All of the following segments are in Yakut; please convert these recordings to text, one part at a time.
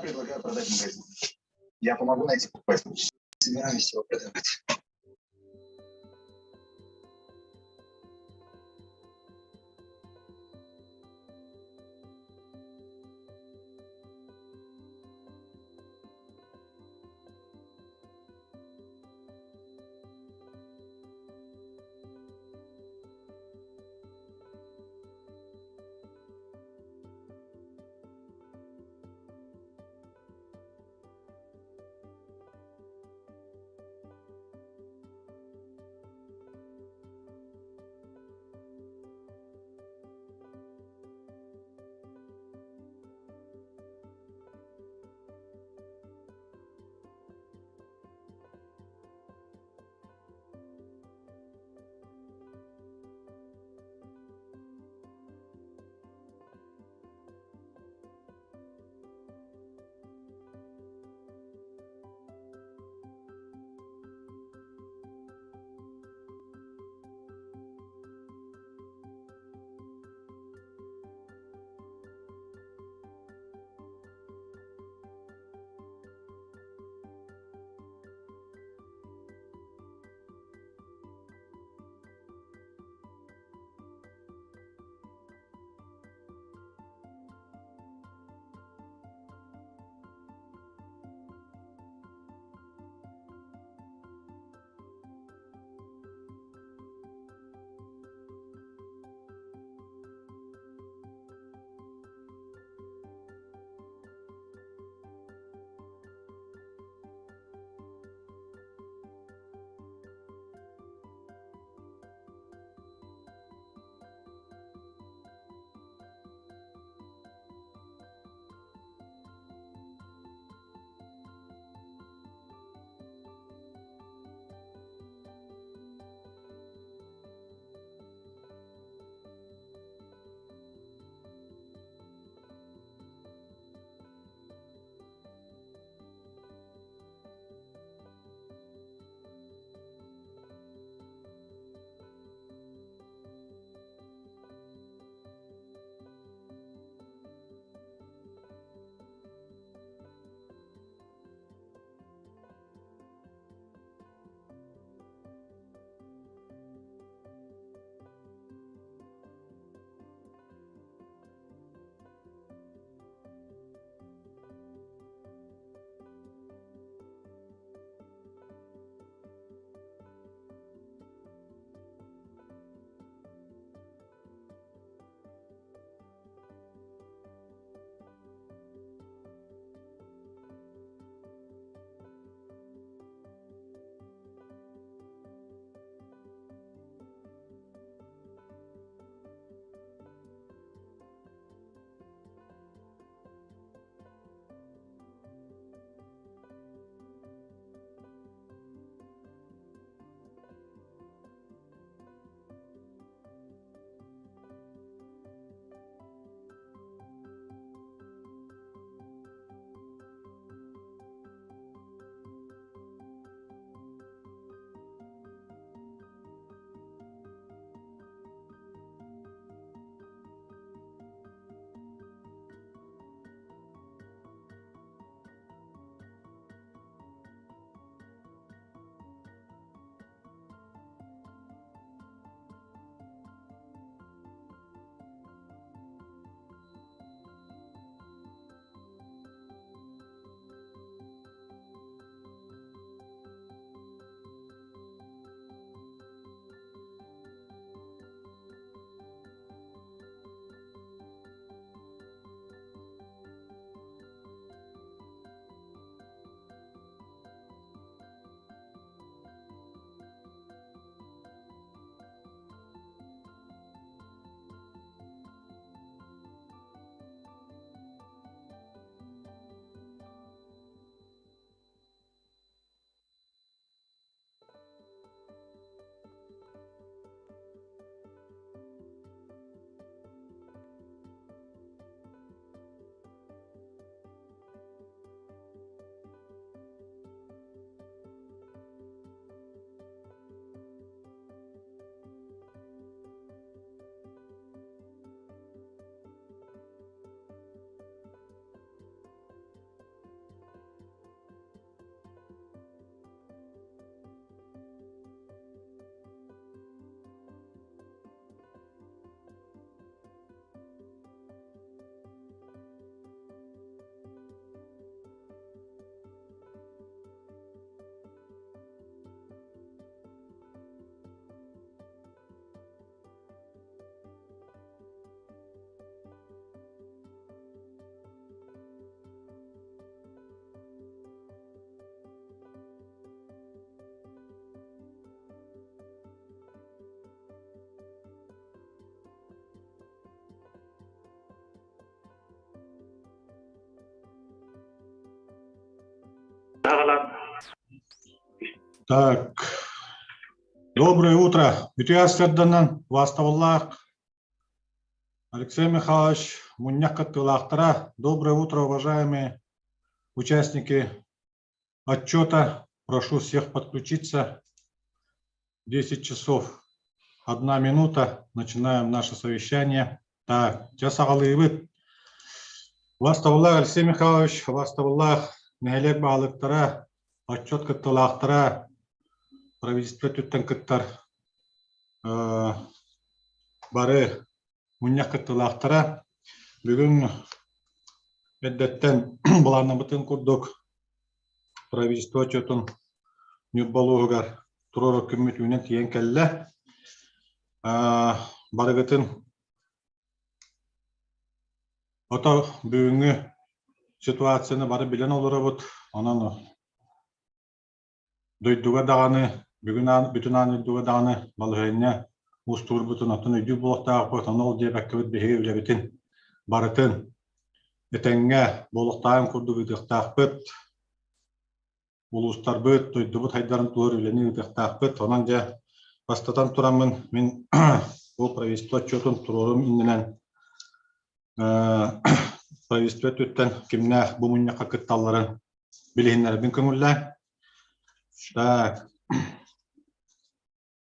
предлагаю продать магазин. Я помогу найти покупателя. Собираюсь его продавать. Саҕалаан. Так, доброе утро. Үтүө сарсыарданан убаастабыллаах Алексей Михайлович, мунньах кыттыылаахтара. Доброе утро, уважаемые участники отчета. Прошу всех подключиться. 10 часов 1 минута. Начинаем наше совещание. Так, дьэ саҕалыыбыт. Убаастабыллаах Алексей Михайлович, убаастабыллаах нэһилиэк баһылыктара, отчет кыттыылаахтара, правительство өттүттэн кыттар бары мунньах кыттыылаахтара. Бүгүн эрдэттэн былааннаммытын курдук правительство отчетун Ньурба улууһугар туруорар күммүт үүнэн тиийэн кэллэ. Барыгытын ото бүгүҥҥү ситуацияны бары билэн олоробут. Онон дойдуга даҕаны, бүгүн аан, бүтүн аан дойдуга даҕаны балаһыанньа уустугурбутун оттон өйдүүр буолуохтаахпыт. Ону ол диэбэккэбит биһиги үлэбитин барытын этэҥҥэ буолуохтааҕын курдук ыытыахтаахпыт. Улуустарбыт, дойдубут хайдарын туһугар үлэни ыытыахтаахпыт. Онон дьэ, бастатан тураммын мин бу правительство отчетун туруорум иннинэн правительство өттүттэн кимнээх бу мунньахха кытталларын билиһиннэрбин көҥүллээ. Так.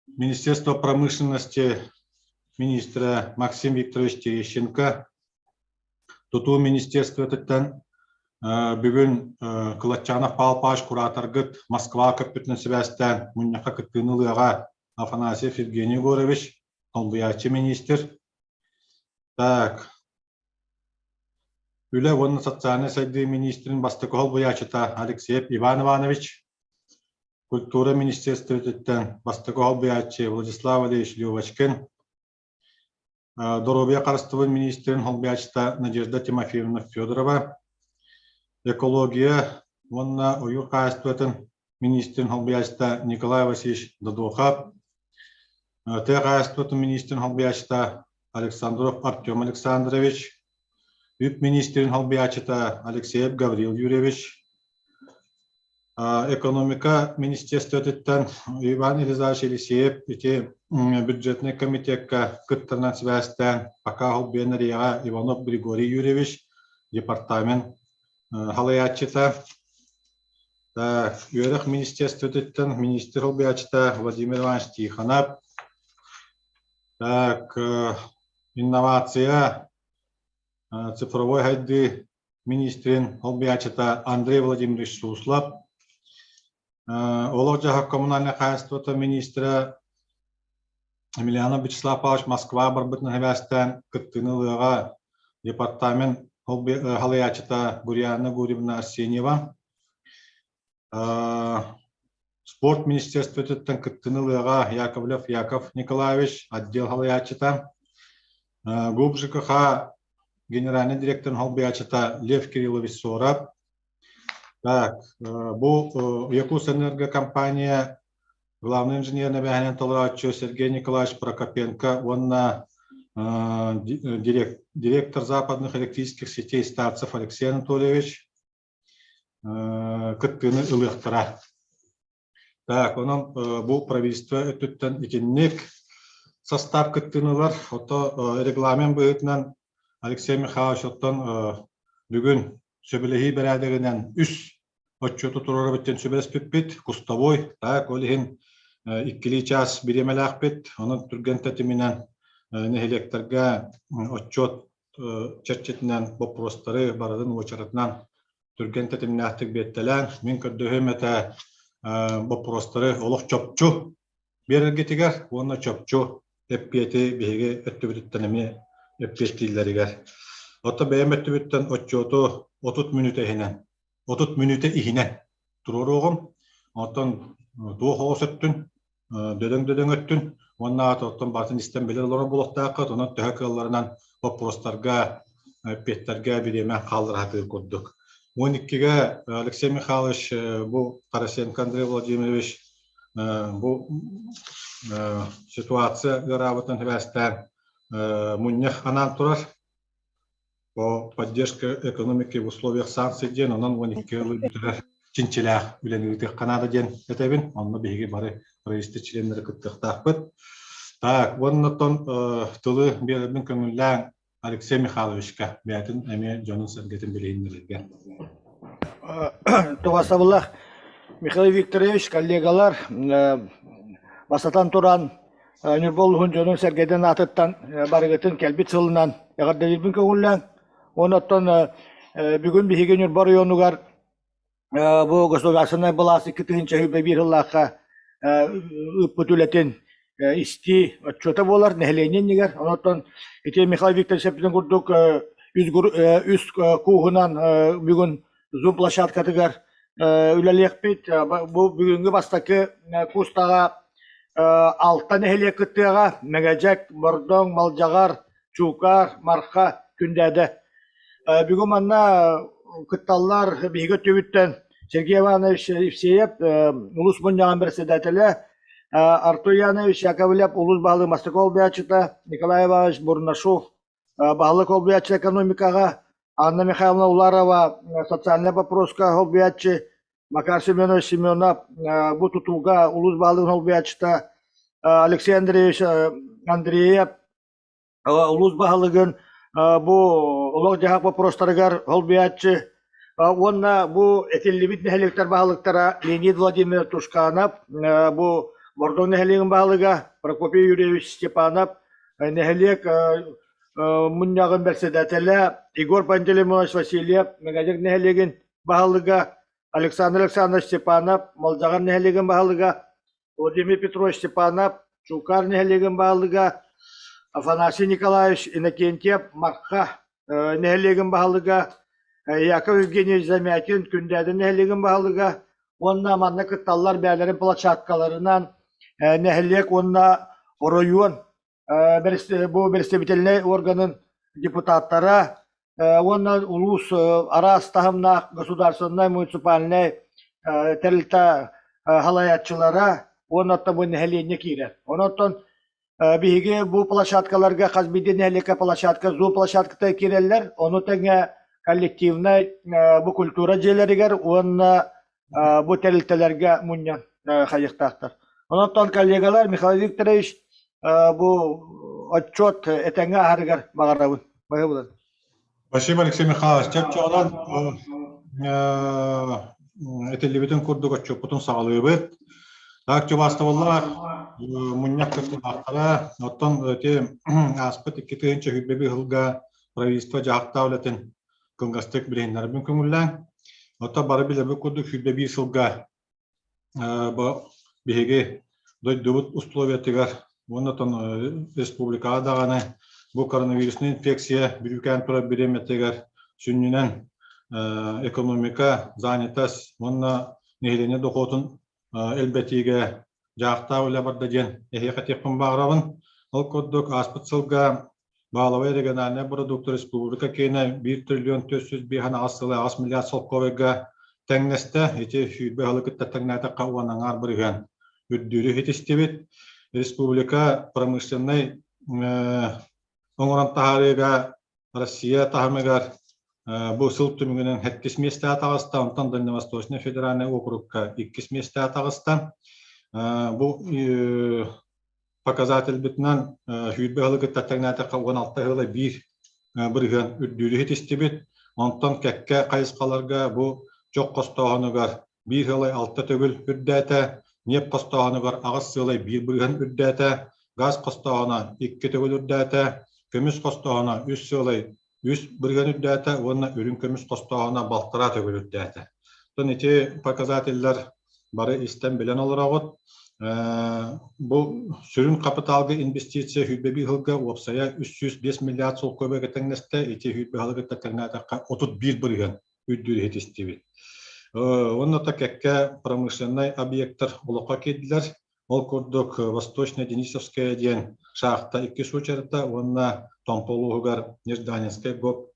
Министерство промышленности министра Максим Викторович Терещенко, Тутуу министерствотыттан бүгүн Кылатчанов Павел Павлович кураторгыт Москва көппүтүнэн сибээстээн мунньахха кыттыыны ылыаҕа Афанасьев Евгений Егорович, солбуйааччы министр. Так, Үлэ уонна социальнай сайдыы министрин бастакы солбуйааччыта Алексеев Иван Иванович, Культура министерствотыттан бастакы солбуйааччы Владислав Валерьевич Левочкин, Доруобуйа харыстабылын министрин солбуйааччыта Надежда Тимофеевна Федорова, экология уонна ойуур хаһаайыстыбатын министрин солбуйааччыта Николай Васильевич Додуохап, тыа хаһаайыстыбатын министрин солбуйааччыта Александров Артем Александрович, үп министрин солбуйааччыта Алексеев Гаврил Юрьевич, экономика министерствотыттан Иван Елизарович Елисеев ити бюджетный комитекка кыттарынан сибээстээн пока холбуйан эрийэҕэ Иванов Григорий Юрьевич департамент халайааччыта үөрэх министерствотыттан министр солбуйааччыта Владимир Иванович Тихонов Так, инновация, цифровой сайдыы министрин солбуйааччыта Андрей Владимирович Суслов, олох-дьаһах коммунальнай хаһаайыстыбата министрэ Емельянов Вячеслав Павлович Москва барбытын сибээстээн кыттыыны ылыаҕа департамент халайааччыта Гурьяна Гурьевна Арсеньева, Спорт министерствотыттан кыттыыны ылыаҕа Яковлев Яков Николаевич, отдел салайааччыта, ГУП ЖКХ генеральный директорын солбуйааччыта Лев Кириллович Соров. Так, бу Якутсэнерго компания главный инженер эбээһинэн толорооччу Сергей Николаевич Прокопенко уонна директор западных электрических сетей Старцев Алексей Анатольевич кыттыыны ылыахтара. Так, онон бу правительство өттүттэн итинник состав кыттыыны ылар. Ото регламент быһыытынан Алексей Михайлович оттон бүгүн сөбүлэһии бэрээдэгинэн үс отчуоту туруорабыт диэн сөбүлэспиппит. Кустовой, так, ол иһин иккилии чаас бириэмэлээхпит. Онон түргэн тэтиминэн нэһилиэктэргэ отчуот чэрчитинэн боппуруостары барытын уочаратынан түргэн тэтимнээхтик биэртэлээн, мин көрдөһүөм этэ боппуруостары олох чопчу биэрэргитигэр уонна чопчу эппиэти биһиги өттүбүтүттэн эмиэ эппиэттииллэригэр. Оттон бэйэм өттүбүттэн отчуоту 30 мүнүүтэ иһинэн 30 мүнүүтэ иһинэн туруоруоҕум. Оттон туох оҕус өттүн дөдөҥ-дөдөҥ өттүн уонна оттон барытын истэн билэр олорор буолуохтааххыт. Онон төһө кыалларынан боппуруостарга, эппиэттэргэ бириэмэ хааллара сатыыр курдук. 12-гэ Алексей Михайлович бу Тарасенко Андрей Владимирович бу ситуация ыараабытын сибээстээн мунньах анаан турар. По поддержке экономики в условиях санкций диэн онон 12 ылы бүтэрэр. чинчилээх үлэни ыытыахха наада диэн этэбин. Онно биһиги бары правительство чилиэннэрэ кыттыахтаахпыт. Так, уонна оттон тылы биэрэрбин көҥүллээҥ Алексей Михайловичка бэйэтин эмиэ дьонун-сэргэтин билиһиннэрэргэ. Тугасабыллах Михаил Викторович, коллегалар, бастатан туран Ньурба улууһун дьонун-сэргэтин аатыттан барыгытын кэлбит сылынан эҕэрдэлиирбин көҥүллээн, уонна оттон бүгүн биһиги Ньурба оройуонугар бу государственнай былаас 2021 сыллаахха ыыппыт үлэтин истии отчуота буолар нэһилиэнньэ иннигэр. Онон ити Михаил Викторович эппитин курдук үс кууһунан бүгүн Zoom площадкатыгар үлэлиэхпит. Бу бүгүҥҥү бастакы куустаҕа алта нэһилиэк кыттыаҕа: Мэҥэдьэк, Бордоҥ, Малдьаҕар, Чуукаар, Марха, Күндээдэ. Бүгүн манна кытталлар биһиги өттүбүттэн Сергей Иванович Евсеев, улуус мунньаҕын председателэ, Артур Янович Яковлев, улуус баһылык бастакы солбуйааччыта, Николай Иванович Бурнашов, баһылык солбуйааччы экономикаҕа, Анна Михайловна Уларова, социальнай боппуруоска солбуйааччы, Макар Семенович Семенов, бу тутууга улуус баһылыгын солбуйааччыта, Алексей Андреевич Андреев, улуус баһылыгын бу олох-дьаһах боппуруостарыгар солбуйааччы уонна бу этиллибит нэһилиэктэр баһылыктара Леонид Владимирович Тушканов, бу Бордоҥ нэһилиэгин баһылыга Прокопий Юрьевич Степанов, нэһилиэк мунньаҕын бэрэссэдээтэлэ Егор Пантелеймонович Васильев, Мэҥэдьэк нэһилиэгин баһылыга Александр Александрович Степанов, Малдьаҕар нэһилиэгин баһылыга Владимир Петрович Степанов, Чуукаар нэһилиэгин баһылыга Афанасий Николаевич Иннокентьев, Марха нэһилиэгин баһылыга Яков Евгеньевич Замятин, Күндээдэ нэһилиэгин баһылыга уонна манна кытталлар бэйэлэрин площадкаларынан нэһилиэк уонна оройуон бу представительнай органын депутаттара уонна улуус араас таһымнаах государственнай муниципальнай тэрилтэ салайааччылара уонна оттон бу нэһилиэнньэ киирэр. Онон биһиги бу площадкаларга хас биирдии нэһилиэккэ площадка, зоо площадката киирэллэр. Ону тэҥэ коллективнай бу культура дьиэлэригэр уонна бу тэрилтэлэргэ мунньан хайыахтаахтар. Онон коллегалар Михаил Викторович бу отчет этэҥҥэ аһарыгар баҕарабын. Баһыыбылан. Спасибо, Алексей Михайлович. Чопчоҕунан этиллибитин курдук отчуоппутун саҕалыыбыт. Так, чубаастабыллаах мунньах кыттыылаахтара, оттон ити ааспыт 2021 сылга правительство дьаһахтаах үлэтин кылгастык билиһиннэрбин көҥүллээҥ. Оттон бары билэрбит курдук 101 сылга бу биһиги дойдубут условиятыгар уонна оттон республикаҕа даҕаны бу коронавируснай инфекция бүрүүкээн турар бириэмэтигэр сүнньүнэн экономика, занятость уонна нэһилиэнньэ дохуотун элбэтиигэ дьаахтаах үлэ барда диэн эһиэхэ этиэхпин баҕарабын. Ол курдук ааспыт сылга Баалабай региональнай бородуукта республика киэнэ 1 триллион 405 сылы 8 миллиард солкуобайга тэҥнэстэ. Ити 20 сылы кытта тэҥнээтэххэ уон аҥаар бырыһыан үрдүүрү ситистибит. Республика промышленнай оҥорон таһаарыыга Россия таһымыгар бу сыл түмүгүнэн сэттис миэстэҕэ таҕыста, онтон Дальневосточнай федеральнай округка иккис миэстэҕэ таҕыста. Бу показательбытынан 20 сылы кытта тэҥнээтэххэ 16 сыла биир бырыһыан үрдүүрү ситистибит. Онтон кэккэ хайысхаларга бу чох хостооһунугар биир сылай алта төгүл үрдээтэ, ньиэп хостооһунугар аҕыс сыалай биир бырыһыан үрдээтэ, газ хостооһуна икки төгүл үрдээтэ, көмүс хостооһуна үс сыалай үс бырыһыан үрдээтэ уонна үрүҥ көмүс хостооһуна балтараа төгүл үрдээтэ. Оттон ити показателлэр бары истэн билэн олороҕут. Бу сүрүн хапытаалга инвестиция 101 сылга уопсайа 305 миллиард солкуобайга тэҥнэстэ. Ити 101 сылга тэҥнээтэххэ 31 бырыһыан үрдүүр иһитистибит. Уонна та кэккэ промышленнай объектар олоххо киирдилэр. Ол курдук Восточно-Денисовская диэн шахта иккис уочарата уонна Томпо улууһугар Нежданинскай ГОП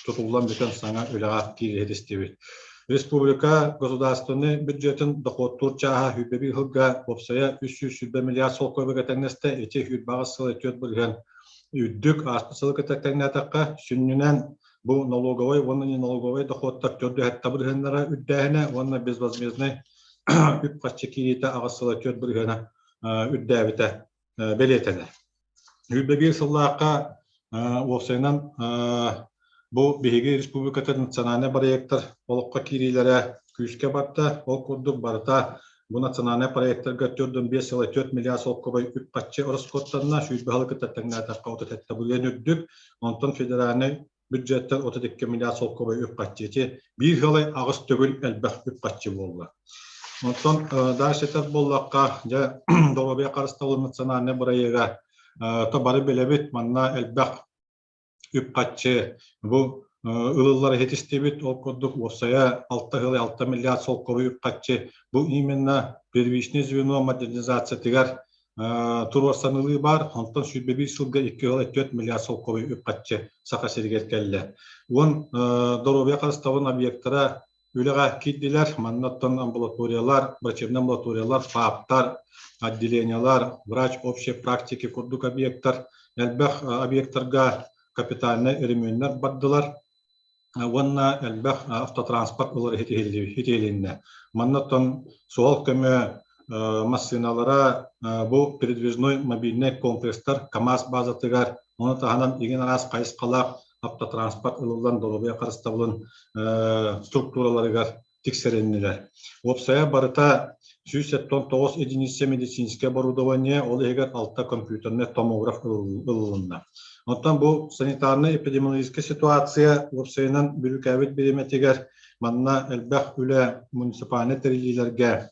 тутуллан бүтэн саҥа үлэҕэ киириһит истибит. Республика государственный бюджетын дохуоттуур чааһа 101 сылга уопсайа 320 миллиард солкуобайга тэҥнэстэ. Ити 28 сыл 4 бырыһыан үрдүк ааспыт сылы кытта тэҥнээтэххэ, сүнньүнэн. Бу налоговай уонна неналоговай доходтар 4,7 бырыһыаннара үрдээһинэ уонна безвозмезднай үп-харчы киириитэ 8,4 бырыһыана үрдээбитэ бэлиэтэнэр. 21 сыллаахха уопсайынан бу биһиги республиката национальнай проектар олоххо киириилэрэ күүскэ барда. Ол курдук барыта бу национальнай проектарга 4,5 сыла 4 миллиард солкуобай үп-харчы ороскуоттанна, 120 сылы кытта тэҥнээтэххэ 37 бырыһыан үрдүк. Онтон федеральнай бюджеттан 32 миллиард солкуобай үп-харчы. Ити биир сылай аҕыс төгүл элбэх үп-харчы буолла. Онтон дальше этэр буоллахха, дьэ, доруобуйа харыстабылын национальнай бырайыага то бары билэбит, манна элбэх үп-харчы бу ылыллар иһитистибит, ол курдук уопсайа 6 сылай 6 миллиард солкуобай үп-харчы бу именно первичное звено модернизациятыгар туруорсанылыы баар, онтон 21 сылга 2,4 миллиард солкуобай үп-харчы Саха сиригэр кэллэ. Уон доруобуйа харыстабын объектара үлэҕэ киирдилэр. Манна оттон амбулаториялар, врачебнай амбулаториялар, ФАПтар, отделениялар, врач общей практики курдук объектар, элбэх объектарга капитальнай өрөмүөннэр бардылар уонна элбэх автотранспорт ылар иһитилиннэ. Манна оттон суһал көмө массыыналара бу передвижной мобильнай комплекстар КАМАЗ базатыгар, ону таһынан игин араас хайысхалаах автотранспорт ылыллан доруобуйа харыстабылын структураларыгар тиксэриннилэр. Уопсайа барыта 179 единица медицинское оборудование, ол иһигэр 6 компьютерный томограф ылылынна. Оттон бу санитарнай эпидемиологическая ситуация уопсайынан бүрүүкээбит бириэмэтигэр манна элбэх үлэ муниципальнай тэриллиилэргэ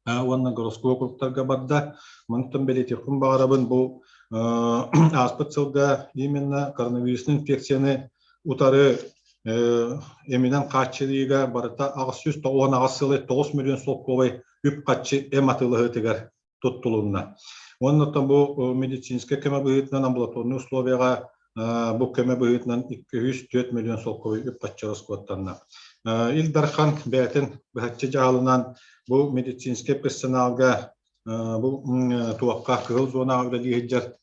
уонна городской округтарга барда. Мантан бэлиэтиэхпин баҕарабын, бу ааспыт сылга именно коронавирусный инфекцияны утары эминэн хааччылыыга барыта 898 сылы 9 миллион солкуобай үп-харчы эм атыылаһыытыгар туттулунна. Уонна бу медицинскэй көмө быһыытынан амбулаторный условияҕа бу көмө быһыытынан 204 миллион солкуобай үп-харчы ороскуоттанна. Ил Дархан бэйэтин быһаччы дьаһалынан бу медицинскэй персоналга бу туохха кыһыл зонаҕа үлэлии сылдьар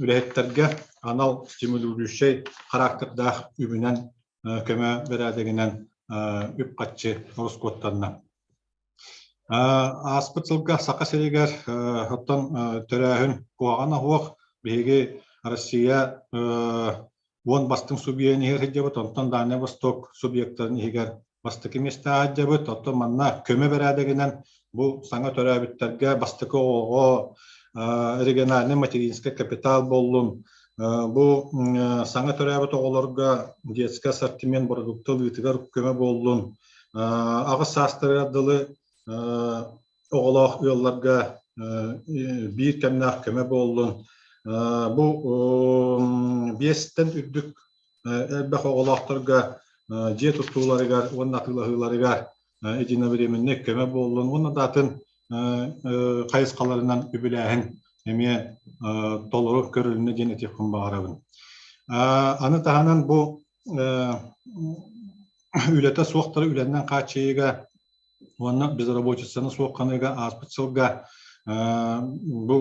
үлэһиттэргэ анал стимулирующай характердаах үбүнэн көмө бэрээдэгинэн үп-харчы ороскуоттанна. Ааспыт сылга Саха сиригэр оттон төрөөһүн куһаҕана суох. Биһиги Россия уон бастыҥ субъегын иһигэр сылдьабыт, онтон Дальнай Восток субъектарын иһигэр бастакы миэстэҕэ сылдьабыт. Оттон манна көмө бэрээдэгинэн бу саҥа төрөөбүттэргэ бастакы оҕоҕо региональный материнский капитал буоллун, бу саҥа төрөөбүт оҕолорго детский ассортимент бородуукта ылыытыгар көмө буоллун, аҕыс саастарыгар дылы оҕолоох ыалларга биир кэмнээх көмө буоллун. Бу биэстэн үрдүк элбэх оҕолоохторго дьиэ тутууларыгар уонна атыылаһыыларыгар единовременный көмө буоллун уонна да атын хайысхаларынан үбүлээһин эмиэ толору көрүлүннэ диэн этиэхпин баҕарабын. Аны таһынан бу үлэтэ суохтары үлэннэн хааччыйыыга уонна безработицаны суохханыыга ааспыт сылга бу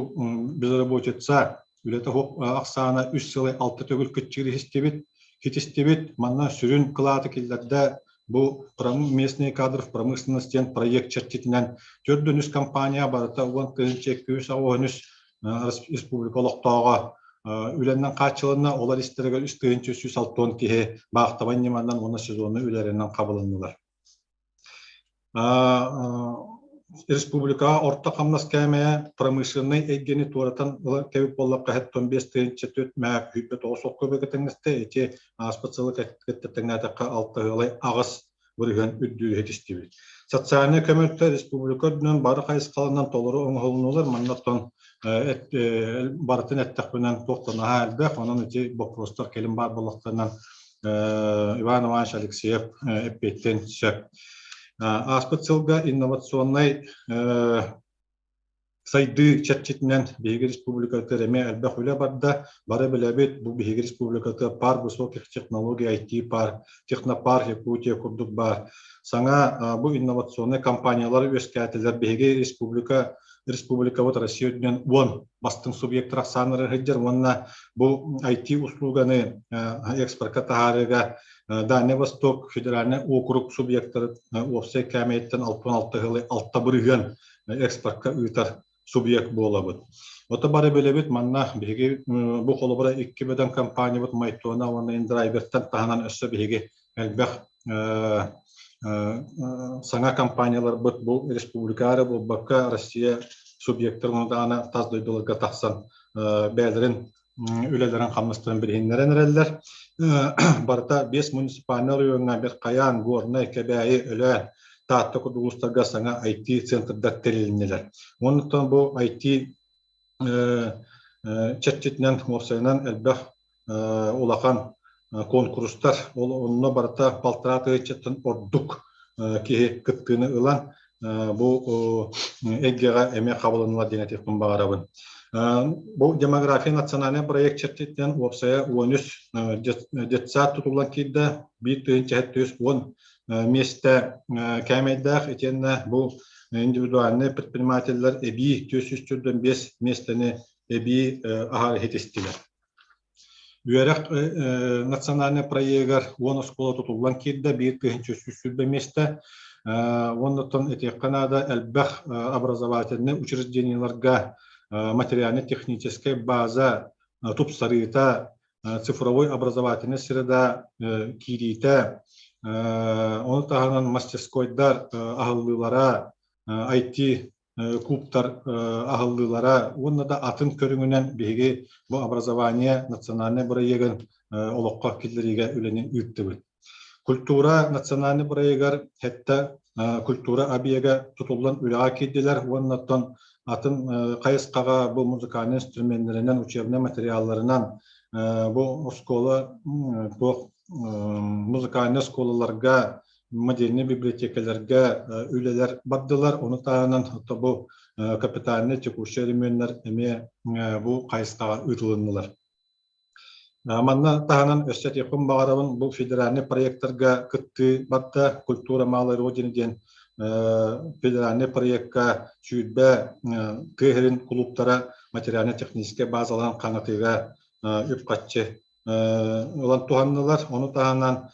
безработица үлэтэ суох ахсаана үс сылы алта төгүл кыччыыр иһистибит хитистибит. Манна сүрүн кылааты киллэрдэ бу местные кадры в промышленность диэн проект чэрчитинэн төрдүн үс компания барыта 10 283 республика олохтооҕо үлэннэн хааччылынна, олор истэригэр 3360 киһи баахтабай ньыманан уонна сезоннай үлэлэринэн хабылыннылар. Республикаҕа орто хамнас кээмэйэ промышленнай эйгэни туоратан ылар кэбит буоллахха 75 тыһыынча төрт мээк күүппэ тоҕус солкуобайга тэҥнэстэ. Ити ааспыт сылы кытта тэҥнээтэххэ алта ыалай аҕыс бырыһыан үрдүүрү ситистибит. Социальнай көмөлтө республика үрдүнэн бары хайысхаларынан толору оҥоһулуннулар. Манна оттон барытын эттэхпинэн туох да наһаа элбэх. Онон ити боппуруостар кэлин баар буоллахтарынан Иван Иванович Алексеев эппиэттиэн сөп. Ааспыт сылга инновационнай сайдыы чэрчитинэн биһиги республикатыгар эмиэ элбэх үлэ барда. Бары билэбит, бу биһиги республикатыгар парк высоких технологий, IT-парк, технопарк Якутия курдук баар. Саҥа бу инновационнай компаниялар үөскээтилэр. Биһиги республика республикабыт Россия үрдүнэн 10 бастыҥ субъектар ахсааннара сылдьар уонна бу IT услуганы экспортка таһаарыыга Дальний Восток федеральный округ субъектары уопсай кээмэйиттэн 66 сылы 6 бырыһыан экспортка ыытар субъект буолабыт. Ото бары билэбит манна биһиги бу холобура икки бөдөҥ компаниябыт Майтона уонна Индрайвертан таһынан өссө биһиги элбэх саҥа компанияларбыт бу республика эрэ буолбакка Россия субъектарын даҕаны тас дойдуларга тахсан бэйэлэрин үлэлэрин хамнастарын билиһиннэрэн эрэллэр. Барыта биэс муниципальнай оройуоҥҥа Бэрхайаан, Горнай, Кэбээйи, Өлөөн, Таатта курдук улуустарга саҥа IT-центрдар тэрилиннилэр. Оннуттан бу IT чэрчитинэн уопсайынан элбэх улахан куонкурустар, ол онно барыта балтараа тыһыынчаттан ордук киһи кыттыыны ылан бу эйгэҕэ эмиэ хабылыннылар диэн этиэхпин баҕарабын. Бу демография национальный проект чэрчитинэн уопсайа 13 детсад тутуллан киирдэ, 1070 миэстэ кээмэйдээх итиэннэ бу индивидуальный предпринимателлэр эбии 445 миэстэни эбии аһар иһитистилэр. Үөрэх национальнай проегар 10 оскуола тутуллан киирдэ, 1120 миэстэ. Уоннаттан этиэххэ наада элбэх образовательнай учреждениеларга материально-техническэй база тупсарыыта, цифровой образовательнай среда киириитэ, ону таһынан мастерскойдар аһыллыылара, IT кубтар аһыллыылара уонна да атын көрүҥүнэн биһиги бу образование национальнай бырайыагын олоххо киллэриигэ үлэни ыыттыбыт. Культура национальнай бырайыагар сэттэ культура объега тутуллан үлэҕэ киирдилэр уонна оттон атын хайысхаҕа бу музыкальнай инструменнэринэн, учебнай материалларынан бу оскуола туох музыкальнай оскуолаларга модельнай библиотекаларга үлэлэр бардылар. Ону таһынан бу капитальнай текущий өрөмүөннэр эмиэ бу хайысхаҕа ыытылыннылар. Манна таһынан өссө этиэхпин баҕарабын, бу федеральнай проектарга кыттыы барда «Культура малой Родины» диэн федеральнай проекка 20 тыа сирин кулууптара материально-техническэй базаларын хаҥатыыга үп-харчы ылан туһаннылар. Ону таһынан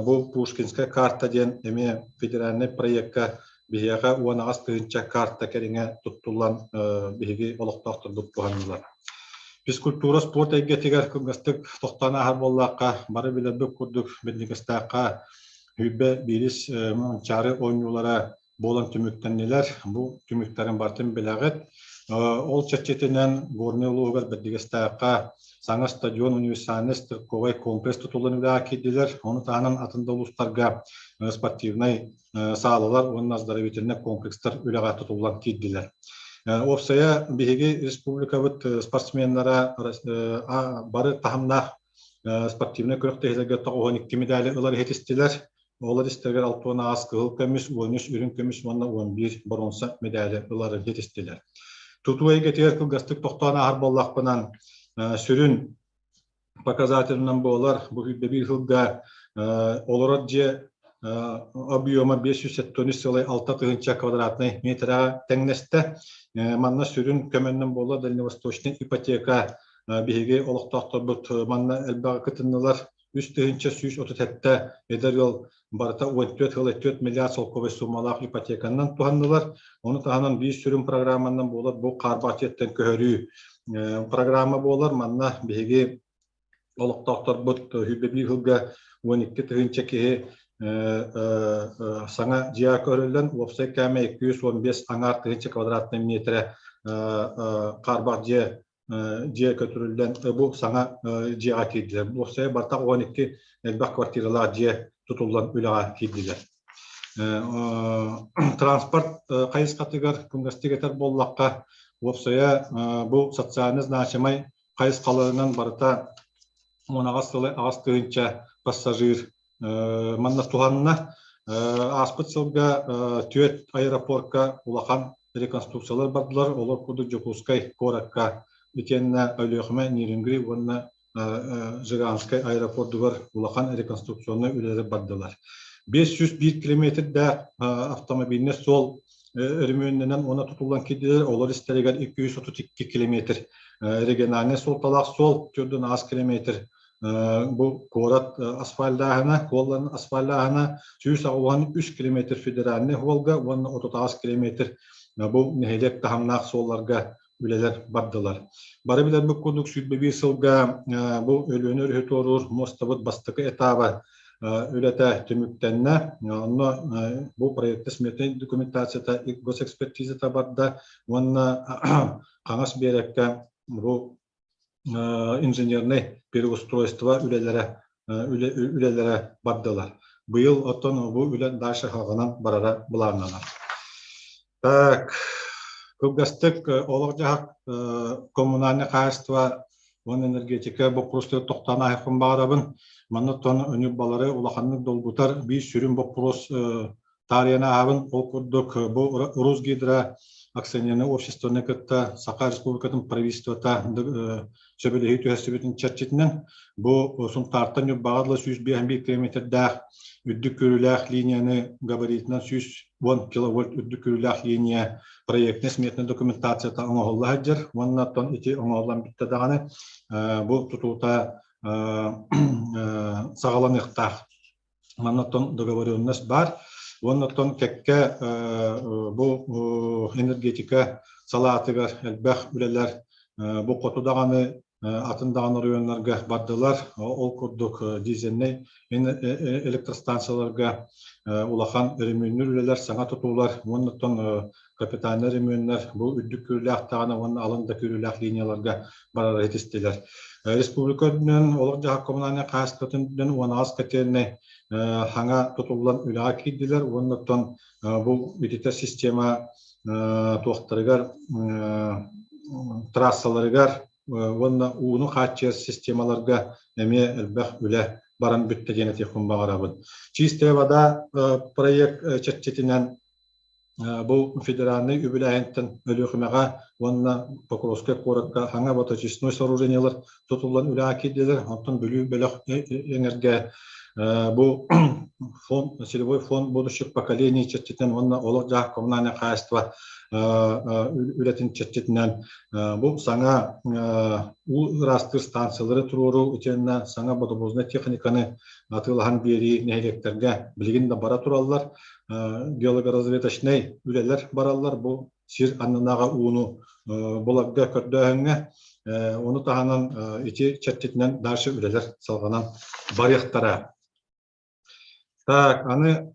бу Пушкинская карта диэн эмиэ федеральнай проекка биһиэхэ 18 тыһыынча карта кэриҥэ туттуллан биһиги олохтоохторбут туһаннылар. Физкультура спорт эйгэтигэр кылгастык тохтоон ааһар буоллахха, бары билэрбит курдук Бэрдигэстээххэ сүүрбэ биирис Манчаары оонньуулара буолан түмүктэннилэр. Бу түмүктэрин барытын билэҕит. Ол чэрчитинэн Горнай улууһугар Бэрдигэстээххэ саҥа стадион универсальный стрелковай комплекс тутуллан үлэҕэ киирдилэр. Ону таһынан атын да улуустарга спортивнай саалалар уонна оздоровительнай комплекстар үлэҕэ тутуллан киирдилэр. Уопсайа биһиги республикабыт спортсменнара бары таһымнаах спортивнай күрэхтэһиилэргэ 92 медали ылар иһитистилэр. Олор истэригэр 68 кыһыл көмүс, 13 үрүҥ көмүс уонна 11 боруонса медали ылары ситистилэр. Тутуу эйгэтигэр кылгастык тохтоон ааһар буоллахпынан, сүрүн показателынан буолар бу 101 сылга олорор дьиэ объема 573,6 тыһыынча квадратный метраҕа тэҥнэстэ. Манна сүрүн көмөннөн буолар дальневосточный ипотека биһиги олохтоохторбут манна элбэҕи кытыннылар. 3137 эдэр ыал барыта 14,4 миллиард солкуобай суумалаах ипотеканан туһаннылар. Ону таһынан биир сүрүн программанан буолар бу хаарбах дьиэттэн көһөрүү программа буолар. Манна биһиги олохтоохторбут 101 сылга 12 тыһыынча киһи саҥа дьиэ көрүллэн уопсай кээмэй 215 аҥаар тыһыынча квадратный метрэ хаарбах дьиэ дьиэ көтүрүллэн бу саҥа дьиэҕэ киирдилэр. Уопсайа барыта 12 элбэх квартиралаах дьиэ тутуллан үлэҕэ киирдилэр. Транспорт хайысхатыгар кылгастык этэр буоллахха, уопсайа бу социально значимай хайысхаларынан барыта 18 сылы аҕыс тыһыынча пассажир манна туһанна. Ааспыт сылга түөрт аэропорка улахан реконструкциялар бардылар. Олор курдук Дьокуускай куоракка итиэннэ Өлүөхүмэ, Нерюнгри уонна Жиганскай аэропордугар улахан реконструкционнай үлэлэр бардылар. 501 километрдээх автомобильнай суол өрөмүөннэнэн уонна тутуллан киирдилэр. Олор истэригэр 232 километр региональнай суолталаах суол, 4 километр бу куорат асфальдааһына, куоллан асфальдааһына 183 километр федеральнай суолга уонна 38 километр бу нэһилиэк таһымнаах суолларга үлэлэр бардылар. Бары билэрбит курдук 21 сылга бу Өлүөнэ өрүһү туоруур муостабыт бастакы этаба үлэтэ түмүктэннэ. Онно бу проекта сметный документацията госэкспертизата барда уонна хаҥас биэрэккэ бу инженернэй переустройство үлэлэрэ үлэлэрэ бардылар. Быйыл оттон бу үлэ дальше хаҕынан барара былааннанар. Так, кылгастык олох-дьаһах коммунальнай хаһаайыстыба уонна энергетика боппуруостары тохтоон ааһыахпын баҕарабын. Манна оттон ньурбалары улаханнык долгутар биир сүрүн боппуруос таарыйан ааһабын. Ол курдук бу Русгидро акционернай обществоны кытта Саха Республикатын правительствота сөбүлэһии түһэрсибитин чэрчитинэн бу Сунтаартан Ньурбаҕа дылы 151 километрдаах үрдүк күүрүүлээх линияны габаритынан 110 киловольт үрдүк күүрүүлээх линия проектнай-сметнай документацията оҥоһулла сылдьар уонна оттон ити оҥоһуллан бүттэ даҕаны бу тутуута саҕаланыахтаах. Манна оттон договоренность баар. Уонна оттон кэккэ бу энергетика салаатыгар элбэх үлэлэр бу хоту даҕаны атын даҕаны оройуоннарга бардылар. Ол курдук дизельнэй электростанцияларга улахан өрөмүөннүүр үлэлэр, саҥа тутуулар уонна оттон капитальнай өрөмүөннэр бу үрдүк күүрүүлээх даҕаны уонна алын да күүрүүлээх линияларга барара ситистилэр. Республика үрдүнэн олох-дьаһах коммунальнай хаһаайыстыбатын үрдүнэн 18 котельнай хаҥа тутуллан үлэҕэ киирдилэр уонна оттон бу ититэр система туохтарыгар трассаларыгар уонна ууну хааччыйар системаларга эмиэ элбэх үлэ баран бүттэ диэн этиэхпин баҕарабын. Чистая вода проект чэрчитинэн Бу федеральнай үбүлээһинтэн Өлүөхүмэҕэ уонна Покровскай куоракка саҥа водоочистной сооружениелар тутуллан үлэҕэ киирдилэр. Онтон Бүлүү бөлөх эҥэргэ бу фонд, целевой фонд будущих поколений чэрчитинэн уонна олох-дьаһах коммунальнай хаһаайыстыба үлэтин чэрчитинэн бу саҥа уу ыраастыыр станциялары туруоруу итиэннэ саҥа водовознай техниканы атыылаһан биэрии нэһилиэктэргэ билигин да бара тураллар. Геологоразведочнай үлэлэр бараллар бу сир аннынааҕы ууну буларга көрдөөһүҥҥэ. Ону таһынан ити чэрчитинэн дальше үлэлэр салҕанан барыахтара. Так, аны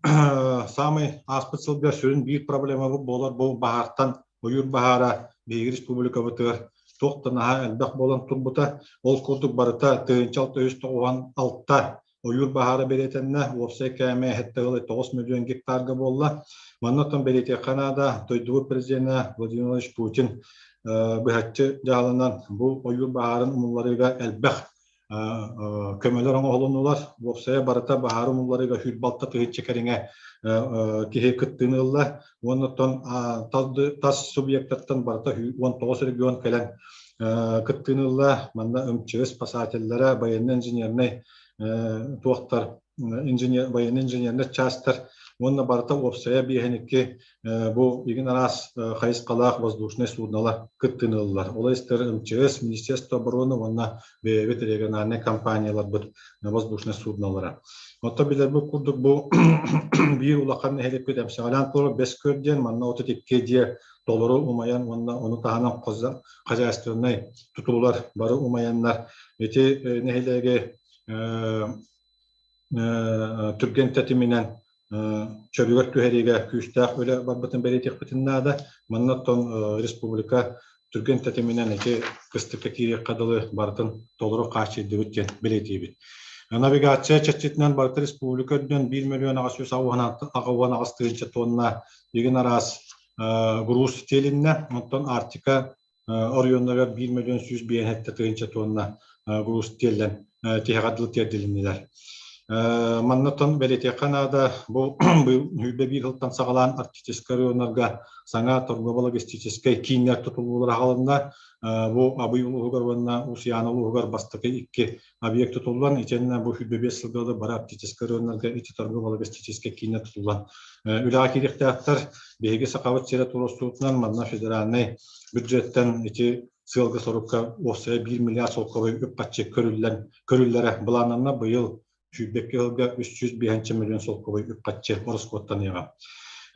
самый ааспыт сылга сүрүн биир проблема буолар бу баһаартан ойуур баһаара биһиги республикабытыгар туох да наһаа элбэх буолан турбута. Ол курдук барыта 1696 Ойуур баһаара бэлиэтэннэ, уопсай кээмэйэ сэттэ ыалы 9 миллион гектарга буолла. Манна оттон бэлиэтиэххэ наада, дойдубут президенэ Владимир Владимирович Путин быһаччы дьаһалынан бу ойуур баһаарын умулларыыга элбэх көмөлөр оҥоһулуннулар. Уопсайа барыта баһаары умулларыыга 106 тыһыынча кэриҥэ киһи кыттыыны ылла. Уонна оттон тас субъектартан барыта 19 регион кэлэн кыттыыны ылла. Манна МЧС спасателлэрэ, военно-инженернэй туохтар, инженер, военно-инженернэй частар уонна барыта уопсайа биэһин бу игин араас хайысхалаах воздушнай суднолар кыттыыны ыллар. Ол истэр МЧС, Министерство обороны уонна бэйэбит региональнай компанияларбыт воздушнай суднолара. Оттон билэрбит курдук бу биир улахан нэһилиэкпит эмсэҕэлээн турар Бэс Күөл диэн манна 32 дьиэ толору умайан уонна ону таһынан хозяйственнай тутуулар бары умайаннар ити нэһилиэги түргэн тэтиминэн чөлүгэр түһэриигэ күүстээх үлэ барбытын бэлиэтиэхпитин наада. Манна оттон республика түргэн тэтиминэн ити кыстыкка киириэххэ дылы барытын толору хааччыйдыбыт диэн бэлиэтиибит. Навигация чэрчитинэн барыта республика үрдүнэн 1 миллион 868 тыһыынча тонна игин араас груз тиэлиннэ. Онтон Арктика оройуоннарыгар 1 миллион 157 тыһыынча тонна груз тиэллэн тиһэҕэр дылы тиэрдилиннилэр. Маннаттан бэлиэтиэххэ наада, бу 21 сылтан саҕалаан арктическай районнарга саҥа торгово-логистическай кииннэр тутуллуулара аҕалынна. Бу Абый улууһугар уонна Усуйаана улууһугар бастакы икки объект тутуллан, итиэннэ бу 25 сылга бары арктическай районнарга ити торгово-логистическай кииннэр тутуллан үлэҕэ киириэхтээхтэр. Биһиги Сахабыт сирэ туруорсуутунан манна федеральнай бюджеттэн ити сыалга-сорукка уопсайа 1 миллиард солкуобай үп-харчы көрүллэн көрүллэрэ былааннанна. Быйыл 22 сылга 305 миллион солкуобай үп-харчы ороскуоттаныаҕа.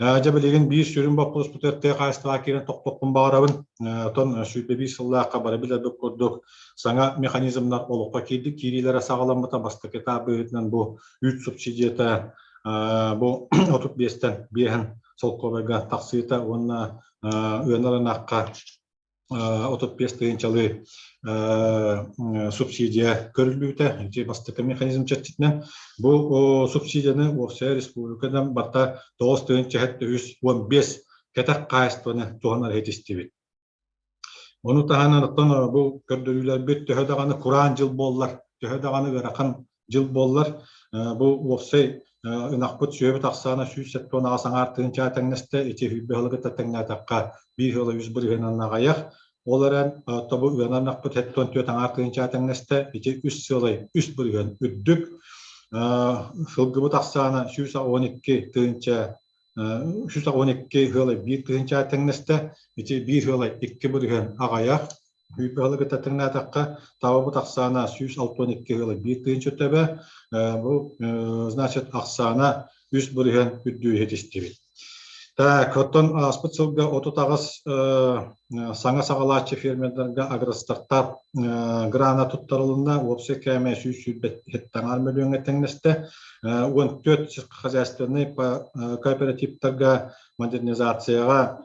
Дьэ билигин биир сүрүн боппуруоспутугар тыа хаһаайыстыбаҕа киирэн тохтуохпун баҕарабын. Оттон 21 сыллаахха бары билэрбит курдук саҥа механизмнар олоххо киирдик. Киириилэрэ саҕаламмыта бастакы этап быһыытынан бу үүт субсидията бу 35-тэн 5 солкуобайга тахсыыта уонна ыанар ынахха 35 тыһыынчалыы субсидия көрүллүүтэ ити бастакы механизм чэрчитинэн бу субсидияны уопсайа республикадан барта 9315 кэтэх хаһаайыстыбаны туһанар иһитистибит. Ону таһынан оттон бу көрдөрүүлэрбит төһө даҕаны кураан дьыл буоллар, төһө даҕаны ыарахан дьыл буоллар, бу уопсай ынахпыт сүөбүт ахсаана 178 аҥаар тыһыынчаҕа тэҥнэстэ, ити сүүрбэ сылы кытта тэҥнээтэххэ, биир сыла үс бырыһыанан аҕыйах. Ол эрэн, тобу ыанар ынахпыт 74 аҥаар тыһыынчаҕа тэҥнэстэ, ити үс сыалай үс бырыһыан үрдүк. Сылгыбыт ахсаана 112 тыһыынча 112 ыалай биир тыһыынчаҕа тэҥнэстэ, ити биир ыалай икки бырыһыан аҕыйах. Сүүрбэ сылы кытта тэҥнээтэххэ, табабыт ахсаана 162 ыала биир тыһыынча төбө, бу значит ахсаана 3% үрдүү иһитистибит. Так, оттон ааспыт сылга 38 саҥа саҕалааччы фермердарга агростартап грана туттарылынна, уопсай кээмэйэ 127 мөлүйүөҥҥэ тэҥнэстэ. 14 сельскохозяйственнай кооперативтарга модернизацияҕа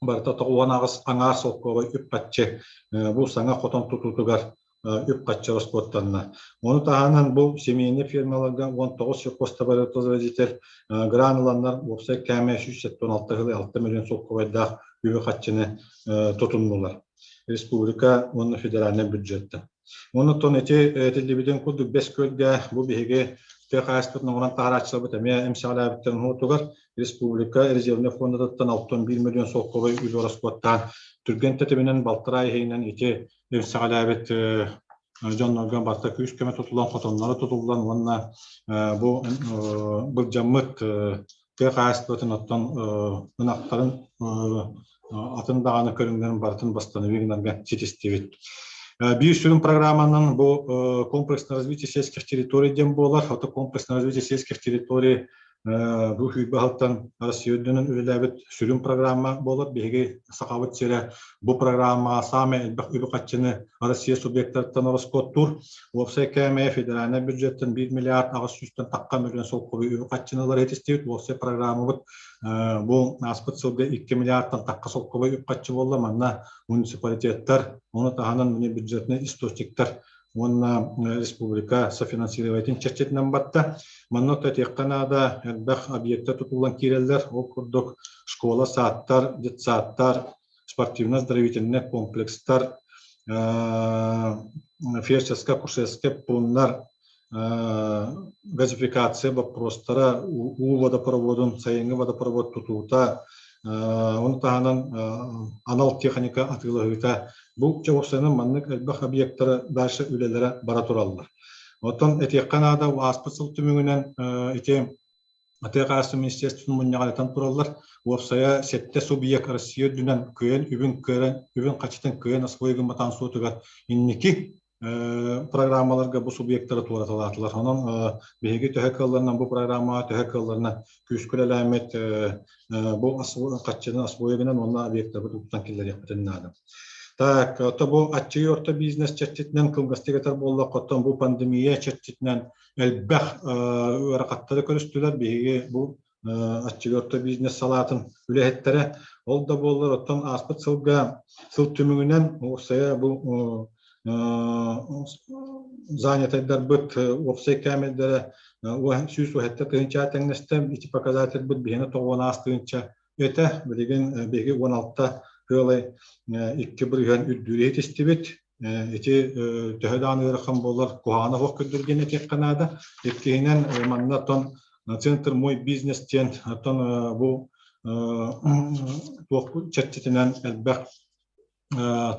барыта 98 аҥаар солкуобай үп-харчы бу саҥа хотон тутуутугар үп-харчы ороскуоттанна. Ону таһынан бу семейный фирмаларга 19 сельхозтоваропроизводитель гран ыланнар уопсай кээмэйэ 176,6 миллион солкуобайдаах үбү-харчыны тутуннулар. Республика уонна федеральнай бюджеттан. Онон ити этиллибитин курдук Бэс Күөлгэ бу биһиги тыа хаһаайыстыбатын оҥорон таһаарааччыларбыт эмиэ эмсэҕэлээбиттэрин уһуутугар республика резервнэй фондатыттан 61 миллион солкуобай үбү ороскуоттаан түргэн тэтиминэн балтараа иһинэн ити эмсэҕэлээбит дьоннорго барыта күүс-көмө тутуллан, хотонноро тутуллан уонна бу былдьаммыт тыа хаһаайыстыбатын оттон ынахтарын атын даҕаны көрүҥнэрин барытын восстанови гынарга ситистибит. Биир сүрүн программанан бу комплексное развитие сельских территорий диэн буолар. Ото комплексное развитие сельских территорий бу сүүрбэ сылтан Россия үрдүнэн үлэлээбит сүрүн программа буолар. Биһиги Сахабыт сирэ бу программаҕа саамай элбэх үбү-харчыны Россия субъектарыттан ороскуоттуур. Уопсай кээмэйэ федеральнай бюджеттан 1 миллиард 800-тэн тахха миллион солкуобай үбү-харчыны ылар этистибит. Уопсай программабыт бу ааспыт сылга 2 миллиардтан тахха солкуобай үп-харчы буолла. Манна муниципалитеттар, ону таһынан бюджетнай источниктар уонна республика софинансирователин чэрчитинэн батта. Манна этиэххэ наада, элбэх объекта тутуллан киирэллэр. Ол курдук школа, саадтар, детсадтар, спортивно-оздоровительнай комплекстар, фельдшерско-акушерскай пууннар, газификация боппуруостара, уу водопроводун, сайыҥҥы водопровод тутуута, ону таһынан анал техника атыылаһыыта. Бу чоҕурсанан маннык элбэх объектара дальше үлэлэрэ бара тураллар. Оттон этиэххэ наада, ааспыт сыл түмүгүнэн ити Тыа хаһаайыстыбатын министерствотын мунньаҕар этэн тураллар, уопсайа сэттэ субъект Россия үрдүнэн кыайан үбүн кыайан үбүн хачытын кыайан освои гымматаҕын суотугар инники программаларга бу субъектары туораталаатылар. Онон биһиги төһө кыалларынан бу программаҕа төһө кыалларынан күүскэ үлэлээммит бу хаччыны освои гынан уонна объектарбыт туттан киллэриэхпитин наада. Так, то бу аччыгый орто бизнес чэрчитинэн кылгастык этэр буоллахха, оттон бу пандемия чэрчитинэн элбэх ыарахаттары көрүстүлэр. Биһиги бу аччыгый орто бизнес салаатын үлэһиттэрэ. Ол да буоллар, оттон ааспыт сылга сыл түмүгүнэн уопсайа бу занятайдарбыт уопсай кээмэйдэрэ 117 тыһыынча тэҥнэстэ. Ити показательбыт биһиэнэ 90 тыһыынча этэ. Билигин биһиги 16 ыалай 2 бырыһыан үрдүүрү иһитистибит. Ити төһө даҕаны ыарахан буоллар, куһаҕана суох көрдөргөн этиэххэ наада. Иккиһинэн, манна оттон Центр «Мой бизнес» диэн оттон бу туох чэрчитинэн элбэх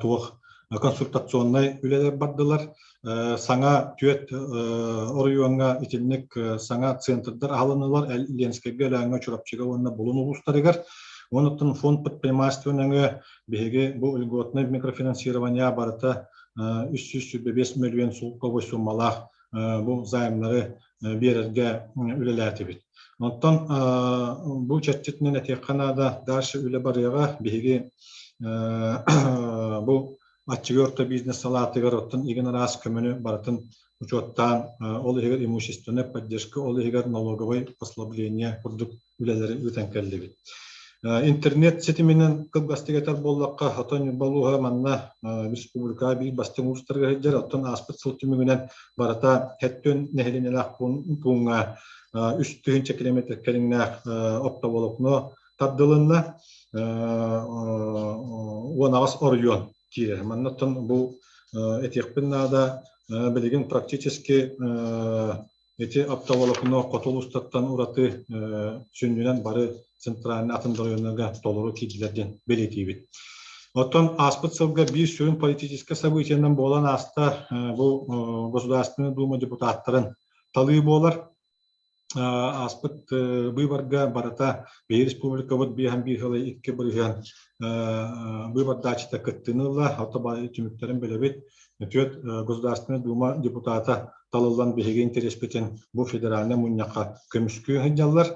туох консультационнай үлэлэр бардылар. Саҥа түөрт оройуоҥҥа итинник саҥа центрдар аһылыннылар. Ленскэйгэ, Өлөөҥҥө, Чурапчыга уонна Булун улуустарыгар. Онуттан фонд предпринимательства нөҥүө биһиги бу льготное микрофинансирование барыта 325 мөлүйүөн солкуобай суммалаах бу займнары биэрэргэ үлэлээтибит. Онтон бу чэрчитинэн этиэххэ наада, дальше үлэ барыаҕа. Биһиги бу аччыгый орто бизнес салаатыгар оттон игин араас көмөнү барытын учуоттаан, ол иһигэр имущественная поддержка, ол иһигэр налоговый послабление курдук үлэлэри ыытан кэллибит. Интернет ситиминэн кылгастык этэр буоллахха, хотон Ньурба улууһа манна республикаҕа биир бастыҥ улуустарга сылдьар, оттон ааспыт сыл түмүгүнэн барыта хэттүн нэһилиэнньэлээх пууҥҥа 3000 километр кэриҥнээх оптоволокно тардылынна, 18 оройуон киирэр. Манна оттон бу этиэхпин наада, билигин практически Ити оптоволокно хоту улуустартан ураты сүнньүнэн бары центральнай атын оройуоннарга толору киирдилэр диэн бэлиэтиибит. Оттон ааспыт сылга биир сүрүн политическай событиенан буолан ааста бу Государственная Дума депутаттарын талыы буолар. Ааспыт быыбарга барыта биһи республикабыт биэһэн биир сылы 2% быыбардааччыта кыттыыны ылла. Ото түмүктэрин билэбит. Түөрт Государственная Дума депутата талыллан биһиги интэриэспитин бу федеральнай мунньахха көмүскүү сылдьаллар.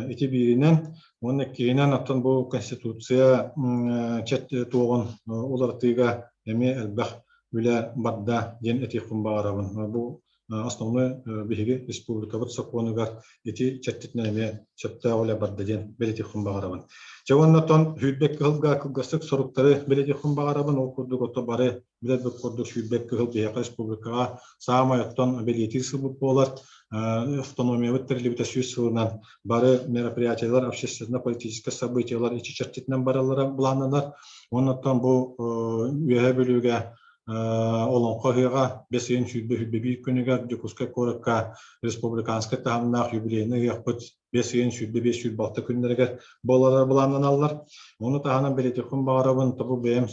Ити бииринэн уонна иккиһинэн оттон бу Конституция туоҕун уларытыыга эмиэ элбэх үлэ барда диэн этиэхпин баҕарабын. Бу основной биһиги республикабыт сокуонугар ити чэрчитинэн эмиэ сөптөөх үлэ барда диэн бэлиэтиэхпин баҕарабын. Дьэ уонна оттон сүүрбэт кыһылга кылгастык соруктары бэлиэтиэхпин баҕарабын. Ол курдук ото бары билэрбит курдук сүүрбэт кыһыл биһиэхэ республикаҕа саамай оттон бэлиэтиир сылбыт буолар. Автономиябыт тэриллибитэ 100 сылынан бары мероприятиелар, общественно-политическай событиелар ичи чэрчитинэн бараллара былааннанар. Оннуттан бу Үөһээ Бүлүүгэ Олоҥхо ыһыаҕа бэс ыйын 21 күнүгэр Дьокуускай куоракка республиканскай таһымнаах юбилейнай ыһыахпыт бэс ыйын 25-26 күннэригэр буолалар былааннаналлар. Ону таһынан бэлиэтиэхпин баҕарабын, тобу бэйэм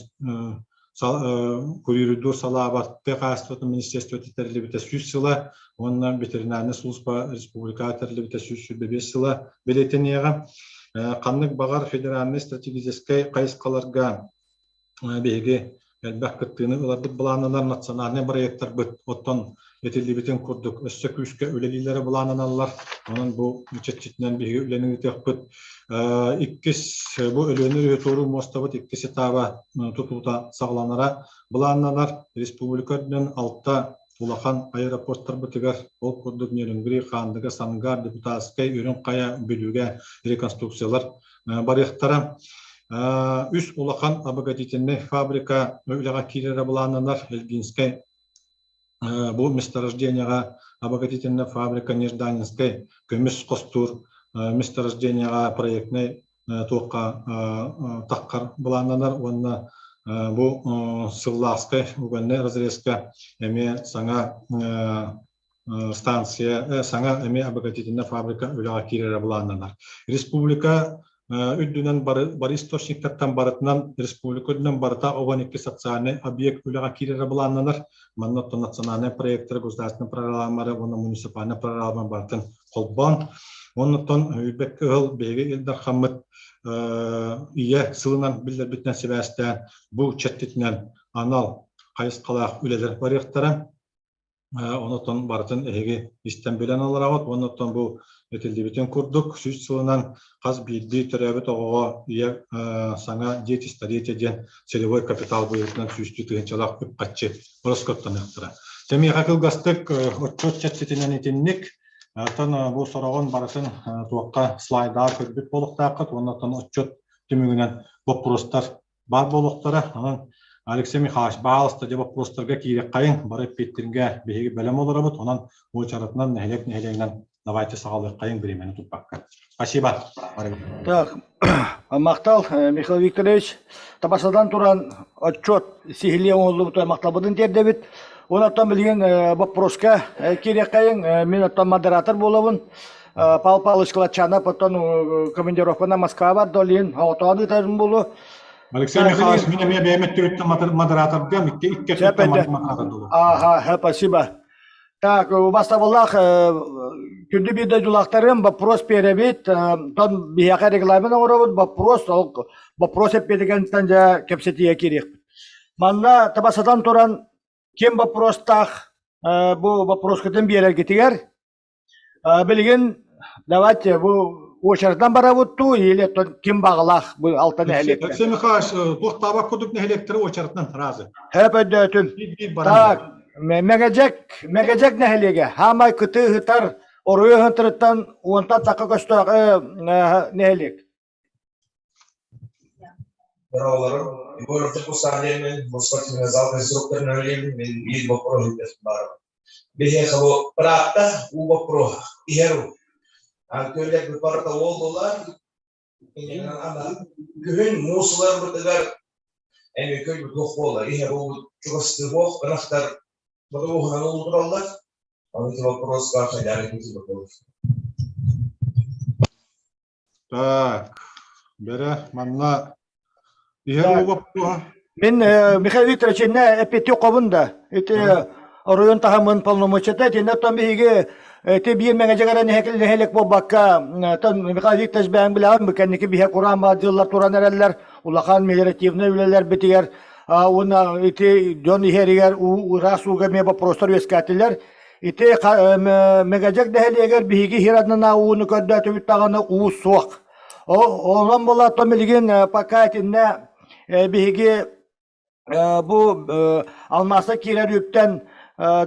курируйдуур салаабар тыа хаһаайыстыбатын министерствота тэриллибитэ 100 сыла уонна ветеринарнай служба республикаҕа тэриллибитэ 125 сыла бэлиэтэниэҕэ. Ханнык баҕар федеральнай стратегическай хайысхаларга биһиги элбэх кыттыыны ыларбыт былааннанар национальнай бырайыактарбыт оттон этиллибитин курдук өссө күүскэ үлэлииллэрэ былааннаналлар. Онон бу чэрчитинэн биһиги үлэни ыытыахпыт. Иккис бу Өлүөнэ өрүһү туоруур муостабыт иккис этаба тутуута саҕаланара былааннанар. Республика үрдүнэн алта улахан аэропорттарбытыгар ол курдук Нерюнгри, Хаандыга, Сангар, Депутатскай, Үрүҥ Хайа, Бүлүүгэ реконструкциялар барыахтара. Үс улахан обогатительнай фабрика үлэҕэ киирэрэ былааннанар. Элгинскэй бу месторождениеҕа обогатительная фабрика Нежданинскай көмүс хостуур месторождениеҕа проектнай туохха таххар былааннанар уонна бу Сыллааскай угольнай разрезка эмиэ саҥа станция саҥа эмиэ обогатительная фабрика үлэҕэ киирэрэ былааннанар. Республика үрдүнэн бары, бары источниктартан барытынан республика үрдүнэн барыта 12 социальнай объект үлэҕэ киирэрэ былааннанар. Манна оттон национальнай проекттары, государственный программалары уонна муниципальный программа барытын холбоон. Оннуттан Үүрбэккэ ыһыл биһиги Ил Дархаммыт ийэ сылынан биллэрбитинэн сибээстээн бу чэрчитинэн анал хайысхалаах үлэлэр барыахтара. Онотон барытын эһиги истэн билэн олороҕут. Оннуттан бу этиллибитин курдук 100 сылынан хас биирдии төрөөбүт оҕоҕо ийэ саҥа дети столетия диэн целевой капитал быһыытынан сүүстүү тыһыынчалаах үп-харчы ороскуоттаныахтара. Тэмиэхэ кылгастык отчуот чэрчитинэн итинник. Оттон бу сороҕун барытын туохха слайдаҕа көрбүт буолуохтааххыт уонна оттон отчуот түмүгүнэн боппуруостар баар буолуохтара. Онон Алексей Михайлович, баалыста дьэ боппуруостарга киириэххэйиҥ, бары эппиэттэргэ биһиги бэлэм олоробут, онон уочаратынан нэһилиэк нэһилиэгинэн давайте саҕалыаххайыҥ бириэмэни туппакка. Спасибо. Так, махтал, Михаил Викторович. Табасадан туран отчет сиһилии оҥоһуллубута махталбытын тиэрдэбит. Онон билигин боппуруоска киириэххэйиҥ. Мин оттон модератор буолабын. Павел Павлович Кылатчанов оттон командировкана Москва бар долин оҕотоон ыытарын буолу. Алексей Михайлович, мин эмиэ бэйэм өттүбүттэн модератордыам, икки икки өттүттэн модератор Ага, спасибо. Так, убастабыллаах күндү биир дойдулаахтарым, вопрос биэрэбит, тон биһиэхэ регламент оҥоробут, вопрос, ол вопрос эппиэтигэнтэн дьэ кэпсэтиигэ киириэхпит. Манна табасатан туран ким вопростаах бу вопроскутун биэрэргитигэр Билигин давайте бу уочаратынан барабыт дуу или ким баҕалаах бу алта нэһилиэктэр? Алексей Михайлович, туохтаабат курдук нэһилиэктэри уочаратынан сразу. Хөп өйдөөтүм. Так, Мэгэдьэк, Мэгэдьэк нэһилиэгэ хаамай кытыы ыһытар Оруйу ыһынтырыттан уонтан тахха көстөөх нэһилиэк. Здороволору. Егор Кусалиевин, спортивный зал конструкторын үлэлиибин, мин биир боппуруос ыытыах баарым. Биһиэхэ бу быраатта уу боппуруоһа, иһэр уу. Көллэр барыта уол буолар. Күһүн муус ыларбытыгар эми көлбүт туох буолар, иһэр уубут чугастыы буох, ынахтар бодоруоһунан улуутураллар. Оны ити вопроска хайдары вопрос. Так, бэрэ манна иһэр Так. уу боппуруоһа. Мин Михаил Викторович иннэ эппиэттии хобун да. Ити оройуон таһымын полномочията итиннэ оттон биһиги ити биир мэҥэдьэк эрэ нэһилиэк буолбакка оттон Михаил Викторович бэйэҥ билэҕин бу кэнники биһэ кураан баар дьыллар туран эрэллэр улахан мелиоративнай үлэлэрбитигэр уонна ити дьон иһэригэр уу ыраас ууга эмиэ боппуруостар үөскээтилэр. Ити Мэгэдьэк нэһилиэгэр биһиги сир аннынан ууну көрдөөтүбүт даҕаны уу суох. Онон буолла билигин пока итиннэ биһиги бу алмааска киирэр үптэн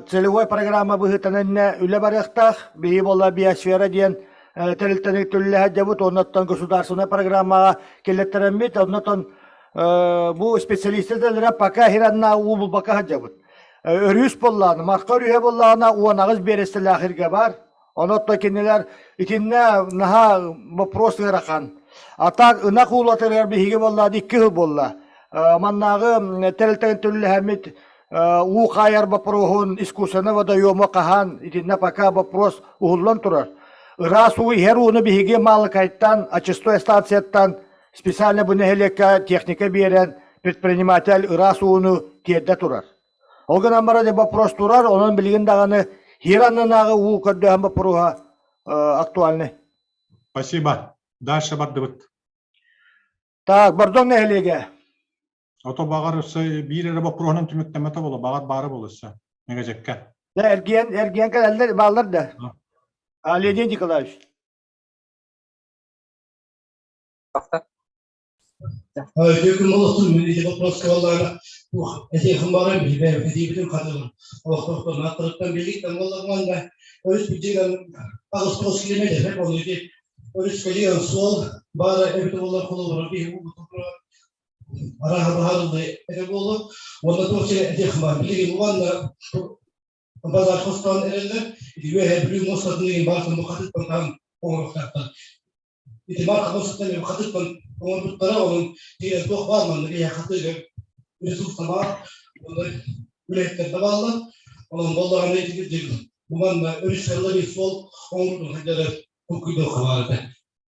целевой программа быһыытынан үлэ барыахтаах. Биһиги буолла биосфера диэн тэрилтэни түллэһэ дьабыт, оннуттан государственнай программаҕа киллэттэрэммит, оннуттан бу специалистэр пока хиранна уу булбакка сылдьабыт. Өрүс буоллаҕына, Марха өрүһэ буоллаҕына 18 биэрэстэлээх иргэ баар. Онон кинилэр итиннэ наһаа вопрос ыарахан. А так ынах уулатарыгар биһиги буоллаҕына 2 сыл буолла. Маннааҕы тэрилтэн түллэһэммит уу хаайар боппуруоһун искусственный водоема хаһан итиннэ пока вопрос уһуллан турар. Ыраас уу иһэр ууну биһиги Маалыкайтан, очистной станцияттан специально бу нэһилиэккэ техника биэрэн предприниматель ыраас ууну тиэрдэ турар. Ол гынан баран вопрос турар, онон билигин даҕаны хир аннынааҕы уу көрдөһөн боппуруоһа актуальный. Спасибо. Дальше бардыбыт. Так, Бордоҥ нэһилиэгэ. Ото баҕар өссө биир эрэ боппуруоһунан түмүктэммэтэ буолуо, баҕар баара буолуо өссө. Мэгэдьэккэ. Да, эргиэн, эргиэн кэлэллэр, бааллар да. А, Леонид Николаевич. Үтүө күн ити боппуруоска буоллаҕына этиэхим баҕарам бэйэм этиибитин хатылым олохтоохтор ааттарыттан билигиттэн буоллаҕына өрүс бүддьүгэн 89 километр ол ити өрүс кэлиэн суол баара эбитэ буоллар холобура биһи арааһа баһаарыллыы этэ буолуо уонна туох сирэ этиэхим баар билигин уонна базар хостоон эрэллэр ити үөһээ Бүлүү муостатын игин баартан бу хатыттан таһан оҥоруохтаахтар Ити Марк Хабосовтан хатыттан оҥорбуттара, онон тиийэн туох баар манна киһи хатыыга ресурса баар, онно үлэһиттэр да бааллар. Онон буоллаҕына ити кырдьык бу манна өрүс саллар суол оҥорбутун хайдары толкуйдуохха баар этэ.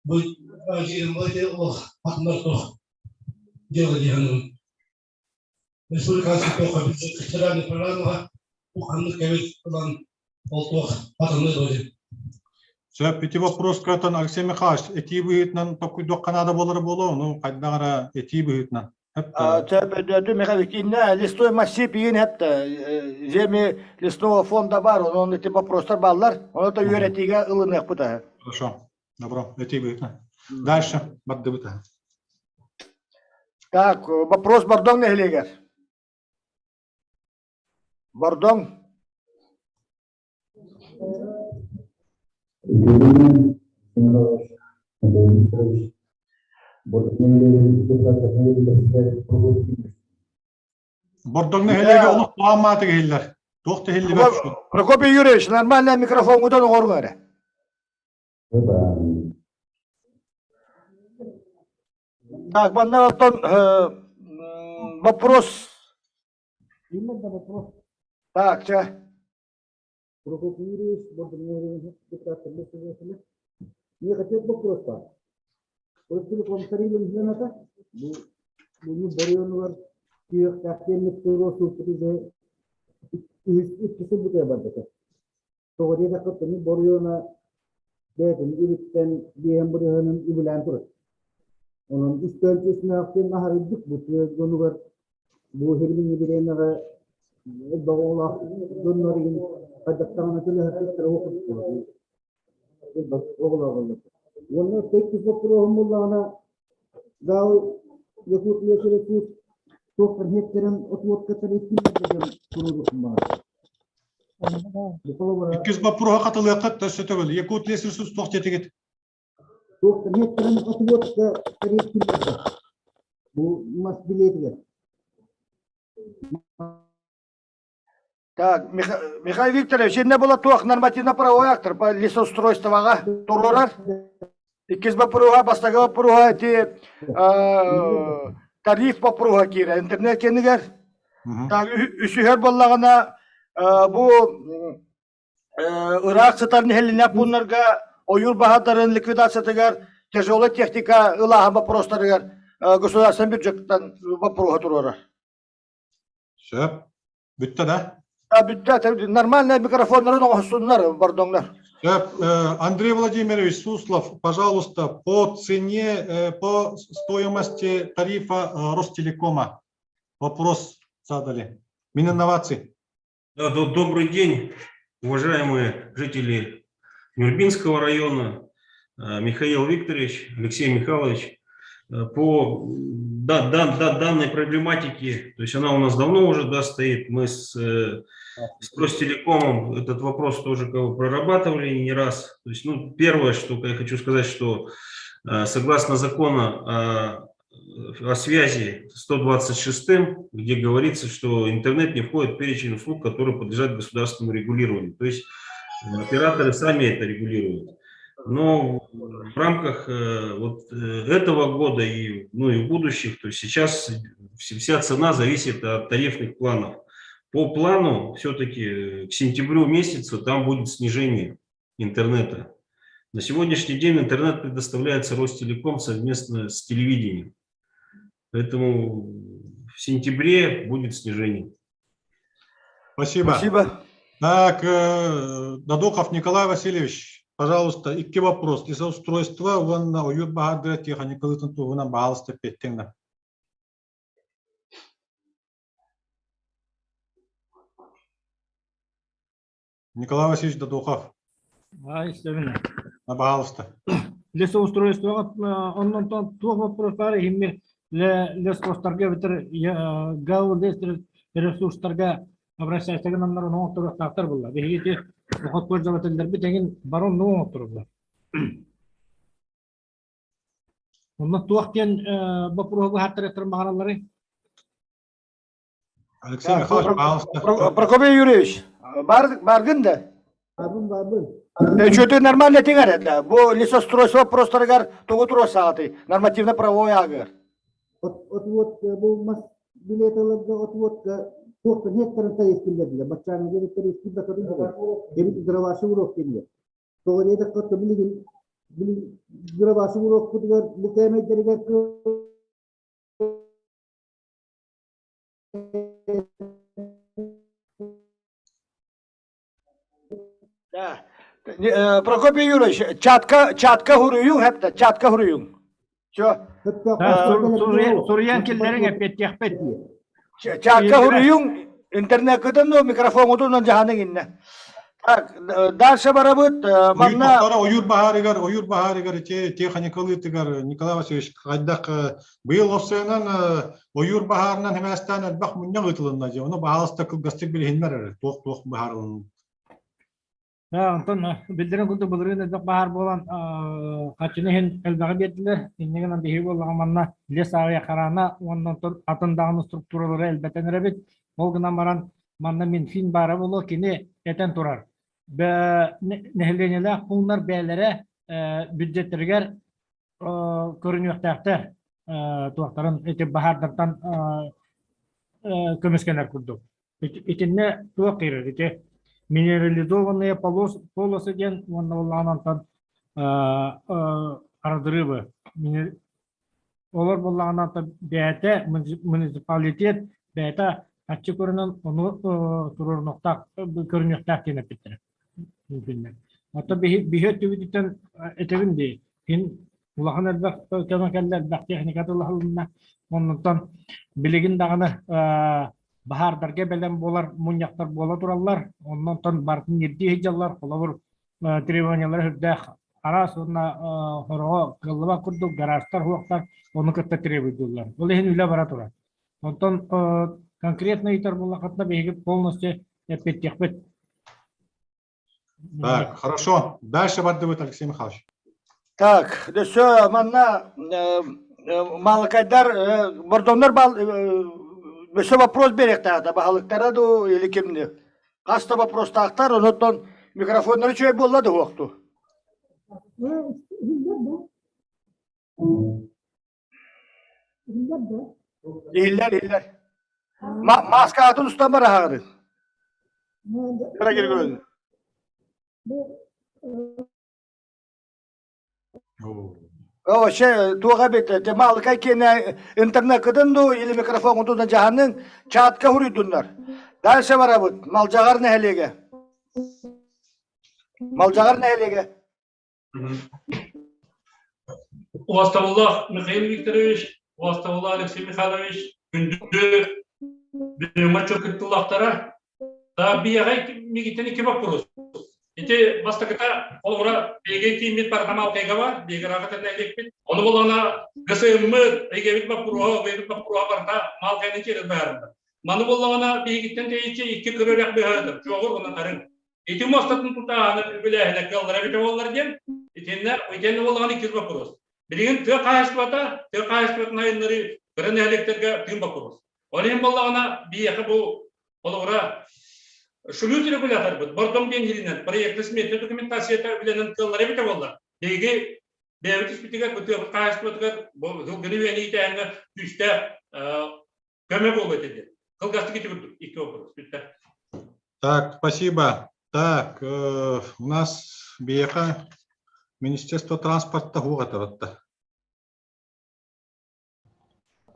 Бу ити ол атыннар туох дьыала дии саныыбын. Республиканский туохха федеральный программаҕа ханнык кэбит ылан ол туох атынны дуо диэн. Сөп, ити вопроска оттон Алексей Михайлович этии быһыытынан толкуйдуохха наада буолара буолуо, ону хайдах эрэ этии быһыытынан. Сөп, Михаил итиннэ лесной массив иин хепте земли лесного фонда бар, онон ити вопростар бааллар, ону да үөрэтиигэ ылыныахпыт аһы. Хорошо, добро, этии быһыытынан. Дальше бардыбыт. Так, вопрос Бордоҥ нэһилиэгэр. Бордоҥ. Бордоҥ нэһилиэгэ олох туһааммаатык иһиллэр. Туох да иһиллибэт. Прокопий Юрьевич, нормальный микрофоҥҥутун оҥоруҥ эрэ. Так, манна оттон вопрос. Так, чэ. Прокопий Юрьевич, Не хотел вопрос баар. Ростелеком тарибын бу буну боройонугар күөхтээхтиэммит туруорсууппутугар икки сыл бутуйа барбыта. Тоҕо диэтэххэ, кини боруйуона бэйэтин үбүттэн биэһин бырыһыанын үбүлээн турар. Онон үстэн үс аһарыйдык бу тыа дьонугар бу иһирбиҥҥи бириэмэҕэ элбэх оҕолоох дьоннор игин хайдах даҕаны төлөһөр оҕолоох Уонна иккис боппуруоһум буоллаҕына, Гал Якут лесоресурс туохтан иһиттэрин отводкаттан иккилэргэ дьон туруоруохпун баҕарабын. Иккис боппуруоһа хатылыаххыт өссө төгүл. Якут лесресурс туох диэтигит? Туохтан иһиттэрин отводка тариф Бу мас билиэтигэр. Так, Михаил Викторович, иннэ була туох нормативно-правовой актор по лесоустройствоҕа туруорар? Иккис боппуруоһа, бастакы боппуруоһа ити тариф боппуруоһа киирэр интернет кэннигэр. Так, үсүһэр буоллаҕына бу ыраах сытар нэһилиэнньэ пууннарга ойуур баһаардарын ликвидациятыгар тяжелая техника ылааһын боппуруостарыгар государственный бюджеттан боппуруоһа туруорар. Сөп. Бүттэ да? Да, бүттэ. Нормальный микрофоннарын оҥоһуннар, бордоҥнор. Сөп. Андрей Владимирович Суслов, пожалуйста, по цене, по стоимости тарифа Ростелекома вопрос задали. Мининноваций. Да, добрый день, уважаемые жители Нюрбинского района, Михаил Викторович, Алексей Михайлович. По да, да, да, данной проблематике, то есть она у нас давно уже, да, стоит, мы с Ростелекомом этот вопрос тоже как бы прорабатывали не раз. То есть, ну, первое, что я хочу сказать, что согласно закону о связи 126, где говорится, что интернет не входит в перечень услуг, которые подлежат государственному регулированию. То есть операторы сами это регулируют. Но в рамках вот этого года и, ну, и будущих, то есть сейчас вся цена зависит от тарифных планов. По плану все-таки к сентябрю месяцу там будет снижение интернета. На сегодняшний день интернет предоставляется Ростелеком совместно с телевидением. Поэтому в сентябре будет снижение. Спасибо. Спасибо. Так, Дадохов Николай Васильевич, пожалуйста, икки вопрос. Лесоустройство уонна ойуур баһаардара техникалытын туһунан баһаалыста эппиэттиҥ. Николай Васильевич Дадохов. Ай, истэбин. Пожалуйста. Лесоустройствоҕа оннон туох вопрос баар иһимми лесхозтарга эбэтэр ГАУ ресурстарга обращайся гынаннар ону оҥотторуохтаахтар буолла. Биһиги ити охотпользователлэрбит эҥин бары оннук оҥотторуллар. Онно туох диэн боппуруоһу быһааттарыахтарын баҕаралларый? Алексей Михайлович, пожалуйста. Прокопий Юрьевич, бар, баргын да? Барбын, барбын. Чөтө нормально тиңер это. Бу лесостройство вопростарыгар тугу туруорсаҕытый? Нормативно-правовой агыр. От бу мас билеталарга отводка туохтан гектарын таескиллердилер. Баччааҥҥа гектар искиббакатын Эбит дроваши урок кэлиэ. Тоҕо диэтэххэ, билигин дроваши урокпутугар бу кээмэйдэригэр Да. Прокопий Юрьевич, чатка, чатка хуруйуҥ хэпта, чатка хуруйуҥ. Все. Суруйан киллэриҥ эппиэттиэхпит. Чатка хуруйуҥ, интернеккытын ну микрофоҥутунан дьаһаныҥ иннэ. Так, дальше барабыт. Манна ойуур баһаарыгар, ойуур баһаарыгар ити техникалыытыгар Николай Васильевич хайдах быйыл оссуйанан ойуур баһаарынан хэмээстээн элбэх мунньах ыытылынна дии. Ону баһаалыста кылгастык билиһиннэр эрэ. Туох-туох баһаарылын. Онтон биллэрин курдук былырыын элбэх баһаар буолан хаччыны иһин элбэҕи биэрдилэр. Инньэ гынан биһиги буоллаҕа манна лес авиахрана уонна онтон атын даҕаны структуралары элбэтэн эрэбит. Ол гынан баран манна Минфин баара буолуо кини этэн турар. Нэһилиэнньэлээх пууннар бэйэлэрэ бюджеттэригэр көрүнүөхтээхтэр туохтарын ити баһаардартан көмүскэнэр курдук. Итиннэ туох киирэр ити минерализованные полосы диэн уонна буоллаҕына онтон разрывы олор буоллаҕына бэйэтэ муниципалитет бэйэтэ харчы көрүнэн ону туруорунуохтаах көрүнүөхтээх диэн эппиттэрэ. Оттон биһи өттүбүтүттэн этэбин дии кин улахан элбэх көмө кэллэ элбэх техника тылаһылынна оннуттан билигин даҕаны баһаардарга бэлэм буолар мунньахтар буола тураллар. Оннон барытын ирдии сылдьаллар. Холобур, требованиялара үрдээх араас уонна хороҕо кыаллыбат курдук гаражтар, хуохтар ону кытта требуйдууллар. Ол иһин үлэ бара турар. Онтон конкретно ыйытар буоллаххытына биһиги полностью эппиэттиэхпит. Так, хорошо. Дальше бардыбыт, Алексей Михайлович. Так, все, манна малакайдар, бордоннор бал, өссө вопрос беректаата, баһылыктара ду или кимни? Хаста вопростаахтар, онуттан микрофоннары үчүгэй буолла да уохту. Иһиллэр, иһиллэр. Маскаатын устан бараһаҕын. Кыра киргүн. О, ще туох эбит, те малыкай киэнэ интернеккытын ду или микрофоҥутун дьаһанын чатка хуруйдуннар. Дальше барабыт. Малдьаҕар нэһилиэгэ. Малдьаҕар нэһилиэгэ. Уостабыллаах Михаил Викторович, уостабыллаах Алексей Михайлович, күндү бүөҥҥэ кыттыллахтара. Биһиэхэ мигиттэн икки боппуруос. Ити бастакыта холобура биһиги кииммит Бархамалкайга бар, биһиги ыраахатан нэһилиэкпит. Ону буоллаҕына ГСМ-мыт, эйгэбит боппуруоһа, бэйэбит боппуруоһа барыта Малкайны киирэн баарында. Маны буоллаҕына биһигиттэн тэйиччи икки кыры үрэх быһаатыр, чуоҕур уонна нарын. Ити муостатын тутааһыны үбүлээһинэ кыаллара эбитэ буоллар диэн, итиннэ итиннэ буоллаҕына иккис боппуруос. Билигин тыа хаһаайыстыбата, тыа хаһаайыстыбатын айыннарыы кыра нэһилиэктэргэ тыын боппуруос. Ол иһин буоллаҕына биһиэхэ бу холобура шлюз регуляторбыт Бордоҥ диэн иһиринэн проектно сметная документацията үлэнэн кыаллара эбитэ буоллар, биһиги бэйэбит испитигэр бу тыабыт хаһаайыстыбатыгар бу сылгыны үөһэни иитээһиҥҥэ күүстээх көмө буолуо этэ диэн. Кылгастык ити курдук икки вопрос бүттэ. Так, спасибо. Так, у нас биһиэхэ Министерство транспорта хуох этэ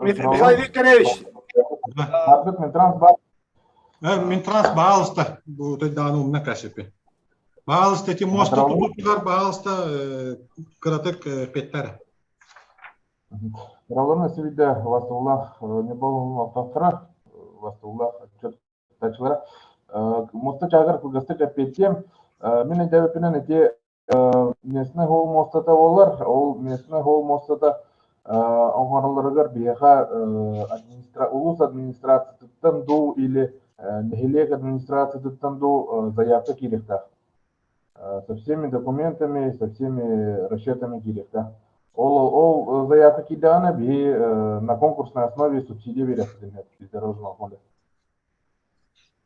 Михаил Викторович. Минтранс бар. Минтранс баалыста. Бу тойдааны умна кәсіпі. Баалыста эти моста тутуутугар баалыста кыратык петтер. Ралларына сибидэ Васыллах Неболун алтахтара, Васыллах отчет Моста чагар кылгастык эппиэттиэм. Мин өйдөөбүппүнэн ити местный холл муостата буолар. Ол местный холл муостата оҥороллоругар биһиэхэ улуус администрациятыттан дуу или нэһилиэк администрациятыттан дуу заявка киириэхтээх. Со всеми документами, со всеми расчетами киириэхтээх. Ол, ол заявка киирдэҕинэ биһи на конкурсной основе субсидия биэриэхпитин сөп дорожного фонда.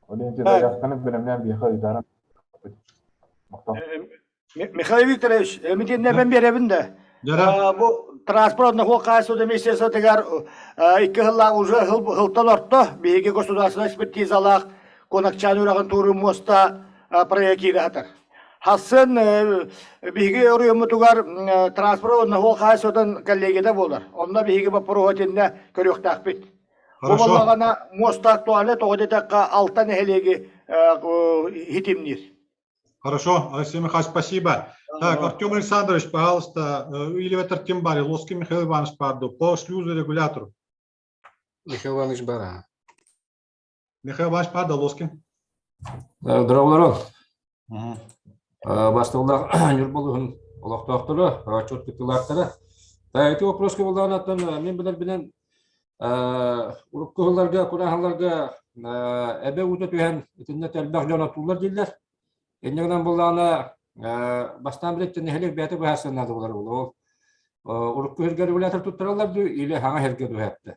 Ол иһин заявканы бэлэмнээн биһиэхэ ыытааран Михаил Викторович, митиннэ мен биэрэбин да. Бу транспорт нахуо хаайсуда министерствотыгар икки сыллаах уже хылтан орто биһиги государственная экспертизалаах Кунакчаан үрэҕин туоруур муоста проект киирэ сатар. Хассын биһиги оройуоммутугар транспорт нахуо хаайсудан коллегията буолар. Онно биһиги боппуруоһу итиннэ көрүөхтээхпит. Бу буоллаҕына муоста актуальна тоҕо диэтэххэ алта нэһилиэги хитимниир. Хорошо, Алексей Михайлович, спасибо. Так, Артем Александрович, пожалуйста, или в Артем Бари, Лоский Михаил Иванович Парду, по шлюзу регулятору. Михаил Иванович Бара. Михаил Иванович Парда, Лоскин. Здраволорон. Бастыллах Ньурбалыһын олохтоохторо, отчет кыттыылаахтара. Эти вопроска булдаанаттан мен билэр билэн урукку сылларга, кураһалларга эбэ уута түһэн итиннэ элбэх дьон оттууллар дииллэр. Инньэ гынан буоллаҕына, бастаан билэттэн нэһилиэк бэйэтэ быһаарсан наада буолар ол урукку сиргэ регулятор туттараллар дуу или хаҥа сиргэ дуу эттэ.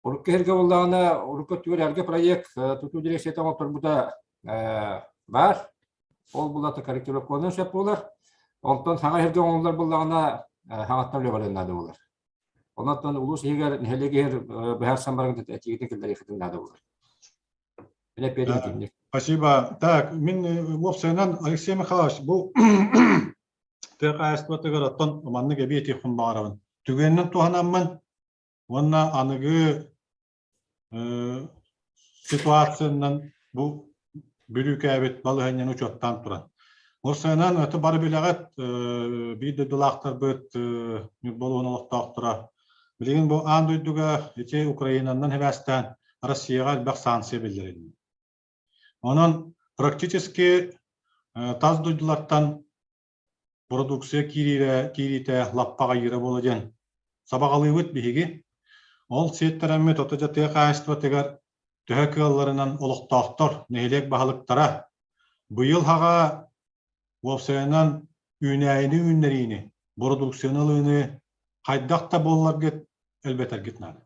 Урукку сиргэ буоллаҕына, урукку өттүгэр эргэ проект тутуу дирекцията оҥотторбута баар. Ол булата корректировкаланыан сөп буолар. Онтон саҥа сиргэ оҥоһуллар буоллаҕына, хаҥаттан үлэ наада буолар. Онон улуус иһигэр, нэһилиэк иһигэр быһаарсан баран этиигитин киллэриэххитин наада буолар. Спасибо. Так, мин уопсайынан Алексей Михайлович бу тыа хаһаайыстыбатыгар оттон маннык эбии этиэхпин баҕарабын. Түгэнинэн туһанаммын уонна аныгы ситуациянан бу бүрүүкээбит балаһыанньаны учуоттаан туран. Уопсайынан это бары билэҕит биир дойдулаахтарбыт Ньурба улууһун олохтоохторо билигин бу аан дойдуга ити Украинанан сибээстээн Россияҕа элбэх санкция биллэрилиннэ. Онон практически тас дойдулартан продукция киириирэ, киириитэ лаппаҕайыыра буола диэн сабаҕалыыбыт биһиги. Ол сиэттэрэммит ото дьэ тыа хаһаайыстыбатыгар төһө кыалларынан олохтоохтор, нэһилиэк баһылыктара быйыл хаҕа уопсайынан үүнээйини үүннэриини, бородууксуйаны ылыыны хайдах да буолларгыт элбэтэргит наада.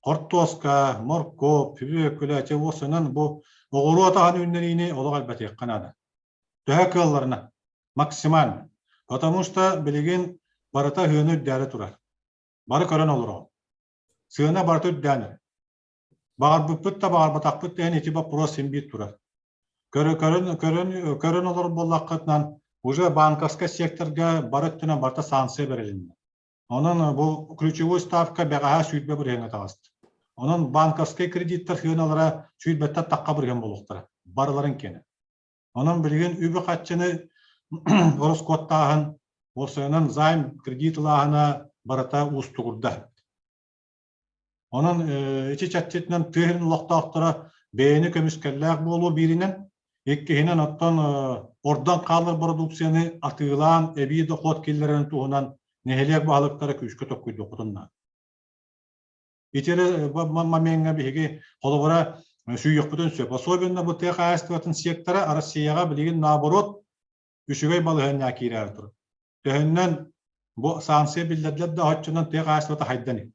Хортуоска, моркуоп, сүбүөкүлэ, чэ уопсайынан бу оҕуруот аһын үүннэриини олох элбэтиэххэ наада. Төһө кыалларынан, максимально. Потому что билигин барыта ыһыаны үрдээри турар. Бары көрөн олороҕун. Сыана барыта үрдээн эрэр. Баҕарбыппыт да баҕарбатахпыт да иһин ити боппуруос син биир турар. Көрө, көрөн, көрөн, көрөн олорор буоллаххытынан уже банковскай секторга бары өттүнэн барыта санкция бэрилиннэ. Онон бу ключевой ставка бэҕэһээ 20 бырыһыаҥҥа таҕыста. Онон банковскай кредиттэр сыаналара сүүрбэттэн тахха бырыһыан буолуохтара. Барыларын киэнэ. Онон билигин үбү-харчыны ороскуоттааһын, уопсайынан займ кредит ылааһына барыта уустугурда. Онон ити чэрчитинэн тыа сирин олохтоохторо бэйэни көмүскэллээх буолуо бииринэн, иккиһинэн оттон ордон хаалар бородууксуйаны атыылаан эбии дохуот киллэрэрин туһунан нэһилиэк баһылыктара күүскэ толкуйдуоххутун наада. Ити эрэ момеҥҥа биһиги холобура сүүйүөхпүтүн сөп. Особенно бу тыа хаһаайыстыбатын сектора Россияҕа билигин наоборот үчүгэй балаһыанньаҕа киирээри турар. Төһөннөн бу санкция биллэрдилэр да оччонон тыа хаһаайыстыбата хайдан иһэр.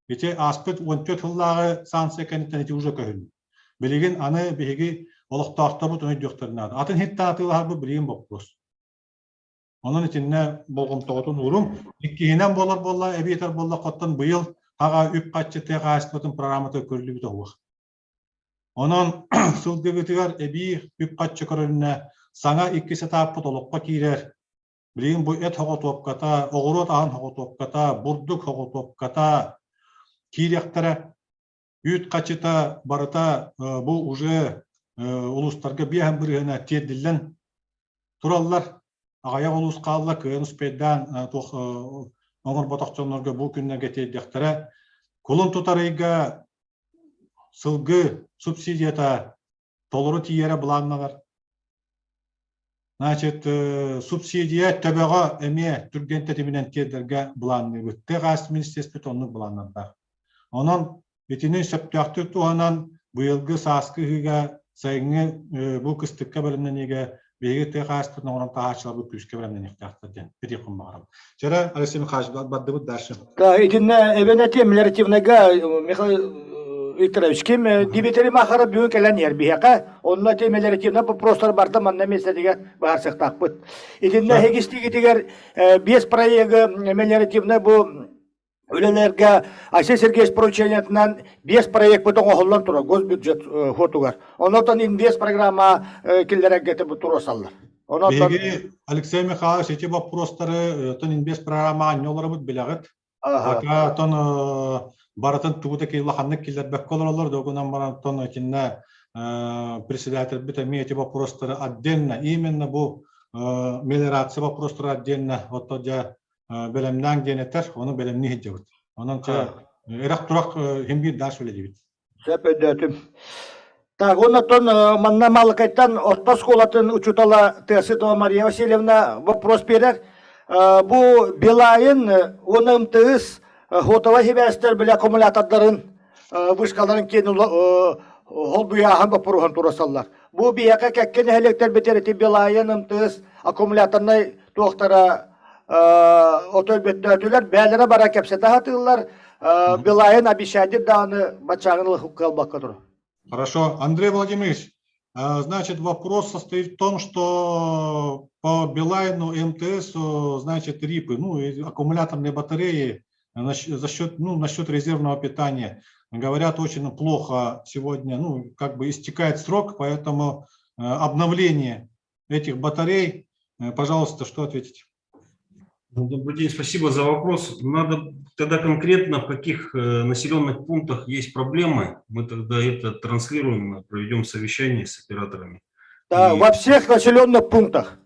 Ити ааспыт 14 сыллааҕы санкция кэнниттэн ити уже көһүннэ. Билигин аны биһиги олохтоохторбут ону өйдүөхтэрин наада. Атын иһиттэн атыылаһарбыт билигин боппуруос. Онон итиннэ болҕомтоҕутун ууруҥ. Иккиһинэн буолар буолла, эбиэтэр буолла оттон быйыл хаҕа үп-харчы тыа хаһаайыстыбатын программата көрүллүбүтэ уһуох. Онон сылгыгытыгар эбии үп-харчы көрүлүннэ, саҥа иккис этааппыт олоххо киирэр. Билигин бу эт хоҕотуопката, оҕуруот аһын хоҕотуопката, бурдук хоҕотуопката киириэхтэрэ. Үүт хачыта барыта бу уже улуустарга биэһэн бырыһына тиэрдиллэн тураллар. Аҕыйах улуус хаалла, кыайан успейдаан туох оҥорботох дьоннорго бу күннэргэ тиэрдиэхтэрэ. Кулун тутар ыйга сылгы субсидията толору тиийэрэ былааннанар. Значит, субсидия төбөҕө эмиэ түргэн тэтиминэн тиэрдэргэ былаанныыбыт. Тыа хаһаайыстыбатын министерствота оннук былааннардаах. Онон итини сөптөөхтүк туһанан быйылгы сааскы ыһыыга, сайыҥҥы бу кыстыкка бэлэмнэниигэ биһиги тыа хаһаайыстыбатын оҥорон таһааччыларбыт күүскэ бэлэмнэниэхтээхтэр диэн этиэхпин баҕарабын. Чэрэ, Алексей Михайлович, бардыбыт дальше. Да, итиннэ эбэн этиэм мелиоративныйга Михаил Викторович, ким Дмитрий Махаров бүгүн кэлэн иһэр биһиэхэ, онно ити мелиоративнай вопростар барда манна миэстэтигэр быһаарсыахтаахпыт. Итиннэ эһигистигитигэр биэс проегы мелиоративнай бу үлэлэргэ Айсен Сергеевич поручениетынан биэс проекпыт оҥоһуллан турар госбюджет хотугар. Онотон инвест программа киллэрэргэ туруорсаллар. Биһиги Алексей Михайлович ити боппуруостары оттон инвест программаҕа анньа олоробут билэҕит. Пока оттон барытын тугу да улаханнык киллэрбэккэ олороллор, догунан баран оттон итиннэ председательбит эмиэ эти вопростары отдельно, именно бу мелиорация вопростары отдельно оттон дьэ бэлэмнээҥ диэн этэр, ону бэлэмнии сылдьабыт. Онон чэ эрэх-турах иһин биир дальше үлэлиибит. Сөп өйдөөтүм. Так, оннотон манна Малыкайтан орто оскуолатын учуутала Тыасытова Мария Васильевна вопрос биэрэр. Бу Билайн уонна МТС хотовай сибээстэр били аккумулятордарын вышкаларын киэн Холбуйааһын боппуруоһун турасаллар. Бу биһиэхэ кэккэ нэһилиэктэрбитигэр ити Белайын МТС аккумуляторнай туохтара отой бөттөөтүлэр, бээлэрэ бара кэпсэтэ сатыыллар. Белайын обещание даҕаны баччааҕын кыалбакка турар. Хорошо. Андрей Владимирович, значит, вопрос состоит в том, что по Билайну МТС, значит, РИПы, ну, и аккумуляторные батареи за счет, ну, насчет резервного питания, говорят, очень плохо сегодня, ну, как бы истекает срок, поэтому обновление этих батарей, пожалуйста, что ответите? Ну, добрый день, спасибо за вопрос. Надо тогда конкретно, в каких населенных пунктах есть проблемы, мы тогда это транслируем, проведем совещание с операторами. Да, во всех населенных пунктах.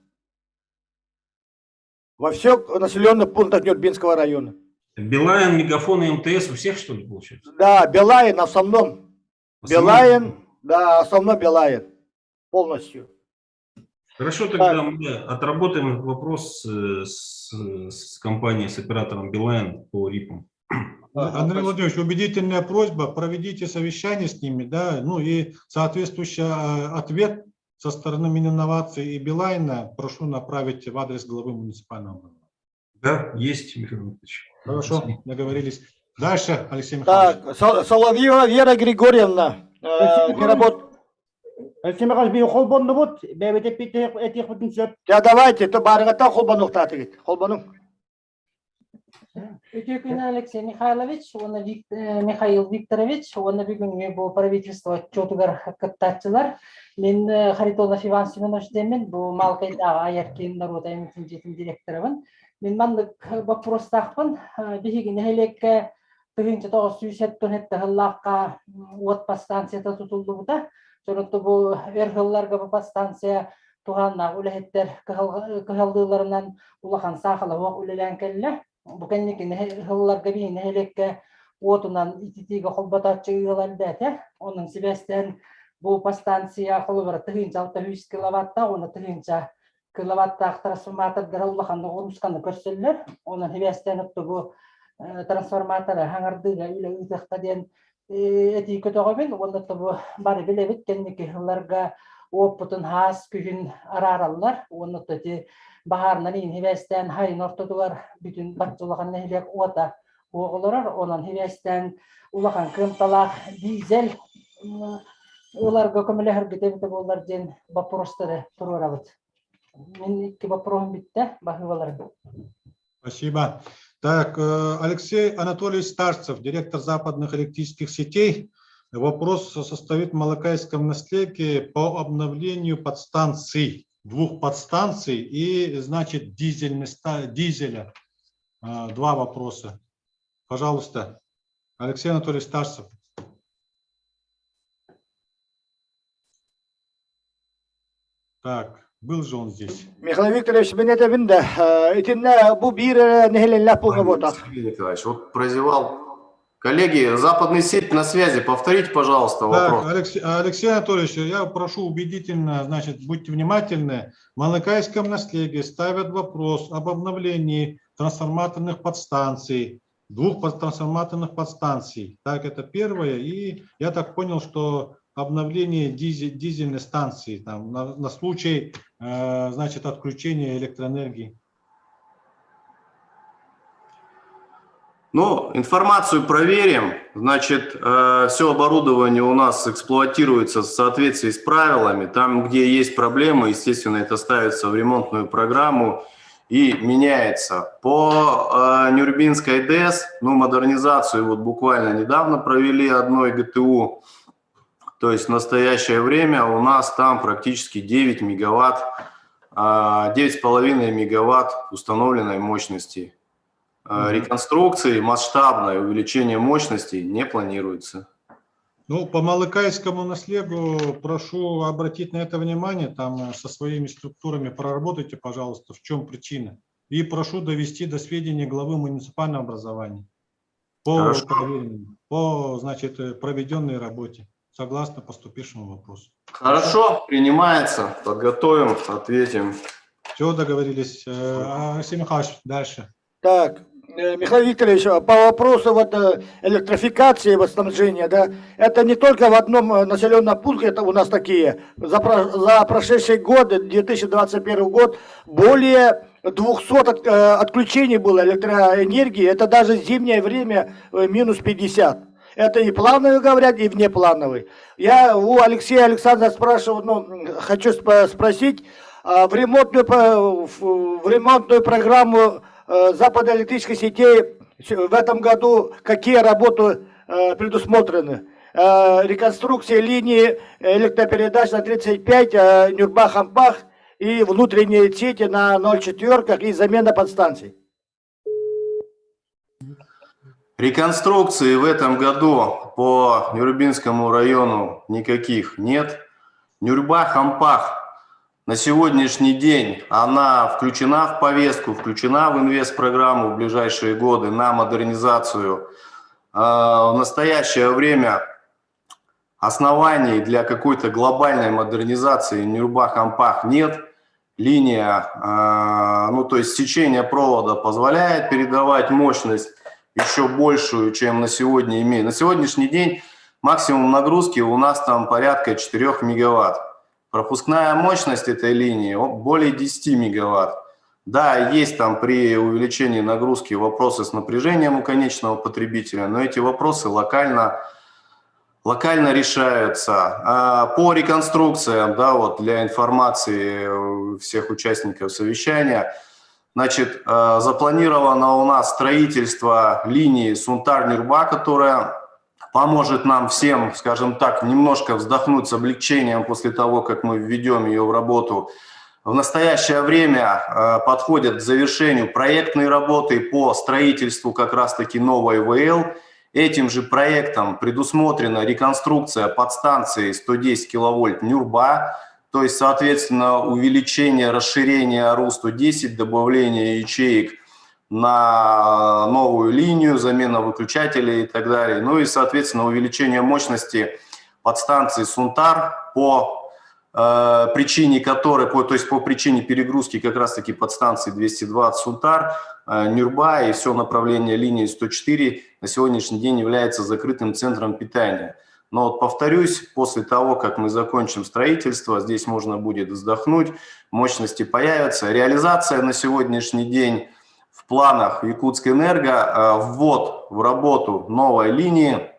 Во всех населенных пунктах Нюрбинского района. Билайн, Мегафон и МТС у всех, что ли, получается? Да, Билайн в основном. Билайн, да, основном Билайн. Полностью. Хорошо, тогда так. Мы отработаем этот вопрос с компанией, с оператором Билайн по РИПам. Андрей Владимирович, убедительная просьба, проведите совещание с ними, да, ну и соответствующий ответ со стороны Мининноваций и Билайна прошу направить в адрес главы муниципального. Да, есть, Михаил Викторович. Хорошо, договорились. Дальше, Алексей Михайлович. Так, Соловьева Вера Григорьевна. Не Алексей Михайлович, би холбоннубут, бэбит этиэхпитин сөп. Я давайте, то барыгата холбонуктаатыгыт. Холбонуҥ. Үтүө күн Алексей Михайлович, уонна Михаил Викторович, уонна бүгүҥҥү бу правительство отчетугар кыттааччылар. Мин Харитонов Иван Семенович диэммин, бу Малкайдааҕы айар киин норуот айымньытын дьиэтин директорабын. Мин маннык боппуруостаахпын. Биһиги нэһилиэккэ 1977 сыллаахха уот подстанцията тутуллубута. Сонотто бу өр сылларга бу подстанция туһааннаах үлэһиттэр кыһаллыыларынан улахан саахалаһуох үлэлээн кэллэ. Бу кэнники сылларга биһи нэһилиэккэ уотунан ититиигэ холботооччу ыал элбээтэ. Онон сибээстээн бу подстанция холобура 1600 киловаттаах уонна 1000 киловаттаах трансформатордара улаханнык оҕурусканы көрсөллөр. Онон сибээстээн отто бу трансформаторы хаҥардыыга үлэ ыытыахта диэн этии көтөҕөбүн уонна бу бары билэбит кэнники сылларга уоппутун хаас күһүн араараллар уонна ити баһаарынан иин хибээстээн хайын ортотугар бүтүн бачча улахан нэһилиэк уота олорор онон хибээстээн улахан кыамталаах дизель ыларга көмөлөһөргүт эбитэ буоллар диэн боппуруостары туруорабыт. Мин икки боппуруоһум бүттэ, баһыыбаларым. Спасибо. Так, Алексей Анатольевич Старцев, директор западных электрических сетей. Вопрос состоит в Малакайском наследии по обновлению подстанций, двух подстанций и, значит, дизельный, дизеля. Два вопроса. Пожалуйста, Алексей Анатольевич Старцев. Так, был же он здесь. Михаил Викторович, мин этэбин да, итиннэ бу биир нэһилиэнньэлээх пууҥҥа буолтах. Сергей Николаевич, вот прозевал. Коллеги, западный сеть на связи. Повторите, пожалуйста, вопрос. Так, Алексей, Алексей Анатольевич, я прошу убедительно, значит, будьте внимательны. В Малакайском наследии ставят вопрос об обновлении трансформаторных подстанций, двух трансформаторных подстанций. Так, это первое. И я так понял, что обновление дизельной станции там, на случай значит, отключения электроэнергии. Ну, информацию проверим. Значит, все оборудование у нас эксплуатируется в соответствии с правилами. Там, где есть проблемы, естественно, это ставится в ремонтную программу и меняется. По Нюрбинской ДЭС, ну, модернизацию вот буквально недавно провели одной ГТУ. То есть в настоящее время у нас там практически 9 мегаватт, 9,5 мегаватт установленной мощности. Реконструкции, масштабное увеличение мощности не планируется. Ну, по Малыкайскому наслегу прошу обратить на это внимание, там со своими структурами проработайте, пожалуйста, в чем причина. И прошу довести до сведения главы муниципального образования по, по значит, проведенной работе, согласно поступившему вопросу. Хорошо, принимается, подготовим, ответим. Все, договорились. Алексей Михайлович, дальше. Так, Михаил Викторович, по вопросу вот электрификации водоснабжения, да, это не только в одном населенном пункте, это у нас такие. За прошедший год, 2021 год, более 200 отключений было электроэнергии, это даже зимнее время минус 50. Это и плановый, говорят, и внеплановый. Я у Алексея Александровича спрашивал, ну, хочу спросить, в ремонтную программу Западной электрической сетей в этом году какие работы предусмотрены? Реконструкция линии электропередач на 35 Нюрба-Хампах и внутренние сети на 0,4 и замена подстанций. Реконструкции в этом году по Нюрбинскому району никаких нет. Нюрба-Хампах на сегодняшний день она включена в повестку, включена в инвестпрограмму в ближайшие годы на модернизацию. В настоящее время оснований для какой-то глобальной модернизации Нюрба-Хампах нет. Линия, ну то есть сечение провода позволяет передавать мощность еще большую, чем на сегодня имеем. На сегодняшний день максимум нагрузки у нас там порядка 4 мегаватт. Пропускная мощность этой линии более 10 мегаватт. Да, есть там при увеличении нагрузки вопросы с напряжением у конечного потребителя, но эти вопросы локально решаются. А по реконструкциям, да, вот для информации всех участников совещания, значит, запланировано у нас строительство линии Сунтар-Нюрба, которая поможет нам всем, скажем так, немножко вздохнуть с облегчением после того, как мы введем ее в работу. В настоящее время подходят к завершению проектные работы по строительству как раз-таки новой ВЛ. Этим же проектом предусмотрена реконструкция подстанции 110 киловольт Нюрба, то есть, соответственно, увеличение, расширение АРУ-110, добавление ячеек на новую линию, замена выключателей и так далее. Ну и, соответственно, увеличение мощности подстанции Сунтар по причине которой, то есть по причине перегрузки как раз-таки подстанции 220 Сунтар, Нюрба и все направление линии 104 на сегодняшний день является закрытым центром питания. Но вот повторюсь, после того, как мы закончим строительство, здесь можно будет вздохнуть, мощности появятся. Реализация на сегодняшний день в планах Якутскэнерго, ввод в работу новой линии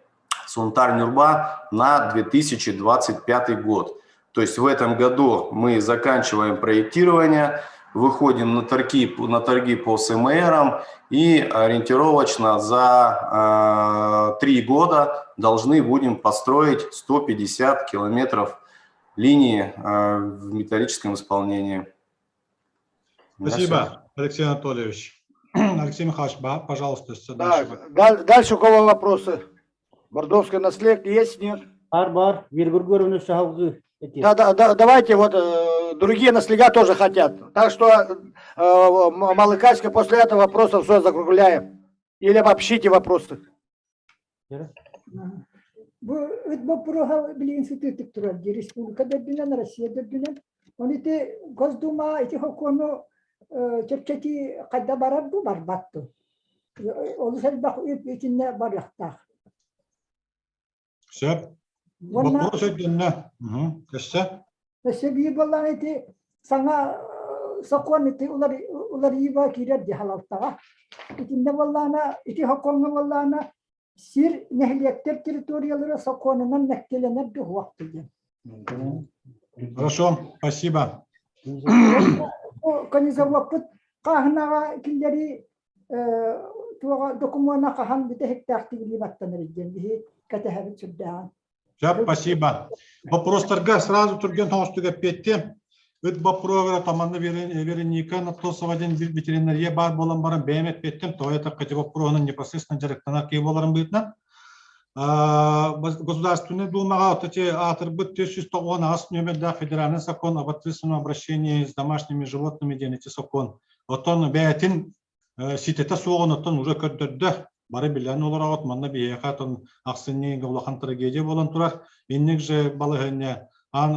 Сунтар-Нюрба на 2025 год. То есть в этом году мы заканчиваем проектирование, выходим на торги по СМРам и ориентировочно за 3 года должны будем построить 150 километров линии в металлическом исполнении. Спасибо, Алексей Анатольевич. Алексей Михайлович, пожалуйста, дальше. Дальше у кого вопросы? Бордовский наследие есть, нет? Бар, бар, Да, давайте вот другие наслега тоже хотят. Так что Малыкайска после этого вопроса все закругляем. Или обобщите вопросы. Бу ыт боппуруоһа билигин сытыытык турар дии республика да үрдүнэн, Россия да үрдүнэн. Оны ити Госдума ити сокуону чэпчэтии хайдах барар дуу барбат дуу. Олус элбэх үп итиннэ барыахтаах. Все. Вопрос өйдөннө. Өссө? Өссө биир буоллаҕына ити саҥа сокуон ити уларыйыыга киирэр дии салалтаҕа. Итиннэ буоллаҕына ити сокуоҥҥа буоллаҕына сир нэһилиэктэр территориялара сокуонунан мэктиэлэнэр дуу суох диэн. Хорошо, спасибо. Конезаводпут хааһынаҕа киллэрии туоҕа докумуона хаһан бүтэһиктээхтик баттанар диэн биһи кэтэһэбит сүрдээҕин. Все, спасибо. Вопростарга сразу түргэн соҕустук эппиэттиэм. Ыт боппуруоһугар Таманна Вероника Наттосова диэн ветеринария баар буолан баран бэйэм эппиэттиэм, тоҕо диэтэххэ ити боппуруоһунан непосредственно дьарыктанар киһи буоларым быһыытынан. Государственной Думаҕа вот эти аатырбыт 398 нүөмэрдээх федеральный закон об ответственном обращении с домашними животными диэн ити сокуон. Оттон бэйэтин ситэтэ суоҕун оттон уже көрдөрдө. Бары билэн олороҕут, манна биһиэхэ оттон ахсынньыга улахан трагедия буолан турар. Инник же балаһыанньа аан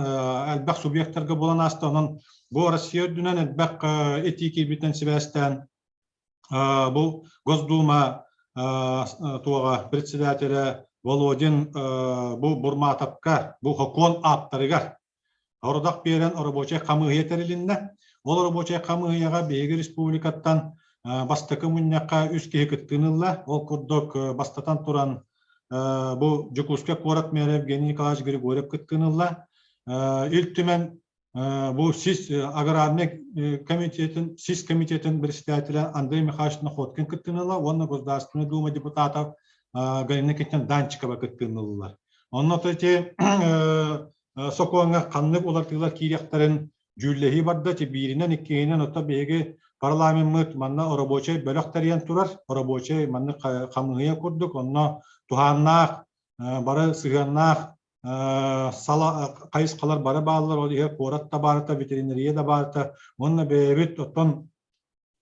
элбэх субъектарга буолан ааста. Онон бу Россия үрдүнэн элбэх этии киирбитинэн сибээстээн. Бу Госдума туоҕа председателэ Володин бу Бурматовка, бу сокуон ааптарыгар Орудах биэрэн рабочай хамыыһыйа тэрилиннэ. Ол рабочай хамыыһыйаҕа биһиги республикаттан бастакы мунньахха үс киһи кыттыыны ылла. Ол курдук бастатан туран бу Дьокуускай куорат мэра Евгений Николаевич Григорьев кыттыыны ылла. Ил Түмэн бу СИС аграрный комитетин СИС комитетин председателя Андрей Михайлович Находкин кыттыыны ылла уонна Государственная Дума депутатов Галина Никитична Данчикова кыттыыны ыллылар. Онно эти сокуоҥҥа ханнык уларытыылар киириэхтэрин дьүүллэһии барда. Бииринэн, иккиһинэн, оттон биһиги парламеммыт манна оробуочай бөлөх тэрийэн турар, оробуочай маннык хамыыһыйа курдук, онно туһааннаах, бары сыһыаннаах сала хайысхалар бары бааллар, ол иһэ куорат да баарыта, ветеринария да баарыта, уонна бэйэбит оттон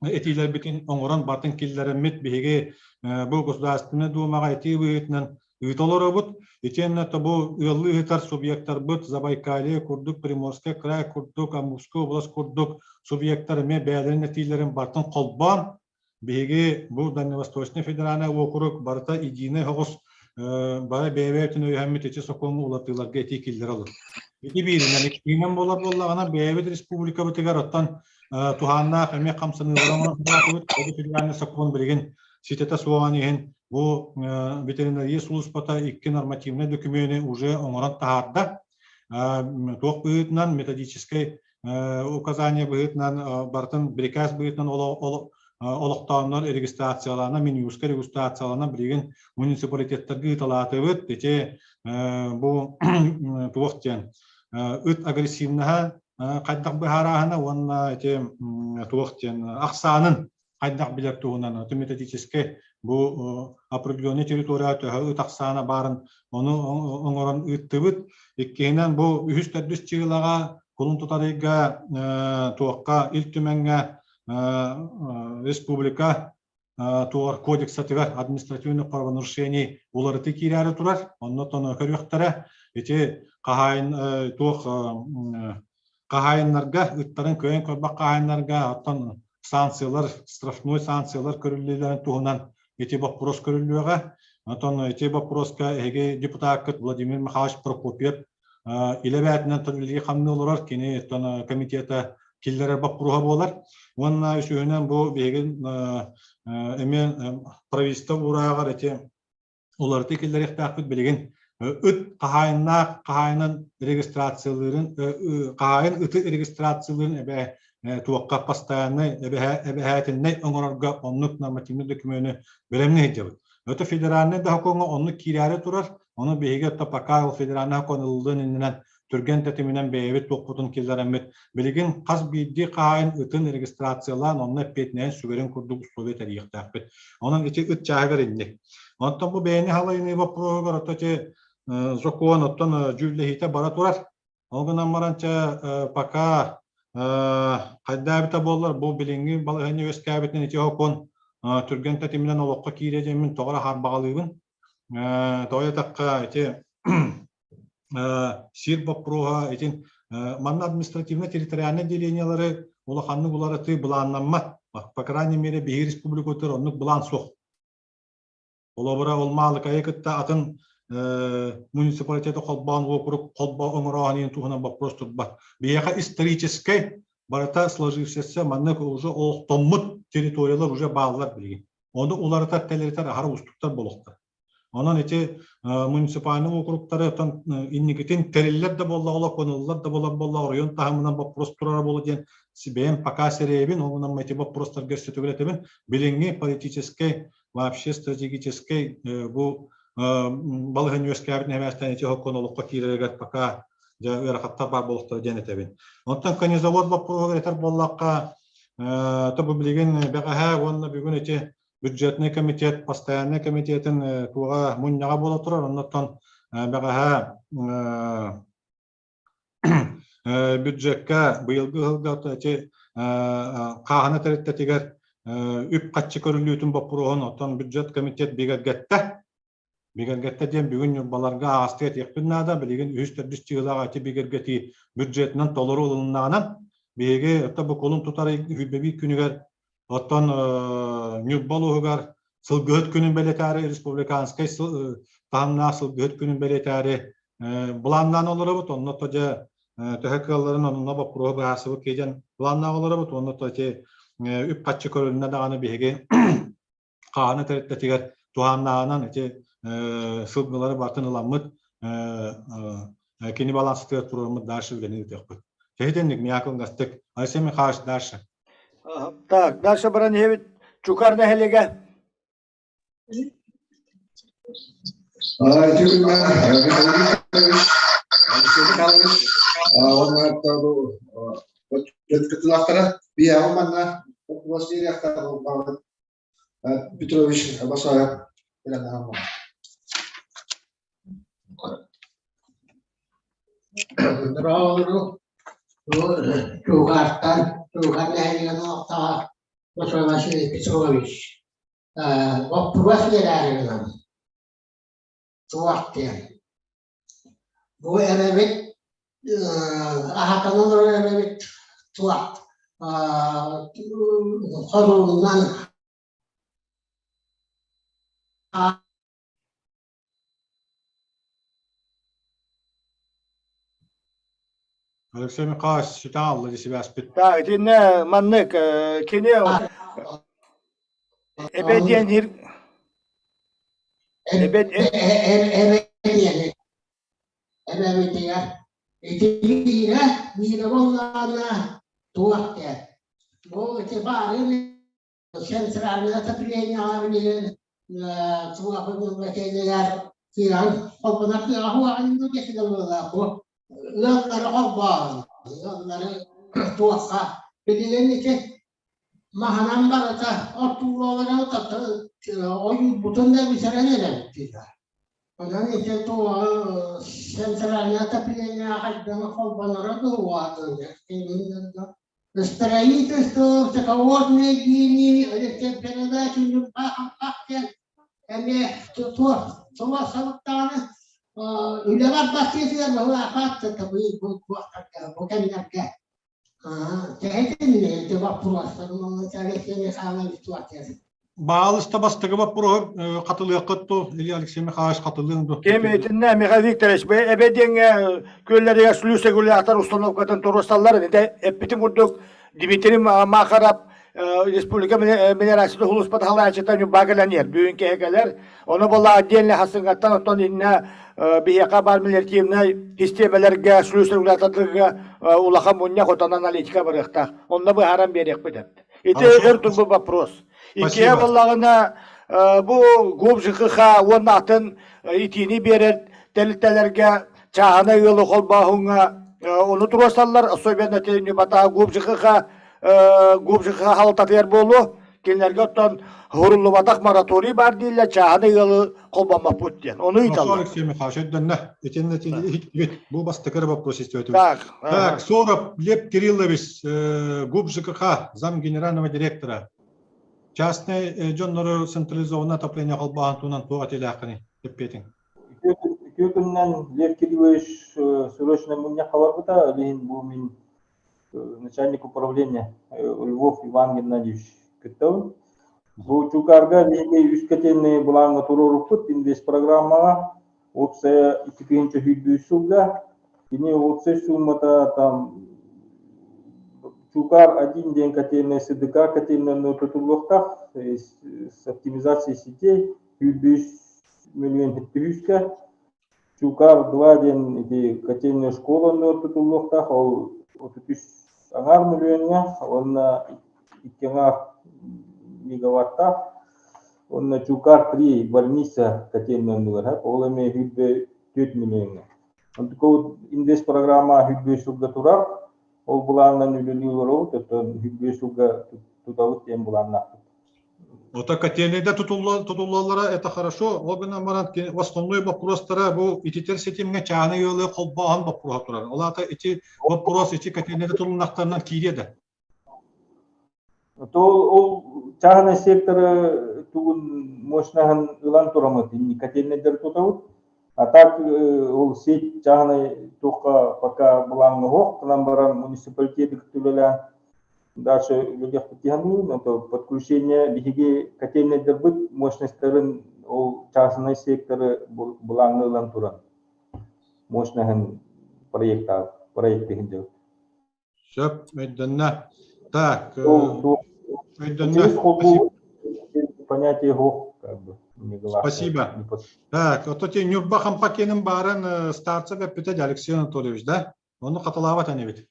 этиилэрбитин оҥорон батын киллэрэммит биһиги бу Государственнай Думаҕа этии быһыытынан ыыта олоробут. Итиэннэ бу ыаллыы ыытар субъектарбыт Забайкалье курдук, Приморскай край курдук, Амурская область курдук субъектар эмиэ бэйэлэрин этиилэрин бартын холбоон биһиги бу Дальневосточный федеральный уокурук барыта единый соҕус бары бэйэ-бэйэтин өйөһөммүт ити сокуоҥҥа уларытыыларга этии киллэрэ олорор. Ити бииринэн, иккиһинэн буолар буоллаҕына бэйэбит республикабытыгар оттон туһааннаах эмиэ хамсаныылары оҥорон сатаатыбыт. Бу федеральнай сокуон билигин ситэтэ суоҕун иһин бу ветеринария сулууспата икки нормативнай докумены уже оҥорон таһаарда. Туох быһыытынан методическай указание быһыытынан барытын приказ быһыытынан олохтооннор регистрациялана, Минюстка регистрациялана билигин муниципалитеттарга ыыталаатыбыт. Ити бу туох диэн ыт агрессивнаһа хайдах быһаарааһына уонна ити туох диэн ахсаанын хайдах билэр туһунан методическай бу определенный территория төһө ыт ахсаана баарын ону оҥорон ыыттыбыт. Иккиһинэн бу үһүс төрдүс чыылаҕа кулун тутар ыйга туохха Ил Түмэҥҥэ республика туор кодексатыгар административных правонарушений уларытыы киирээри турар. Онно тоно көрүөхтэрэ. Ити хаһаайын туох хаһаайыннарга, ыттарын кыайан көрбөх хаһаайыннарга оттон санкциялар, штрафной санкциялар көрүллүүлэрин туһунан ити боппуруос көрүллүөҕэ. Онтон ити боппуруоска эһиги депутаккыт Владимир Михайлович Прокопьев илэ бээтинэн үлэлии хамныы олорор, кини оттон комитета киллэрэр боппуруоһа буолар. Уонна үсүһүнэн бу биһиги эмиэ правительство уурааҕар ити уларытыы киллэриэхтээхпит билигин ыт хаһаайыннаах хаһаайынын регистрациялыырын хаһаайын ыты регистрациялыырын эбээ туохха постояннай эбэһээтиннэй оҥорорго оннук нормативный докумены бэлэмнии сылдьабыт. Это федеральный да сокуоҥҥа оннук киирээри турар. Ону биһиги это пока ол федеральный сокуон ылыллыан иннинэн түргэн тэтиминэн бэйэбит туохпутун киллэрэммит билигин хас биирдии хаһаайын ытын регистрациялаан онно эппиэтинэһин сүгэрин курдук условия тэрийиэхтээхпит. Онон ити ыт чааһыгар инник. Онтон бу бэйэни халайыныы боппуруоһугар ото ити закон оттон дьүүллэһиитэ бара турар. Ол гынан баран чэ пока хайдаабыта буоллар бу билиҥҥи балаһыанньа үөскээбитинэн ити сокуон түргэн тэтиминэн олоххо киирэ диэммин тоҕо эрэ хаарбаҕалыыбын. Тоҕо диэтэххэ ити сир боппуруоһа итин манна административно-территориальнай делениелары улаханнык уларытыы былааннаммат. По крайней мере, биһиги республикабытыгар оннук былаан суох. Холобура, ол Маалыкайы кытта атын муниципалитеты холбоон уокурук холбоо оҥорооһун туһунан боппуруос турбат. Биһиэхэ историческай барыта сложившаяся маннык уже олохтоммут территориялар уже бааллар билигин. Ону уларытар тэлэритэр аһара уустуктар буолуохтар. Онон ити муниципальный уокуруктары оттон инникитин тэриллэр да буоллаҕа, олохтонуллар да буолар буоллаҕа, оройуон таһымынан боппуруос турара буолуо диэн бэйэм пока сэрэйэбин, ол эти боппуруостарга өссө төгүл этэбин. Билиҥҥи политическай вообще стратегическай бу балыһын үөскээбит нэһимээстэн ити сокуон олоххо киирэригэр пока дьэ ыарахаттар баар буолуохтара диэн этэбин. Онтон конезавод боппуруоһугар этэр буоллахха, то бу билигин бэҕэһээ уонна бүгүн ити бюджетный комитет постоянный комитетин туоҕа мунньаҕа буола турар. Оннуттан бэҕэһээ бюджекка быйылгы ыһылга ити хааһына тэрилтэтигэр үп-харчы көрүллүүтүн боппуруоһун оттон бюджет комитет бигэргэттэ. Бигэргэттэ диэн бүгүн ньурбаларга аастыы этиэхпин наада. Билигин үһүс төрдүс чыылаах ити бигэргэтии бюджетынан толору ылыннаҕынан биһиги оттон бу кулун тутар үһүйбэбиир күнүгэр. Оттон Ньурба улууһугар сылгыһыт күнүн бэлиэтээри республиканскай таһымнаах сылгыһыт күнүн бэлиэтээри былааннаан олоробут. Онно то дьэ төһө кыалларын онно боппуруоһу быһаарсыбыт киһи былааннаах олоробут. Уонна то ити үп-харчы көрүлүннэ даҕаны биһиги хааны тэрилтэтигэр туһааннааҕынан ити сылгылары барытын ыламмыт кини балансытыгар туруоруммут дальше үлэни ыытыахпыт. Тэһитинник Мияков Гастык, Алексей Михайлович дальше. Так, дальше баран иһэбит Чукар нэһилиэгэ. Ити күннэ Михаил Викторович, Алексей Михайлович, уонна кыттылаахтара биһиэхэ манна Петрович Басаев Чугаартан Чугар нэһилиэгин олохтооҕо Василий Васильевич Петрович боппуруос биэрээри гынан туох диэн Бу эбэбит аһатан олорор эбэбит туох хоруунан Алексей Михайлович сүтэ алла связьпит. Так, итиннэ маннык кини эбэ диэн хир эбэ эбэ эбэбитигэр ити биирэ биирэ буоллаҕына туох диэн бу ити баарын центральное отопление билигин туох бэтиэнигэр киирэн холбонор тыаҕа бу ыаллары холбоон ыаллары туохха билигин ити маһынан барыта оттуулалара ойуурбутун да бүтэрэн эрэбит дииллэр. Онон ити туоҕу центральное отопление хайдах холбоноро дуу Строительство высоковольтной линии электропередачи Ньурба диэн эмиэ туох туох сабыттаҕына үлэ барбат диэтилэр баһылаахаат бу кэмнэргэ Баалыста бастакы боппуруоһу хатылыаххыт дуу, Илья Алексей Михайлович хатылыаҥ дуу? Ким итиннэ Михаил Викторович, эбэ диэҥҥэ күөллэригэр шлюз регулятор установкатын туруорсаллар. Ити эппитим курдук Дмитрий Махаров республика мелиорация сулууспата салайааччыта Ньурбаҕа кэлэн иһэр. Бүгүн киһи кэлэр. Ону буолла отдельно хасыҥҥаттан оттон иннэ биһиэхэ баар мелиоративнай систиэмэлэргэ, шлюз регулятордарга улахан мунньах отон аналитика барыахтаах. Онно быһааран биэриэхпит эбит. Ити өр турбут вопрос. Иккиһэ буоллаҕына бу ГУП ЖКХ уонна атын итиини биэрэр тэрилтэлэргэ чааһынай ыалы холбооһуҥҥа ону туруорсаллар, особенно Ньурбатааҕы ГУП ЖКХ ГУП ЖКХ халататыгар буолуо. Кинилэргэ оттон уһуруллубатах мораторий баар дииллэр, чааһынай ыалы холбоммоппут диэн. Ону ыйыталлар. Алексей Михайлович, өйдөннө. Итиннэ бу бастакы эрэ вопрос истибэтим. Так, так, Соров Лев Кириллович, ГУП ЖКХ, зам генерального директора. Частный дьоннору централизованное отопление холбооһун туһунан туох этиилээххиний? Эппиэтиҥ. Үтүө күнүнэн Лев Кириллович срочно мунньахха барбыта, ол иһин бу мин начальник управления Львов Иван Геннадьевич кыттабын. Бу Чукарга биһиги үс котельнай былааҥҥа туруоруппут инвестпрограммаҕа уопсайа 2023 сылга. Кини уопсай суумата там Чукар один диэн котельнай СДК котельнай тутуллуохтаах с оптимизацией сетей 105 миллион түһүүскэ. Чукар 2 диэн ити котельная школа оннугар тутуллуохтаах, ол 33 аҥаар миллиоҥҥа уонна икки аҥаар мегаваттаах. Уонна Чукар 3 больница котельная оннугар, ол эмиэ 24 миллиоҥҥа. Онтукабыт инвестпрограмма 105 сылга турар, ол былаанынан үлэлии олоробут, оттон 105 сылга тутабыт диэн былааннаахпыт. Ото котельныйда тутуллаллара это хорошо, ол гынан баран основной боппуруостара бу ититэр ситимҥэ чааны ыалы холбооһун боппуруоһа турар. Ол аата ити боппуруос ити котельныйда тутулуннахтарынан киириэ да? То ол чааһынай секторы тугун мощнаһын ылан турамыт, инни котельныйдары тутабыт. А так ол сеть чааһынай туохха пока былааҥҥа суох, гынан баран муниципалитеты үлэлээн. Дальше үлэлиэхпит дии саныыбын. Это подключение биһиги котельнайдарбыт мощностьтарын ол частный секторы былааҥҥа ылан туран мощноһын проектаах проект иһин Сөп, өйдөннө. Так, өйдөннө. Понятие его как бы Спасибо. Так, ото те Нюрба Хампакенин баарын старцев эппите Алексей Анатольевич, да? Ону хатылаабат энибит.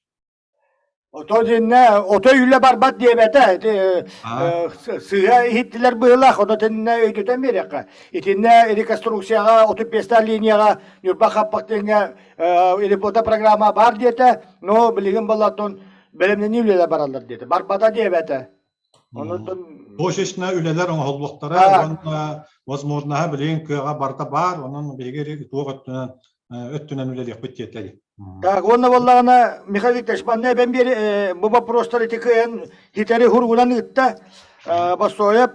Ото динне ото үлэ барбат диэбэтэ. Ити сыыһа иһиттилэр быһыылаах, ону тиннэ өйдөтөн биэриэххэ. Итиннэ реконструкцияҕа 35 линияҕа Ньурба Хаппах диэҥҥэ репота программа баар диэтэ, но билигин баллаттон бэлэмнэнии үлэлэр бараллар диэтэ. Барбата диэбэтэ. Онутун Точечно үлэлэр оҥоһуллуохтара уонна возможноһа билигин кыаҕа барыта баар, онон биһиги туох өттүнэн өттүнэн үлэлиэхпит диэтэ. Так, уонна буоллаҕына Михаил Викторович, манна эбэн биэр бу вопростар ити кыайан хитэри хуругунан ыытта. Басоев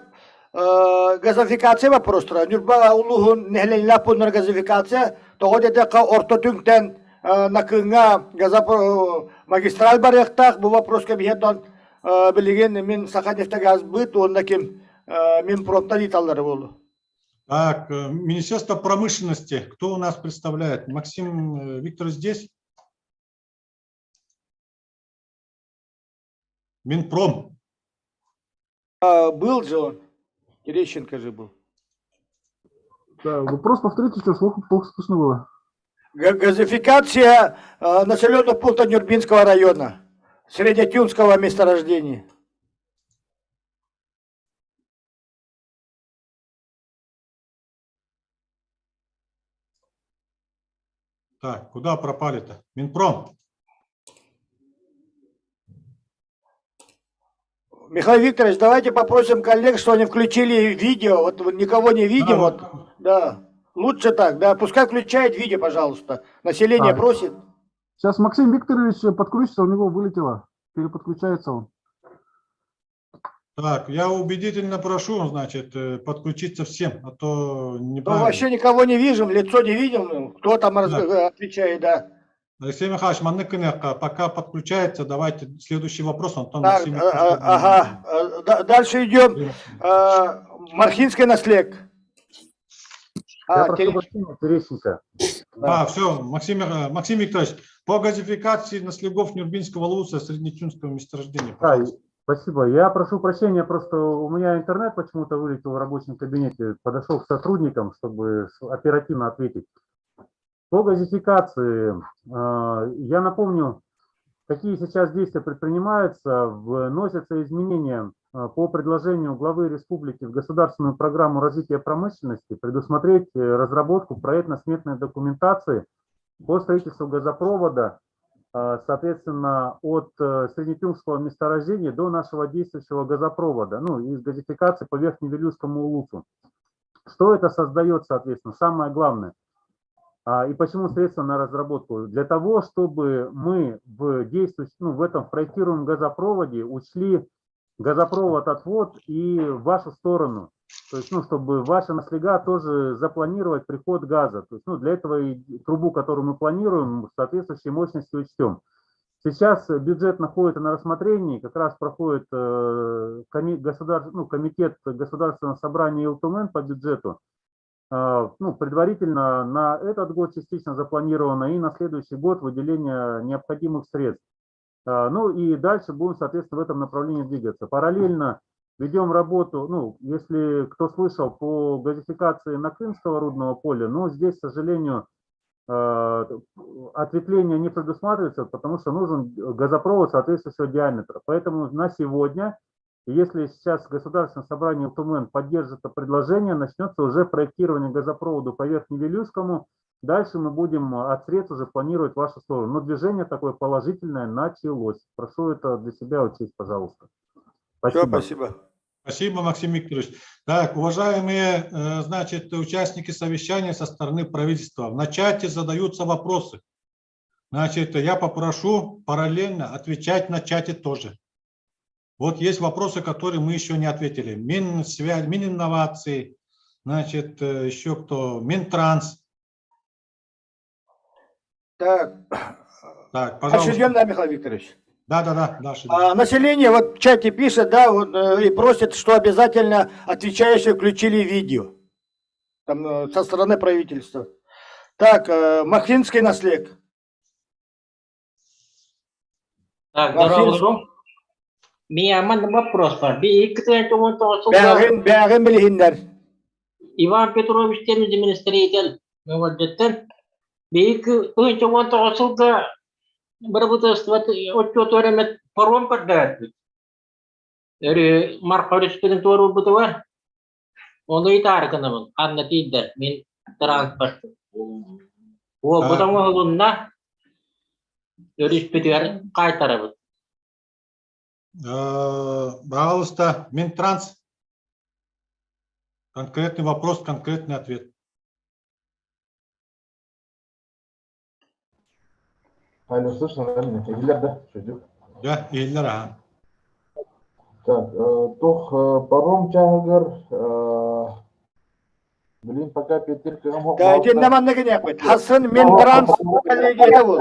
газификация вопростара. Ньурба улууһун нэһилиэнньэлээх пууннара газификация. Тоҕо диэтэххэ орто түҥтэн Накыҥҥа магистраль барыахтаах. Бу вопроска биһиэтон билигин мин Саха нефтегазбыт уонна ким Минпромтан ыыталлара буолуо. Так, Министерство промышленности, кто у нас представляет? Максим Викторович здесь? Минпром. А, был же он. Терещенко же был. Да, вопрос повторите, что плохо, плохо слышно было. Газификация населенного пункта Нюрбинского района, Среднетюнского месторождения. Так, куда пропали-то? Минпром. Михаил Викторович, давайте попросим коллег, что они включили видео. Вот никого не видим. Да, вот, да. Лучше так, да. Пускай включает видео, пожалуйста. Население а, просит. Сейчас Максим Викторович подключится, у него вылетело. Переподключается он. Так, я убедительно прошу, значит, подключиться всем, а то неправильно. Ну, вообще никого не вижу, лицо не видим, кто там да. Отвечает, да. Алексей Михайлович, маннык пока подключается, давайте следующий вопрос, Антон так, Максим. Ага, дальше идем. Мархинский наслег. Я а, прошу прощения, Терещенко. А, все, Максим, Максим Викторович, по газификации наслегов Нюрбинского луса Среднетюнского месторождения. Да, спасибо. Я прошу прощения, просто у меня интернет почему-то вылетел в рабочем кабинете. Подошел к сотрудникам, чтобы оперативно ответить. По газификации, я напомню, какие сейчас действия предпринимаются. Вносятся изменения по предложению главы республики в государственную программу развития промышленности предусмотреть разработку проектно-сметной документации по строительству газопровода, соответственно, от Среднетюнского месторождения до нашего действующего газопровода, ну, из газификации по Верхневилюйскому улусу. Что это создает, соответственно, самое главное? И почему средства на разработку? Для того, чтобы мы в действующем, ну, в этом проектируемом газопроводе учли газопровод отвод и в вашу сторону. То есть, ну, чтобы ваша наслега тоже запланировать приход газа. То есть, ну, для этого и трубу, которую мы планируем, соответствующей мощности учтем. Сейчас бюджет находится на рассмотрении, как раз проходит комитет Государственного собрания Ил Тумэн по бюджету. Ну, предварительно на этот год частично запланировано и на следующий год выделение необходимых средств. Ну и дальше будем, соответственно, в этом направлении двигаться. Параллельно ведем работу, ну, если кто слышал, по газификации Накымского рудного поля, но здесь, к сожалению, ответвление не предусматривается, потому что нужен газопровод соответствующего диаметра. Поэтому на сегодня, если сейчас Государственное собрание Ил Тумэн поддержит это предложение, начнется уже проектирование газопровода по Верхневилюйскому. Дальше мы будем от средств уже планировать вашу сторону. Но движение такое положительное началось. Прошу это для себя учесть, пожалуйста. Спасибо. Все, спасибо. Спасибо, Максим Викторович. Так, уважаемые, значит, участники совещания со стороны правительства, на чате задаются вопросы. Значит, я попрошу параллельно отвечать на чате тоже. Вот есть вопросы, которые мы еще не ответили. Минсвязь, Мининновации, значит, еще кто? Минтранс. Так, Так, пожалуйста. Дальше идем, да, Михаил Викторович? Да, да, да, дальше. А, население вот в чате пишет, да, вот, и просит, что обязательно отвечающие включили видео. Там со стороны правительства. Так, Махинский наслед. Так, дорооболорум. Миа манна вопрос бар. Би 2019 сылга Бэҕин, бэҕин билиһиннэр. Иван Петрович диэн министритель Мөҥөлдөттөн би 2019 сылга бырабыыталыстыба отчуотугар эмэ паром көрдөһөрбүт. Өрүү Марха өрүспүтүн туоруурбутугар Ону ыйытаары гынабын, ханна тиийдэр, мин транспорт Уолбут оҥоһулунна, өрүспүтүгэр хаайтарабыт. Пожалуйста, Минтранс. Конкретный вопрос, конкретный ответ. Алло, слышно, да, меня? Иһиллэр да, чудик. Да, иһиллэр аха. Так, туох паром чааһыгар блин, пока Петр кыһам Да, итиннэ манна гыныахпыт. Хассын Минтранс коллегията бул.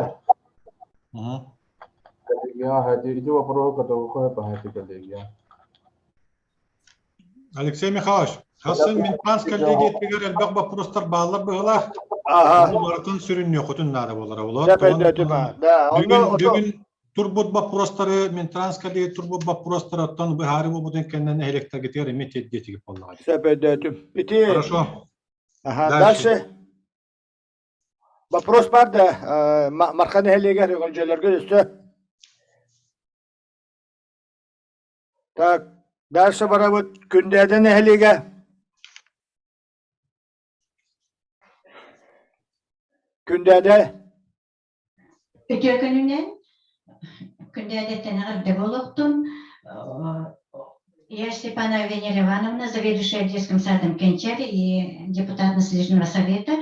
Коллегия, ити вопросы готовы пахати коллегия. Алексей Михайлович, хассын Минтранс коллегиятыгар элбэх боппуруостар бааллар быһыылаах. Ага. Ону барытын сүрүннүөххүтүн наада буолара буолуо. Дьэ, өйдөөтүм, да. Бүгүн, Онно бүгүн турбут боппуруостары Минтранс коллегия турбут боппуруостары оттон быһаарыы буолбутун кэннэ нэһилиэктэргитигэр эмиэ тиэрдиэтигит буоллаҕа. Сөп өйдөөтүм. Ити Хорошо. Ага, Дальше. дальше. Вопрос бар да, Марха нэһилиэгэр өҥөлдьөлөргө өссө. Так, дальше барабыт Күндээдэ нэһилиэгэ. Күндээдэ. Үтүө күнүнэн Күндээдэттэн эҕэрдэ буолуохтун. Я Степанова Венера Ивановна, заведующая детским садом Кенчари и депутат Наследного совета.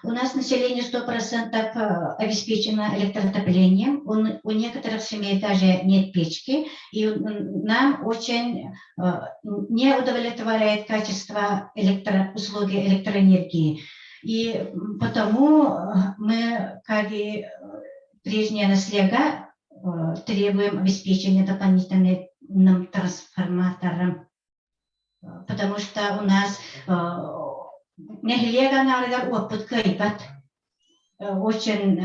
У нас население 100% обеспечено электроотоплением. У некоторых семей даже нет печки. И нам очень не удовлетворяет качество электро, услуги электроэнергии. И потому мы, как и прежняя наслега, требуем обеспечения дополнительным трансформатором, потому что у нас нэһилиэк аҥаарыгар уоппут кыайбат. Очень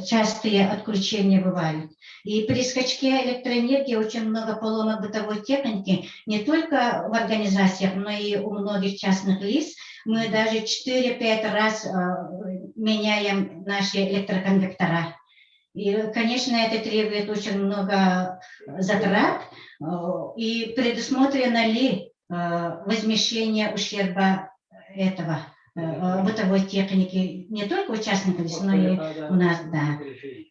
частые отключения бывают. И при скачке электроэнергии очень много поломок бытовой техники, не только в организациях, но и у многих частных лиц. Мы даже 4-5 раз меняем наши электроконвектора. И, конечно, это требует очень много затрат. И предусмотрено ли возмещение ущерба этого бытовой техники не только у частных лиц, но и у нас, да,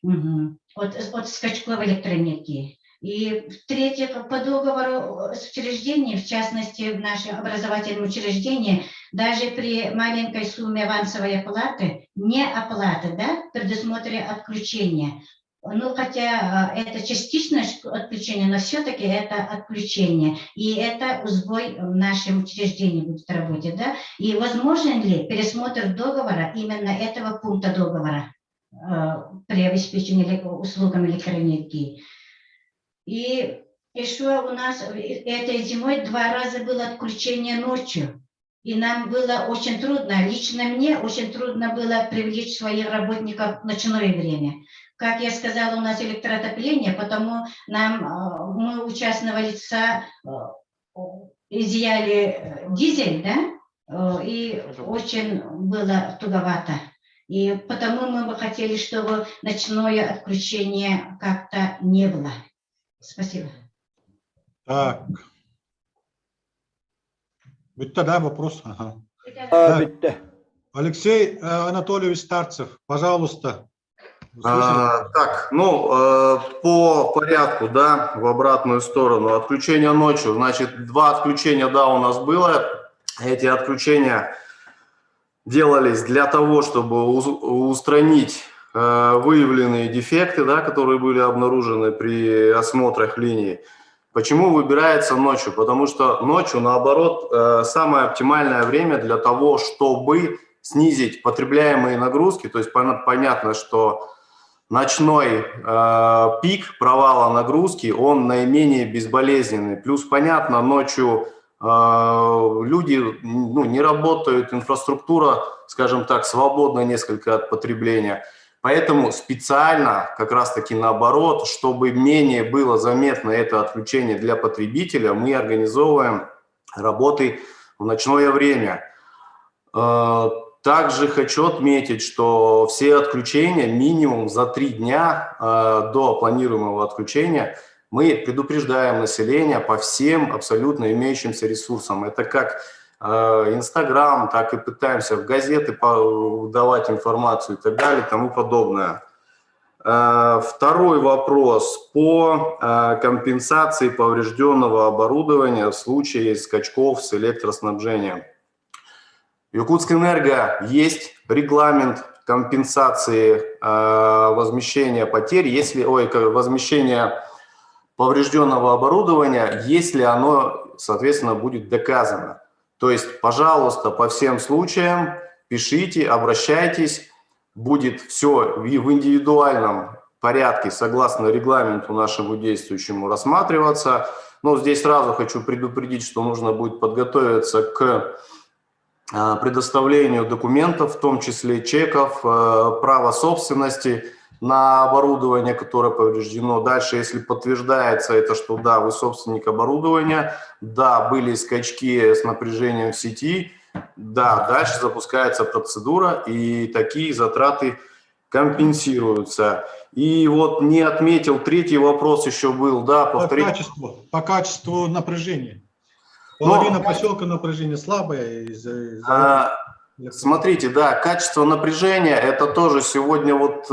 угу. от скачков электроэнергии. И в-третьих, по договору с учреждением, в частности, в наше образовательное учреждение, даже при маленькой сумме авансовой оплаты, не оплаты, да, предусмотрели отключение. Ну, хотя это частичное отключение, но все-таки это отключение. И это сбой в нашем учреждении будет работать, да. И возможен ли пересмотр договора, именно этого пункта договора при обеспечении услугами электроэнергии? И еще у нас этой зимой два раза было отключение ночью. И нам было очень трудно, лично мне очень трудно было привлечь своих работников в ночное время. Как я сказала, у нас электроотопление, потому нам, мы у частного лица изъяли дизель, да, и очень было туговато. И потому мы бы хотели, чтобы ночное отключение как-то не было. Спасибо. Так. Бүттэ, да, вопрос? Ага. Бүттэ. Алексей Анатольевич Старцев, пожалуйста. А, так, ну, по порядку, да, в обратную сторону. Отключение ночью, значит, два отключения, да, у нас было. Эти отключения делались для того, чтобы устранить выявленные дефекты, да, которые были обнаружены при осмотрах линии. Почему выбирается ночью? Потому что ночью, наоборот, самое оптимальное время для того, чтобы снизить потребляемые нагрузки. То есть понятно, что ночной пик провала нагрузки, он наименее безболезненный. Плюс, понятно, ночью люди, ну, не работают, инфраструктура, скажем так, свободна несколько от потребления. Поэтому специально, как раз-таки наоборот, чтобы менее было заметно это отключение для потребителя, мы организовываем работы в ночное время. Также хочу отметить, что все отключения минимум за 3 дня до планируемого отключения мы предупреждаем население по всем абсолютно имеющимся ресурсам. Это как Инстаграм, так и пытаемся в газеты давать информацию и так далее и тому подобное. Второй вопрос по компенсации поврежденного оборудования в случае скачков с электроснабжением. Якутскэнерго есть регламент компенсации возмещения потерь, если, ой, возмещения поврежденного оборудования, если оно, соответственно, будет доказано. То есть, пожалуйста, по всем случаям пишите, обращайтесь, будет все в индивидуальном порядке, согласно регламенту нашему действующему, рассматриваться. Но здесь сразу хочу предупредить, что нужно будет подготовиться к предоставлению документов, в том числе чеков, права собственности на оборудование, которое повреждено. Дальше, если подтверждается это, что да, вы собственник оборудования, да, были скачки с напряжением в сети, да, дальше запускается процедура, и такие затраты компенсируются. И вот не отметил, третий вопрос еще был, да, повторить. По качеству напряжения. Половина поселка напряжение слабое из-за Смотрите, да, качество напряжения, это тоже сегодня вот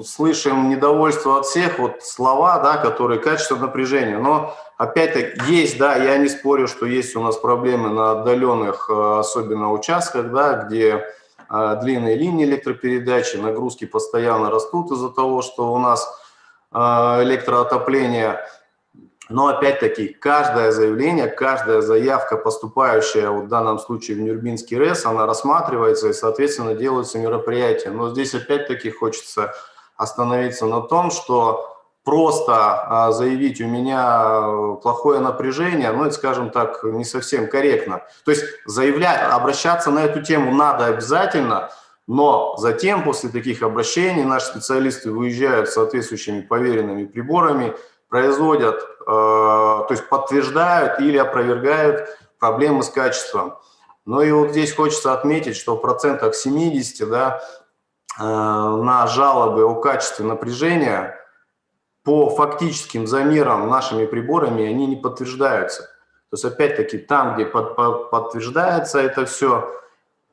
слышим недовольство от всех, вот слова, да, которые качество напряжения, но опять-таки есть, да, я не спорю, что есть у нас проблемы на отдаленных, особенно участках, да, где длинные линии электропередачи, нагрузки постоянно растут из-за того, что у нас электроотопление. Но опять-таки, каждое заявление, каждая заявка, поступающая вот в данном случае в Нюрбинский РЭС, она рассматривается и, соответственно, делаются мероприятия. Но здесь опять-таки хочется остановиться на том, что просто заявить «у меня плохое напряжение», ну, это, скажем так, не совсем корректно. То есть заявлять, обращаться на эту тему надо обязательно, но затем, после таких обращений, наши специалисты выезжают с соответствующими поверенными приборами, производят, то есть подтверждают или опровергают проблемы с качеством. Ну и вот здесь хочется отметить, что в процентах 70, да, на жалобы о качестве напряжения по фактическим замерам нашими приборами они не подтверждаются. То есть опять-таки там, где подтверждается это все,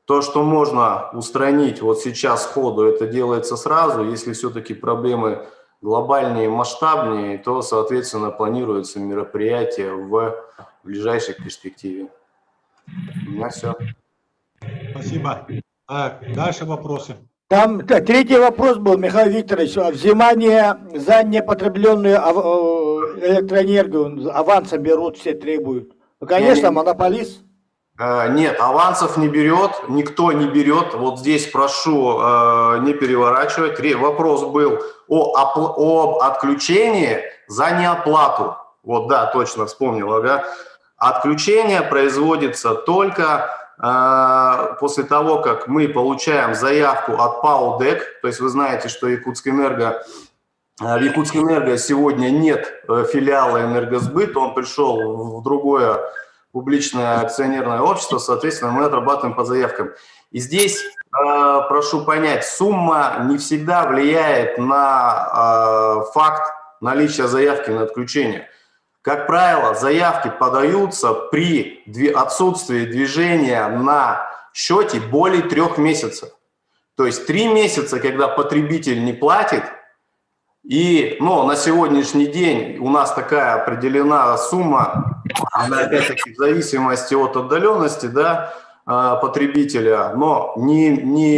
то, что можно устранить вот сейчас сходу, это делается сразу. Если все-таки проблемы глобальнее, масштабнее, то, соответственно, планируются мероприятия в ближайшей перспективе. У меня все. Спасибо. Так, дальше вопросы. Там третий вопрос был, Михаил Викторович. Взимание за непотребленную электроэнергию авансом берут, все требуют. Ну, конечно, Не-не. Монополист. Нет, авансов не берет, никто не берет. Вот здесь прошу не переворачивать. Вопрос был об отключении за неоплату. Вот, да, точно вспомнил, ага. Отключение производится только после того, как мы получаем заявку от ПАО ДЭК. То есть вы знаете, что в Якутскэнерго сегодня нет филиала «Энергосбыт», он пришел в другое публичное акционерное общество, соответственно, мы отрабатываем по заявкам. И здесь, прошу понять, сумма не всегда влияет на факт наличия заявки на отключение. Как правило, заявки подаются при отсутствии движения на счете более 3 месяцев. То есть 3 месяца, когда потребитель не платит, и, ну, на сегодняшний день у нас такая определена сумма, она опять-таки в зависимости от отдаленности, да, потребителя, но не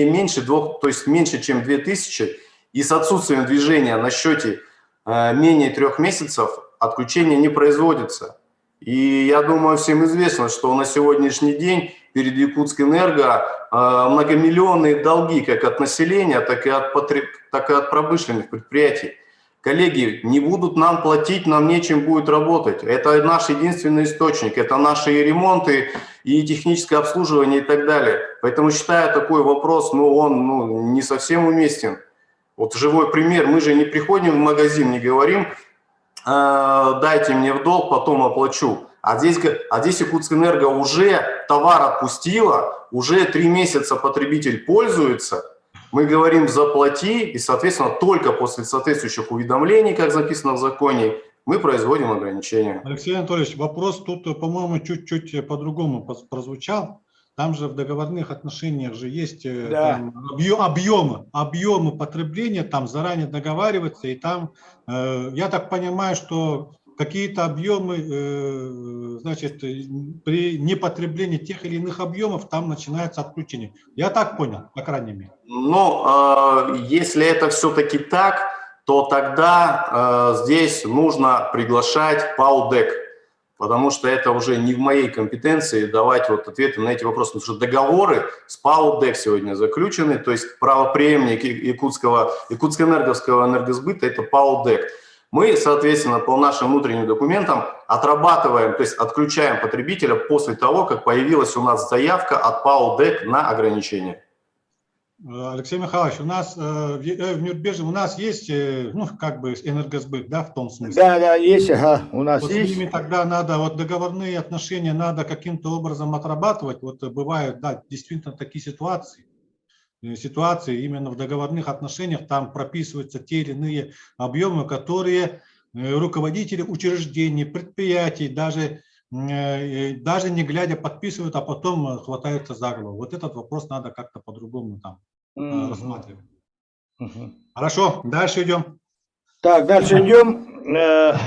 меньше двух, то есть меньше, чем 2000, и с отсутствием движения на счете менее 3 месяцев отключение не производится. И я думаю, всем известно, что на сегодняшний день перед Якутскэнерго многомиллионные долги как от населения, так и от, потреб... так и от промышленных предприятий. Коллеги, не будут нам платить, нам нечем будет работать. Это наш единственный источник, это наши и ремонты, и техническое обслуживание и так далее. Поэтому считаю такой вопрос, ну, он ну, не совсем уместен. Вот живой пример, мы же не приходим в магазин, не говорим, э, дайте мне в долг, потом оплачу. А здесь, а здесь Якутскэнерго уже товар отпустила, уже три месяца потребитель пользуется, мы говорим заплати, и, соответственно, только после соответствующих уведомлений, как записано в законе, мы производим ограничения. Алексей Анатольевич, вопрос тут, по-моему, чуть-чуть по-другому прозвучал. Там же в договорных отношениях же есть э, да. там, объемы, объемы потребления, там заранее договариваться, и там, э, я так понимаю, что какие-то объемы, э, значит, при непотреблении тех или иных объемов там начинается отключение. Я так понял, по крайней мере. Ну, э, если это все-таки так, то тогда э, здесь нужно приглашать ПАО ДЭК, потому что это уже не в моей компетенции давать вот ответы на эти вопросы, потому что договоры с ПАО ДЭК сегодня заключены, то есть правопреемник Якутского, Якутскоэнерговского энергосбыта – это ПАО ДЭК. Мы, соответственно, по нашим внутренним документам отрабатываем, то есть отключаем потребителя после того, как появилась у нас заявка от ПАО ДЭК на ограничение. Алексей Михайлович, у нас э, в Нюрбеже у нас есть, ну, как бы энергосбыт, да, в том смысле? Да, да, есть, ага, у нас вот есть. С ними тогда надо, вот договорные отношения надо каким-то образом отрабатывать. Вот бывают, да, действительно такие ситуации, ситуации именно в договорных отношениях, там прописываются те или иные объемы, которые руководители учреждений, предприятий, даже, даже не глядя подписывают, а потом хватаются за голову. Вот этот вопрос надо как-то по-другому там mm-hmm. рассматривать. Mm-hmm. Хорошо, дальше идем. Так, дальше идем.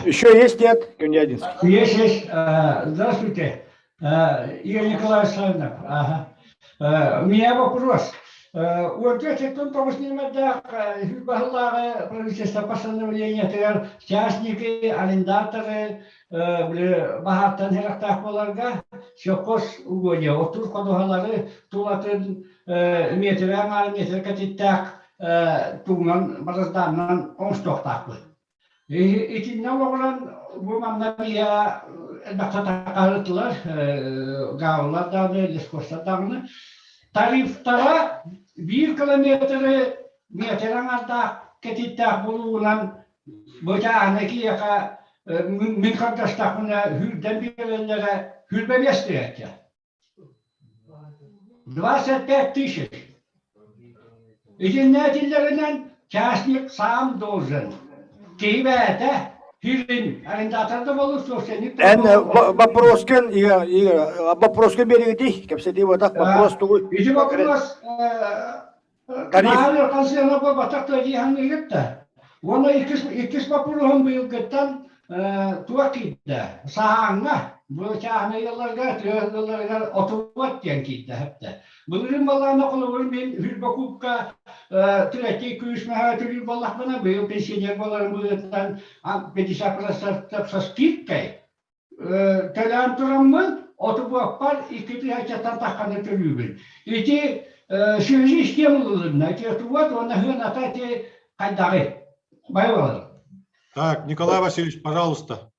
Еще есть, нет, Кюндядинский? Есть, есть. Здравствуйте, Игорь Николаевич Савинов. Ага. У меня вопрос. Уонча тоҕус нүөмэрдээх баһылааҕы правительство постановлениетыгар частники, арендаторы баһаартан харахтаах буоларга сельхоз угодья отур ходуһалары тулатын метр аҥаар метр кэтиттээх тугунан барыздаанынан оҥостуохтаахпыт. Итиннэ олоҕуран бу манна биһиэхэ элбэхтэ такаһырытылар, гааллар даҕаны, лесхозтар даҕаны. Тарифтара биир километры метр аҥардаах кэтиттээх булуунан бытааны киһиэхэ мин хардастахпына хүрдэн биэрэллэрэ хүрбэ биэстирэччэ. 25 тысяч. Итиннэ этиллэринэн частник сам должен. Киһи бэйэтэ хирин арендатор да болу собственник Эн вопроскын вопроскын беригити кэпсэтии буотах вопрос тугуй Ити вопрос Тариф. Хансыана буолбатах дии саныыгыт да. Уонна иккис иккис боппуруоһум быйылгыттан туох киирдэ? Саһааҥҥа, бу чааһынай ыалларга, тыа ыалларыгар отубат диэн киирдэ хэптэ. Былырыын балаана холобур мин үһүс бокуупка третий күүс маһа төлүүр буоллахпына, быйыл пенсионер буоларым быһыытынан 50% со скидкой Төлөөн тураммын, отубуоппар икки тыһыынчаттан тахханы төлүүбүн. Ити связи с тем ылылынна, ити отубуот уонна сыаната ити хайдаҕый? Байбалар. Так, Николай Васильевич, пожалуйста.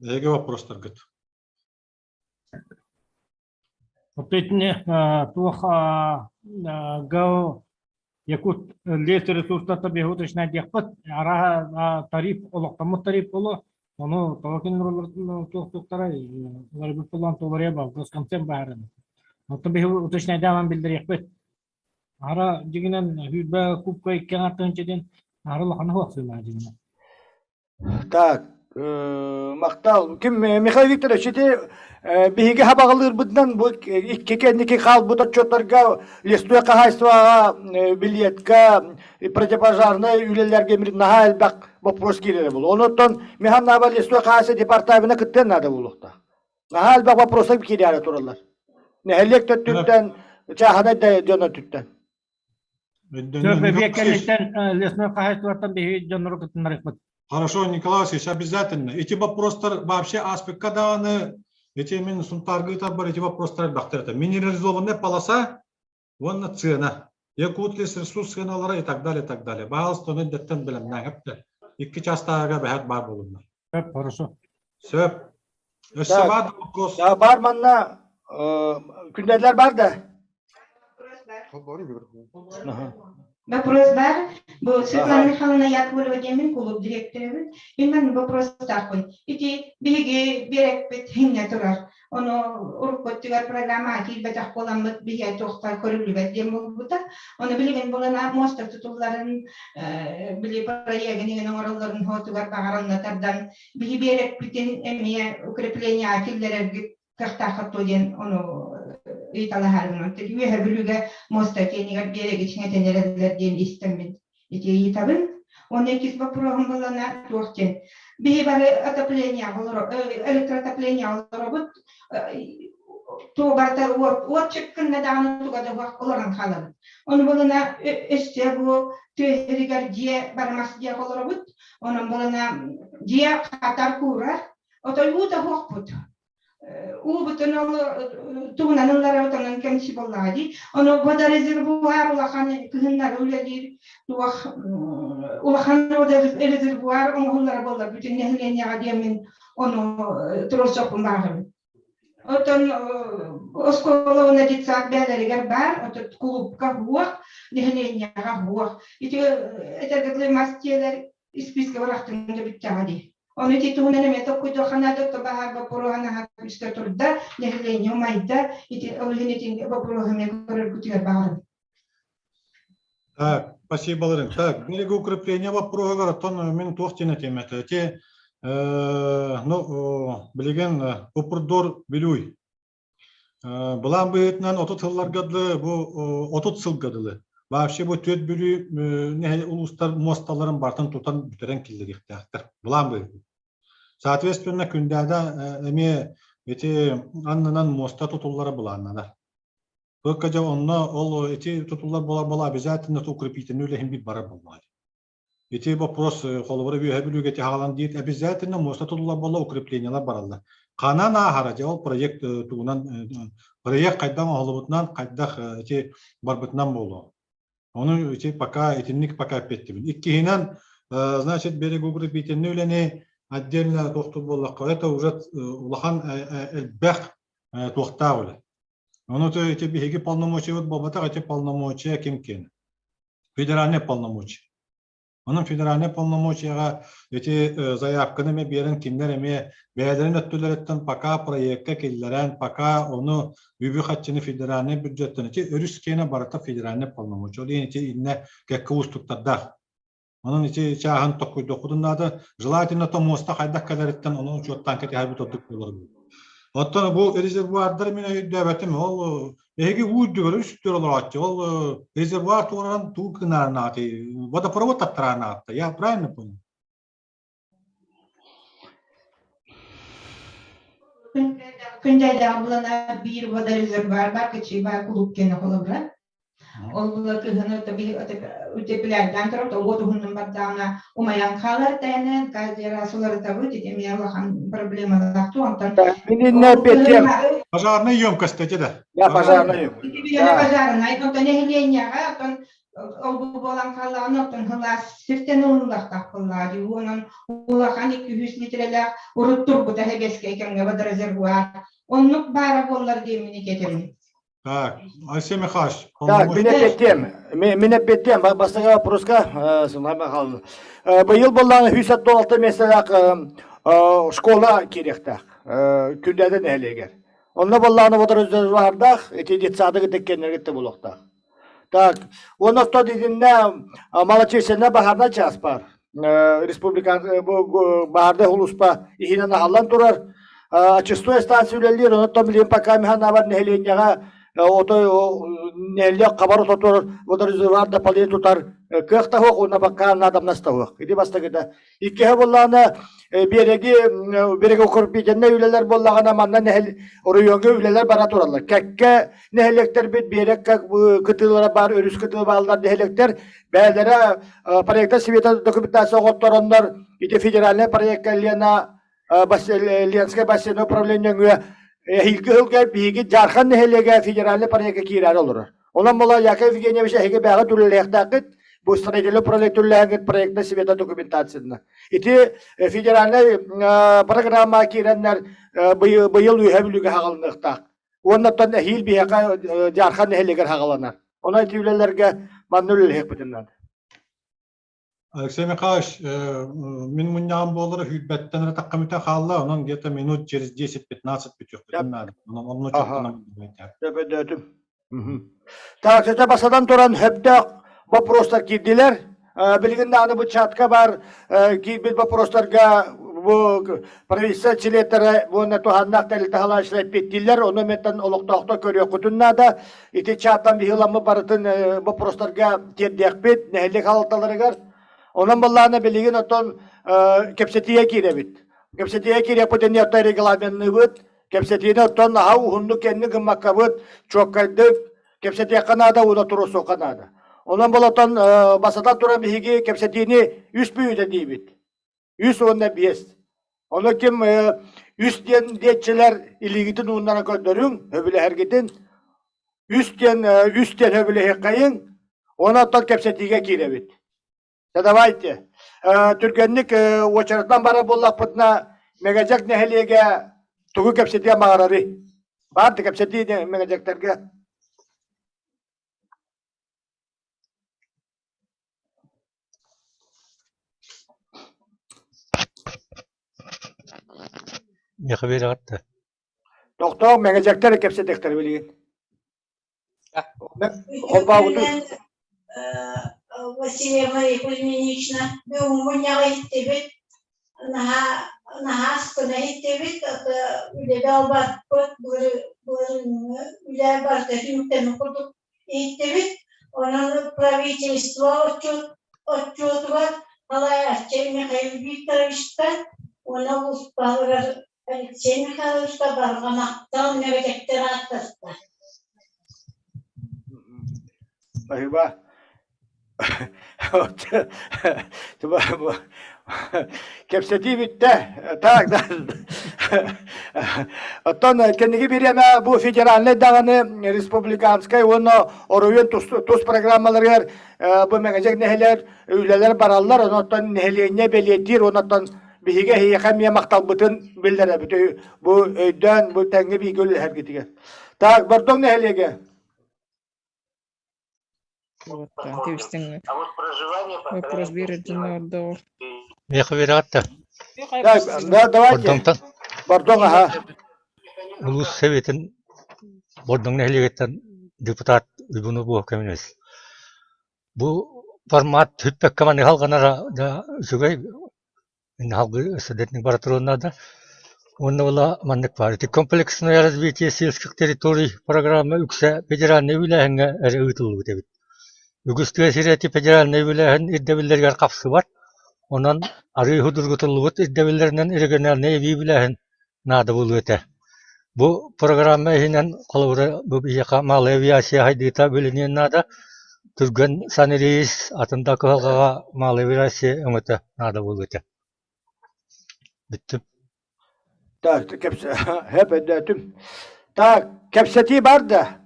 Эһиги вопростаргыт. Ответне туох ГАО Якут лес ресурстата беһуточнай диэхпит арааһа тариф олохтоммут тариф боло ону тоҕо кинилэр туохтуктара уларыйбыт буолан туоларыйа бал госкомцем баарын оттон биһи уточняйдааман биллэриэхпит Ара дьигинэн сүүрбэ кубка икки аҥар аара улахана суох сыылаа дьигинэн Так, махтал. Ким Михаил Викторович, ити биһиги хабаҕалыырбытынан бу икки кэнники хаалбыт отчуоттарга лесной хаһаайыстыбаҕа билиэтка противопожарнай үлэлэргэ наһаа элбэх вопрос киирэрэ буолуо. Онуттан Михаил лесной хаһаайыстыба департамена кыттыан наада буолуохтаах. Наһаа элбэх вопростар киирээри тураллар. Нэһилиэк төттүттэн, чааһынай да дьон өттүттэн. Сөп, кэнниттэн лесной хаһаайыстыбаттан биһиги дьоннору кытыннарыахпыт. Хорошо, Николай Васильевич, обязательно. Эти вопростар вообще аспекка даҕаны, эти мин Сунтаарга бар эти вопростар элбэхтэр это. Минерализованная полоса, уонна цена. Якутлесресурс сыаналара и так далее, и так далее. Баһаалыста ону эрдэттэн бэлэмнээҥ Икки чаастааҕыга бэһэт баар буолуннар. Сөп, хорошо. Сөп. Өссө баар да вопрос? Бар манна күндэллэр бар да? Вопрос бар. Бу Светлана Михайловна Яковлева диэмин кулууп директорыбын. Мин манна вопростаахпын. Ити биһиги биэрэкпит хиннэ турар. Ону урукку өттүгэр программа киирбэтэх буоламмыт биһиэ туохта көрүллүбэт диэн буолбута. Ону билигин булана муоста тутулларын, били проегын иҥэн оҥороллорун хоотугар баҕаранна тардан биһи биэрэкпитин эмиэ укрепление киллэрэргит кыахтааххыт дуо диэн ону ыйыталаһарым. Үөһэ Бүлүүгэ муоста киэнигэр биэрэги чиҥэтэн эрэллэр диэн истэммин ити ыйытабын. Уонна иккис боппуруоһум буоллана туох диэн. Биһи бары отопление электроотопление олоробут. Туо барыта уот уот чыккынна даҕаны туга да олорон хаалабыт. Ону буолана өссө бу тыа дьиэ барымас дьиэ олоробут. Онон буолана дьиэ хатар куурар. Отой уу да суохпут. Уубутун ол тугунан ылларабыт онон кэмчи буоллаҕа дии. Ону водорезервуар улахан кыһыннары үлэлиир туох улахан водорезервуар оҥоһуллара буоллар бүтүн нэһилиэнньэҕэ диэммин ону туруорсуохпун баҕарабын. Оттон оскуола уонна детсад бээлэригэр баар, отут кулуупка суох, нэһилиэнньэҕэ суох. Ити этэргэ дылы мас дьиэлэр испиискэ бырахтыҥ да бүттэҕэ дии. Ону ити туһунан эмиэ толкуйдуохха наада, то баһаар боппуруоһа наһаа күүскэ турда, нэһилиэнньэ умайда, ити ол иһин ити боппуруоһу эмиэ көрөргүтүгэр баҕарабын. Так, спасибо, Так, берегоукрепление вопроһугар оттон мин туох диэн этиэм этэ. Ити, ну, билигин Упрдор Вилюй Былаан быһыытынан 30 сылларга дылы бу 30 сылга дылы вообще бу түөрт Бүлүү улуустар муосталарын барытын тутан бүтэрэн киллэриэхтээхтэр. Былаан быһыытынан. Соответственно, Күндээдэ эмиэ ити аннынан муоста тутуллара былааннанар. Только дьэ онно ол ити тутуллар буолар буола обязательно укрепительный үлэһин бит барар буоллаҕа. Ити вопрос холобура Үөһэ Бүлүүгэ хаалан диир обязательно муоста тутуллар буолла укреплениялар бараллар. Ханан ааһара дьэ ол проект тугунан проект хайдах оҥоһуллубутунан хайдах ити барбытынан буолуо. Ону ити пока итинник пока эппиэттибин. Иккиһинэн значит берегоукрепительный үлэни отдельно туохтур буоллахха это уже улахан элбэх туохтаах үлэ. Ону ити биһиги полномочиябыт буолбатах ити полномочия ким киэнэ. Федеральный полномочия. Онон федеральнай полномочияҕа ити заявканы эмэ биэрэн кинилэр эмиэ бэйэлэрин өттүлэриттэн пока проекка киллэрэн, пока ону үбү-харчыны федеральнай бюджеттан ити өрүс киэнэ барыта федеральнай полномочия. Ол иһин ити иннэ кэккэ уустуктардаах. Онон ити чааһын токкуйдуохпутун наада. Желательно то муоста хайдах кэлэриттэн ону учуоттаан кэтэһэрбит ордук буолар. Оттон бу резервуардар мин өйдөөбөтүм. Ол эһиги уу үрдүгэр үс үттүр олорооччу. Ол резервуар туоран туу гынаары водопровод таттараан Я правильно понял? Күндэлээх булана биир водорезервуар бар, кычый бар кулуп кене холобура. Ол була кыһын утепляйдаан турар, уот уһуннун бардаҕына умайан хаалар тээнэн, каждый раз уларытабыт, ити эмиэ улахан проблемалаах ту, онтон Мининне петем. Пожарная емкость эти да. Я пожарная. Пожарная, онтон нэһилиэнньэҕэ, онтон ол бу буолан хааллаҕына, оттон сылаас сиртэн ылыныллахтаах буоллаҕа дии, онон улахан 200 литрэлээх урут турбута сэбиэскэй кэмҥэ водорезервуар. Оннук баара буоллар диэммин итиэтэммин. Так, Алексей Михайлович. Так, мин эппиэттиэм. Мин эппиэттиэм. Бастакы вопроска Сулай Михайловна. Быйыл буоллаҕына 106 миэстэлээх школа киириэхтээх. Күндээдэ нэһилиэгэр. Онно буоллаҕына водоразрывардаах, ити детсады кытта кэннэргитте буолуохтаах. Так, уонна оттон итиннэ малочисленная баһаарнай чаас баар. Республика баһаардай улууспа иһинэн аһаллан турар. Очистной станция үлэлиир, онон билигин пока механабар нэһилиэнньэҕэ Отой нэһилиэк хабар ототуор водорезервуар да палыы тутар кыах да суох уонна бакка наадамнас да суох. Ити бастакыта. Иккиһэ буоллаҕына биэрэги берегоукрепительнай үлэлэр буоллаҕына манна оройуоҥҥа үлэлэр бара тураллар. Кэккэ нэһилиэктэрбит биэрэк кытыылара баар, өрүс кытыыла бааллар нэһилиэктэр бэйэлэрэ проекта света документация оҥоттороннор ити федеральнай проекка Лена Ленскай бассейн управление өҥүө эһиилги сылга биһиги Дьаархан нэһилиэгэ федеральнай проекка киирээри олорор. Онон була Яков Евгеньевич эһиги бэйэҕит үлэлиэхтээххит, бу строительный проект үлэлээҥҥит проектна света документацияны. Ити федеральнай программа киирэннэр быйыл үөһэ бүлүүгэ хаҕалыныахтаах. Уоннаттан эһиил биһиэхэ Дьаархан нэһилиэгэр хаҕаланар. Онон ити үлэлэргэ манна үлэлэһиэхпитин наада. Алексей Михайлович, мин мунньаҕым буолара сүүрбэттэн эрэ таххамыта хаалла, онон где-то минут через 10-15 бүтүөхпүтүн наада. Онон онно чуттанам Сөбөдөтүм. Так, это басадан туран хөптөөх вопростар киирдилэр. Билигин даҕаны бу чатка бар киирбит вопростарга бу правительство чилиэттэрэ уонна туһааннаах тэрилтэ халааччылар эппиэттииллэр. Ону ментэн олохтоохтор көрүөххүтүн наада. Ити чаттан биһиламмыт барытын вопростарга тиэрдиэхпит нэһилиэк халалталарыгар. Онон баллаана билигин оттон кэпсэтиигэ киирэбит. Кэпсэтиигэ киириэхпит инниттэн оттон регламенныыбыт. Кэпсэтиини оттон наһаа уһуннук кэнник гыммаккабыт, чуоккайдык кэпсэтиэххэ наада уонна туруорсуохха наада. Онон болотон басатан туран биһиги кэпсэтиини үс бүйтэ диибит. Үс уонна биэс. Ону ким үс диэн диэччилэр илиигитин ууннаран көрдөрүҥ, сөбүлэһэргитин. Үс диэн үс диэн сөбүлэһиэххэйиҥ. Уонна оттон кэпсэтиигэ киирэбит. Да давайте. Түргэнник уочаратынан барар буоллахпытына, Мэгэдьэк нэһилиэгэ тугу кэпсэтиэн баҕарарый? Баар да кэпсэтии Мэгэдьэктэргэ. Миэхэ биэрэҕит да? Тохтоо, мэҥэдьэктэр кэпсэтиэхтэрэ билигин. Холбообутун. Василия Мария Кузьминична бүгүн мунньаҕы иһиттибит наһаа наһаа астына иһиттибит үлэбэ албарпыт былырыыҥҥы үлэ барыта түмүктэммит курдук иһиттибит. Онон правительство отчуотугар салайааччы Михаил Викторовичтан уонна улууспаларыгар Алексей Михайловичка барҕа махтал мөҕүтэктэр ааттаста. Спасибо. Кэпсэтии бүттэ. Так, да. Оттон кэнники бириэмэ бу федеральнай даҕаны республиканскай уонна оройуон тус, тус программаларыгар бу Мэҥэдьэк нэһилиэр үлэлэр бараллар. Онон нэһилиэнньэ бэлиэтиир, онон биһиги эһиэхэ эмиэ махталбытын биллэрэбит. Бу өйдөөн, бу тэҥҥэ бииргэ үлэлэһэргитигэр. Так, Бордоҥ нэһилиэгэ. Вопрос биэрэрдин Миэхэ биэрэҕит да? Да, давайте. Бордоҥтон. Бордоҥ аһа. Улуус Советын Бордоҥ нэһилиэгиттэн депутат Уйбуну Буох кэминэс. Бу формат сүппэккэ маннык алҕанара да үчүгэй Салгыы содетник бара туруон наада. Уонна була маннык баар. Ити комплексное развитие сельских территорий программа үксэ федеральнай үбүлээһиҥҥэ эрэ ыытыллыбыт эбит. Үгүс тыа сирэ ити федеральнай үбүлээһин ирдэбиллэригэр хапсыбат. Онон арыы судургутуллубут ирдэбиллэринэн региональнай эбии үбүлээһин наада буолуо этэ. Бу программа иһинэн, холобура, бу биһиэхэ малая авиация сайдыыта билиниэн наада. Түргэн санрейс, атын да кыһалҕаҕа малая авиация өҥөтө наада буолуо этэ. Бүттүм. Так, хэп өйдөөтүм. Так, кэпсэтии бар да?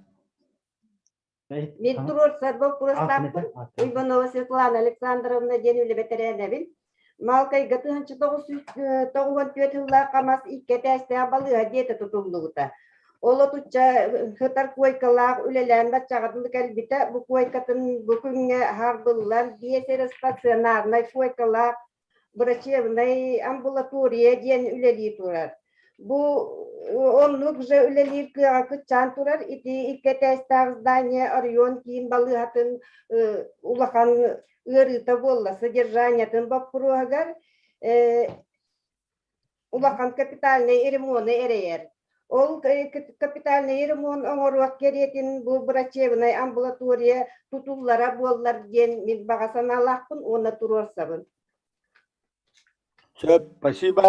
Мин туруорсар боппуруостаахпын Уйбанова Светлана Александровна диэн үлэ бэтэрээнэбин. Малкайга 1994 сыллаах ХАМАС икки этээстээх балыыһа дьиэтэ тутуллубута. Ол отучча сытар куойкалаах үлэлээн баччаҕа дылы кэлбитэ. Бу куойкатын бу күҥҥэ харбыллан биэс эрэ стационарнай куойкалаах врачебнай амбулатория диэн үлэлии турар. Бу оннук же үлэлиир кыаҕа кыччаан турар. Ити икки этээстээх здание оройуон киин балыыһатын улахан ыарыыта буолла. Содержаниетын боппуруоһугар улахан капитальнай ремону эрэйэр. Ол капитальный ремонт оҥоруох кэриэтин бу врачебнай амбулатория тутуллара буоллар диэн мин баҕа санаалаахпын уонна туруорсабын. Сөп, спасибо.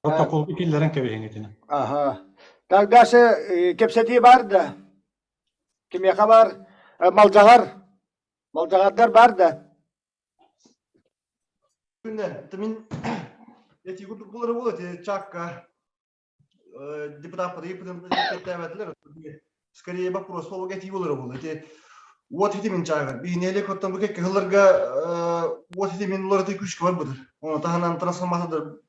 Протоколга киллэрэн кэбиһиҥ итини. Аха. Так, дальше кэпсэтии бар да? Кимиэхэ бар? Малдьаҕар. Малдьаҕардар бар да? Күннэр, мин эти курдук булары була эти чакка депутат кэттээбэтилэр. Скорее вопрос ол эти булары була. Эти уот хитимин чаагар. Биһинэле коттан бу кэкке хылларга уот хитимин уларыты күшкө бар бутыр. Оны таһынан трансформатордар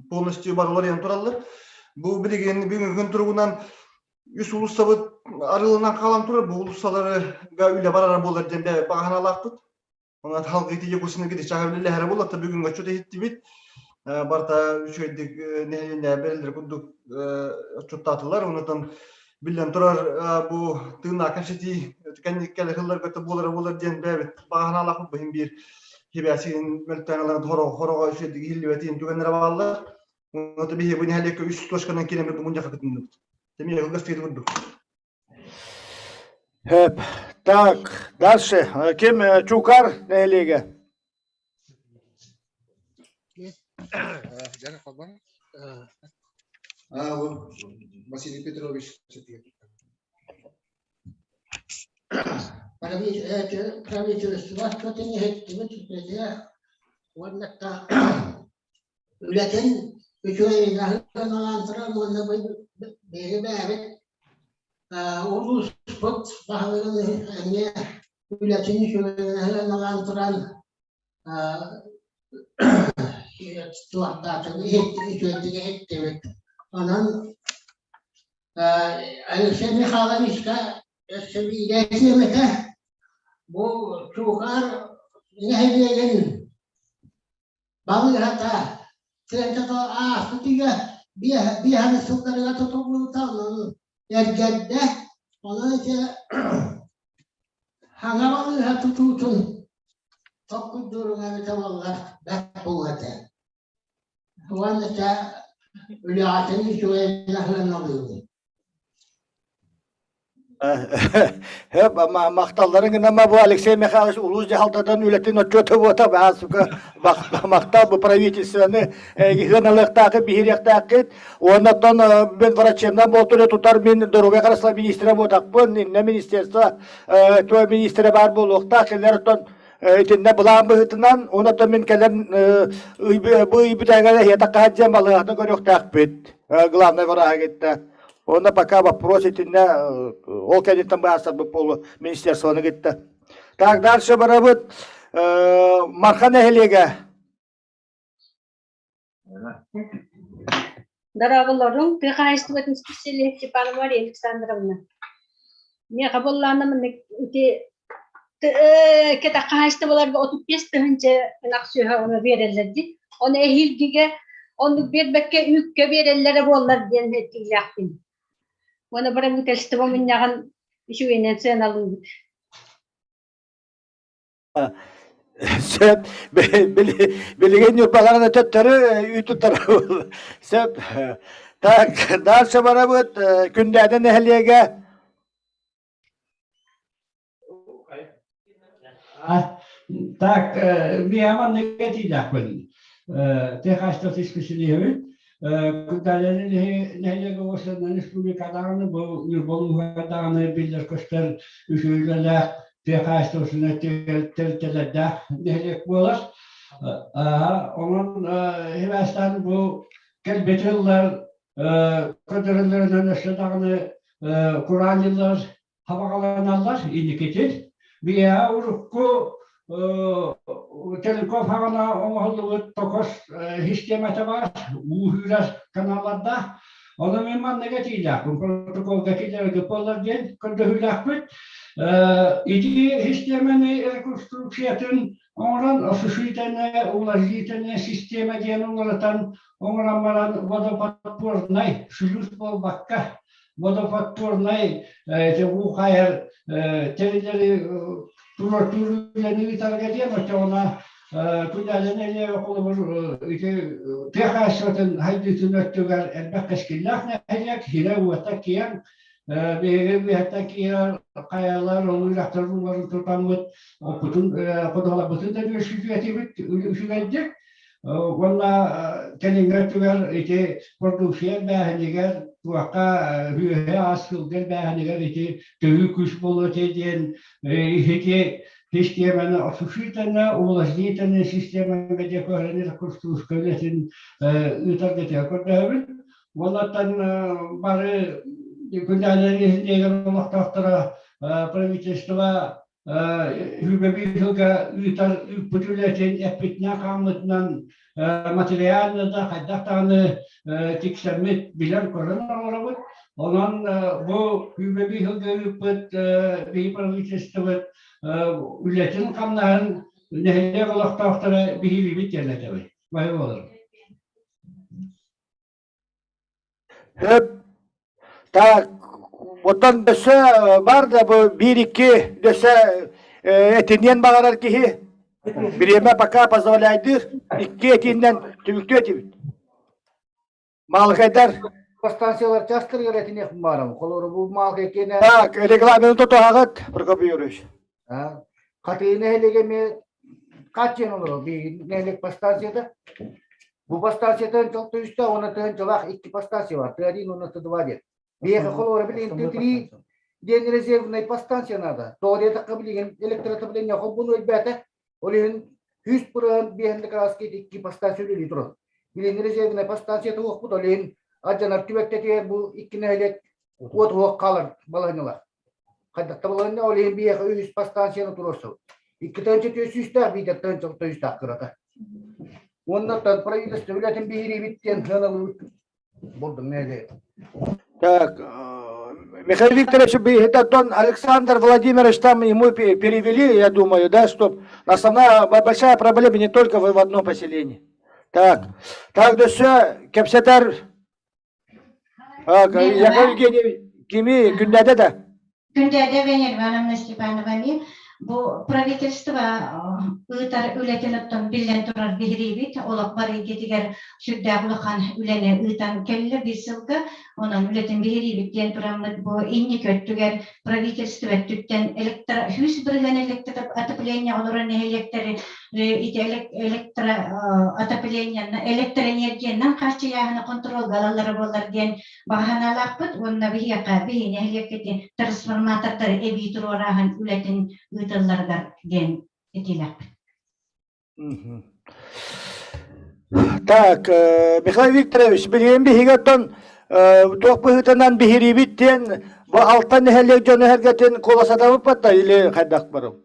полностью барылар тураллар. Бу билигин бүгүн күн туругунан үс улуссабыт арылынан хаалан турар. Бу улуссаларга үлэ барара буолар диэн баҕаһаналаахпыт. Онон халгыйты Якутскайга дичаҕа үлэлэһэрэ буолла, бүгүҥҥэ отчут иһиттибит. Барыта үчүгэйдик нэһилиэнньэ бэриллэр курдук отчуттаатылар. Онон биллэн турар бу тыыннаах кэпсэтии кэнниккэ ыһылларга буолара буолар диэн бэйэбит баҕаһанаалаахпыт быһын биир хибээсин мөлтөөн ылан хороҕо үчүгэйдик иһиллибэтин түгэннэрэ бааллар. Онон биһиги бу нэһилиэккэ үс точканан киирэн бу мунньахха кытынныбыт. Эмиэ кылгас курдук. Хөп. Так, дальше. Ким Чукар нэһилиэгэ? Василий Петрович. Правительство иһиттибит уонна үлэтин үчүгэй аһыынан туран уонна биһиги бэйэбит улууспут баһылыгын эмиэ үлэтин үчүгэй аһыаналаан туран туохтаатын үчүгэйдик иһиттибит. Онон Алексей Михайловичка өссө биирэ этиэм этэ. Бу Чуукаар нэһилиэгин Балыыһата тыантата ааспыт үйэ биэһэн сылларыгар тутуллубута онон эргэрдэ. Онон ити хаҥа балыыһа тутуутун толкуйдууруҥ эбитэ буоллар бэрт буолуо этэ. Уонна чэ үлэҕитин үчүгэйин аһыаналыыбын. Махталларын гынама бу Алексей Михайлович улуус дьаһалтатын үлэтин отчуота буота баасука махтал бу правительствоны ыаналыахтаахы биһириэхтээххит уонна оттон мен врачебна буолтура тутар мин доруобуйа харыстабыл министрэ буотахпын иннэ министерство туо министрэ баар буолуохтаах кинилэр оттон итиннэ былаан быһыытынан уонна оттон мин кэлэн бу ый бүтээгэр эһиэтэххэ дьиэн балыыһатын көрүөхтээхпит главный враһа китта Онно пока вопрос итиннэ ол кэнниттэн быһаарсарбыт буолуо министерствоны кытта. Так, дальше барабыт. Марха нэһилиэгэ. Дорооболорум, тыа хаһаайыстыбатын специалист Степанова Мария Александровна. Миэхэ буоллаанамын ити кэтэх хаһаайыстыбаларга 35 тыһыынча ынах сүөһэ ону биэрэллэр дии. Ону эһиилгигэ оннук биэрбэккэ үүккэ биэрэллэрэ буоллар диэн этиилээхпин. Уонна правительство мунньаҕын үчүгэйинэн сыаналыыбыт. Сөп, билигин Ньурбаларына төттөрү үүт туттарабыт. Сөп. Так, дальше барабыт Күндээдэ нэһилиэгэ. Так, миэхэ маннык этиилээхпин. Техастов исписэлииһэбит. Куталианы нэһилиэгэ уонна республикатааҕыны бу Ньурба улууһугар биллэр-көстөр үчүгэй техастовсына тэрилтэлэрдээх нэһилиэк буолар. Онон хибээстээн бу кэлбит ыаллар көрдөрөллөрүнэн өссө даҕаны кураан дьыллар хабаҕаланаллар инникитин. Биһиэхэ урукку телеком хаҕана оҥоһуллубут токос систиэмэтэ баар, уу сүүрэр каналлардаах. Ону мин маннык этиилээхпин, протоколга киллэрэргэ буоллар диэн көрдөһүүлээхпит. Ити систиэмэни реконструкциятын оҥорон осушительная, увлажнительная система диэн уларытан оҥорон баран водоподпорнай шлюз буолбакка водоподпорнай уу хайар тэриллэри туруортуур үлэни ыытарга диэн оччоҕуна. Күннээдэн нэһилиэгэ холобур ити тыа хаһаайыстыбатын хайдыытын өттүгэр элбэх кэскиллээх нэһилиэк, сирэ-уота киэҥ. Биһиги үөһэттэн киирэр хайалар, ол үрэхтэр ууларын тутаммыт, оппутун, ходуһаларбытын да үөскүтүө үчүгэйдик. Уонна кэлиҥҥи өттүгэр ити продукция элбээһинигэр, туохха үөһэ аас сылга элбээһинигэр ити төһүү күүс буолуо этэ диэн ити систиэмэни осушительная, увлажнительная система где көрөнөр курстууска үлэтин ыытарга көрдөһөбүт. Уоннаттан бары күндээлэр нэһилиэгэр олохтоохторо правительство Үбэбиир сылга ыытар ыыппыт үлэтин эппитинэн-хааммытынан материально да хайдах даҕаны тиксэммит билэн-көрөн олоробут. Онон бу Үбэбиир сылга ыыппыт биһи правительствобыт үлэтин-хамнаһын нэһилиэк олохтоохторо биһириибит диэн этэбит. Бай буолар. Хөп. Так, оттон дөссө бар да бу биир-икки дөссө этиниэн баҕарар киһи бириэмэ пока позволяйдыр икки этииннэн түмүктүө этибит. Маалыкайдар. Станциялар частырыгар этиниэх баарым. Холору бу маалыкай киэнэ. Так, регламенты тутуһаҕыт, Прокопий Юрьевич. Хатыы нэһилиэгэ эмиэ хааччыйан олорор биһиги нэһилиэк подстанцията. Бу подстанциятын тыл түстэ, уонна тыһыынчалаах икки подстанция бар, Т1 уонна Т2 диэн. Биһиэхэ холобура билигин Т3 диэн резервнай подстанция надо. Тоҕо диэтэххэ билигин электроотопление холбону өлбөөтө. Ол иһин 100 бырыһан биэһинлик араска икки подстанция үлэлии турар. Билигин резервнай подстанция туохпут, ол иһин алдьанар түбэлтэтигэр бу икки нэһилиэк уот уһуох хаалар балаһыанньалаах. Хайдах табылынна, ол иһин биһиэхэ үһүс подстанцияны туруорсабыт. 2 400-тээх биитэр 1400-тээх кырата. Уонна правительство үлэтин биһириибит диэн сыаналыыбыт. Булдум нэһилиэк. Так, Михаил Викторович, это Александр Владимирович там ему перевели, я думаю, да, что основная большая проблема не только в одном поселении. Так, так, да все, кэпсэтэр Яков Евгеньевич кими күннээдэ да? Күндээдэ Венера Ивановна Степанова эмиэ бу правительство ыытар үлэтин оттон биллэн турар биһириибит олох бар эйгэтигэр сүрдээх улахан үлэни ыытан кэллэ биир сылга онон үлэтин биһириибит диэн тураммыт бу инники өттүгэр правительство өттүттэн электро 100% электроотопление олорор нэһилиэктэри ити электроотоплениенна электроэнергиянан хааччыйааһыны хонтуруолга ылаллара буоллар диэн баҕа санаалаахпыт уонна биһиэхэ биһи нэһилиэккити трансформатордары эбии туруорааһын үлэтин ыытылларыгар диэн этиилээхпит. Так, Михаил Викторович, билигин биһиги оттон туох быһыытынан биһириибит диэн бу алта нэһилиэк дьону эргэтин куоласатабыппат да или хайдах барып?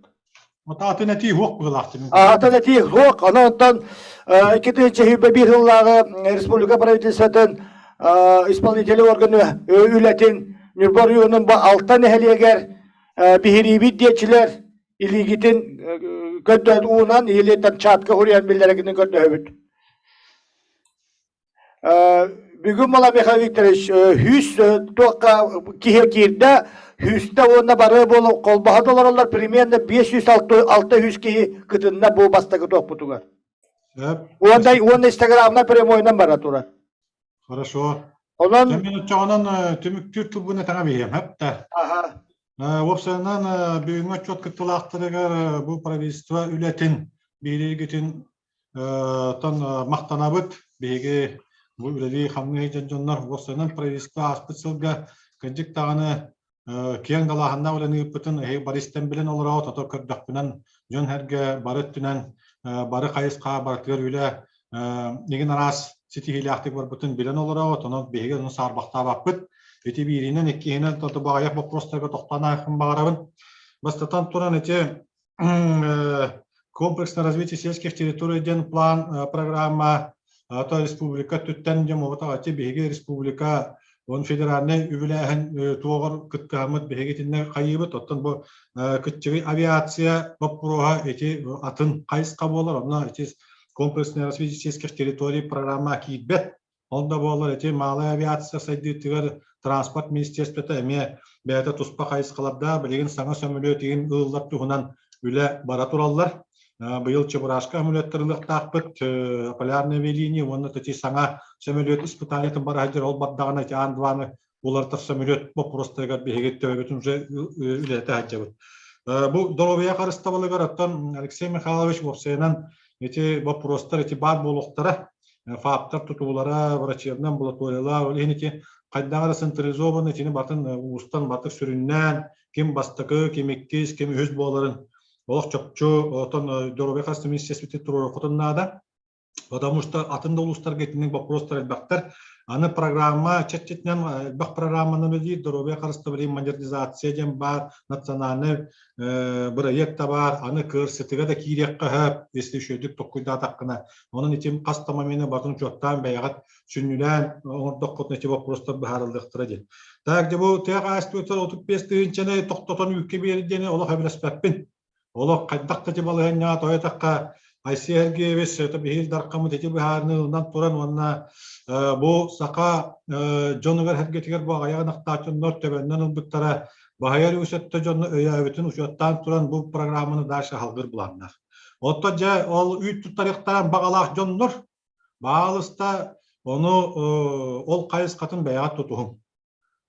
Атын этии суох быһыылаах Атын этии суох. Онон оттон 2021 сыллааҕы республика правительствотын исполнительный органы үлэтин Ньурба оройуонун бу алта нэһилиэгэр биһириибит диэччилэр илиигитин көрдөөн уунан или там чатка хуруйан биллэрэгитин көрдөһөбүт. Бүгүн Мала Михаил Викторович хүүс туохха киһи киирдэ, хүүстэ уонна бары буолу холбоһо толороллор примерно 506 киһи кытынна бу бастакы туохпутугар. Уонна уонна инстаграмна прямойынан бара турар. Хорошо. Онон Мен оччоҕунан түмүктүүр тылбын этэҥэ биһиэм, хөп Аха. Уопсайынан бүгүҥҥү отчуот кыттыылаахтарыгар бу правительство үлэтин биһиригитин тон махтанабыт. Биһиги бу үлэлии хамныы сылдьар дьоннор уопсайынан правительство ааспыт сылга кырдьык даҕаны киэҥ далааһыннаах үлэни ыыппытын эһиги бары истэн билэн олороҕут, ото көрдөхпүнэн дьон-сэргэ бары өттүнэн бары хайысха барытыгар үлэ игин араас ситиһиилээхтик барбытын билэн олороҕут, онон биһиги ону саарбахтаабаппыт. Ити бииринэн, иккиһинэн тото баҕайах боппуруостарга тохтоон аахпын баҕарабын. Бастатан туран ити Комплексное развитие сельских территорий диэн план программа то республика өттүттэн дьэ муҥутаҕаччы биһиги республика он федеральнай үбүлээһин туоҕар кыттыһаммыт биһиги итиннэ хайыыбыт оттон бу кыччыгый авиация боппуруоһа ити атын хайысха буолар онно ити комплексное развитие сельских территорий программа киирбэт Ол да буоллар ити малая авиация сайдыытыгар транспорт министерствота эмиэ бэйэтэ туспа хайысхалардаах билигин саҥа сөмөлүөт игин ылыллар туһунан үлэ бара тураллар. Быйыл Чебурашка самолеттар ылыахтаахпыт, полярные авиалинии уонна ити саҥа самолет испытаниетын бара сылдьар, ол бардаҕына ити Ан-2-ны уларытар самолет боппуруостарыгар биһиги төбөбүтүн уже үлэлэтэ сылдьабыт. Бу доруобуйа харыстабылыгар оттон Алексей Михайлович уопсайынан ити боппуруостар ити баар буолуохтара. ФАПтар тутуулара, врачебнай амбулаториялар, ол иһин ити хайдах эрэ централизованный итини батын уустан батык сүрүннээн ким бастакы, ким иккис, ким үһүс буоларын олох чопчу отон доруобуйа харыстабыл министерствотын туруоруккутун наада. Потому что атын да улуустарга итинник вопростар элбэхтэр. Аны программа чэрчитинэн элбэх программаны үлэлиир доруобуйа харыстабылын модернизация диэн баар, национальный бырайыак да баар, аны КРСТ-га да киириэххэ сөп, если үчүгэйдик толкуйдаатаххына. Онон итим хас да момены батын учуоттаан бэйэҕит сүнньүлээн оҥордоххутуна ити боппуруостар быһаарыллыахтара диэн. Так, дьэ бу тыа хаһаайыстыбатыгар 35 тыһыынчаны тохтотон үүккэ биэрэр диэни олох эбилэспэппин. Олох хайдах да ити балаһыанньаҕа тоойотоххо Айсен Сергеевич это биһиги Дархаммыт ити быһаарыны ылынан туран уонна бу саха дьонугар-сэргэтигэр бу аҕыйах ынахтаах дьоннор төбөннөн ылбыттара баһыйар үгүс өттө дьону өйөөбүтүн учуоттаан туран бу программаны дальше салгыыр былааннаах. Оттон дьэ ол үүт туттарыахтаан баҕалаах дьоннор баалыста ону ол хайысхатын бэйэҕэ тутуһуҥ.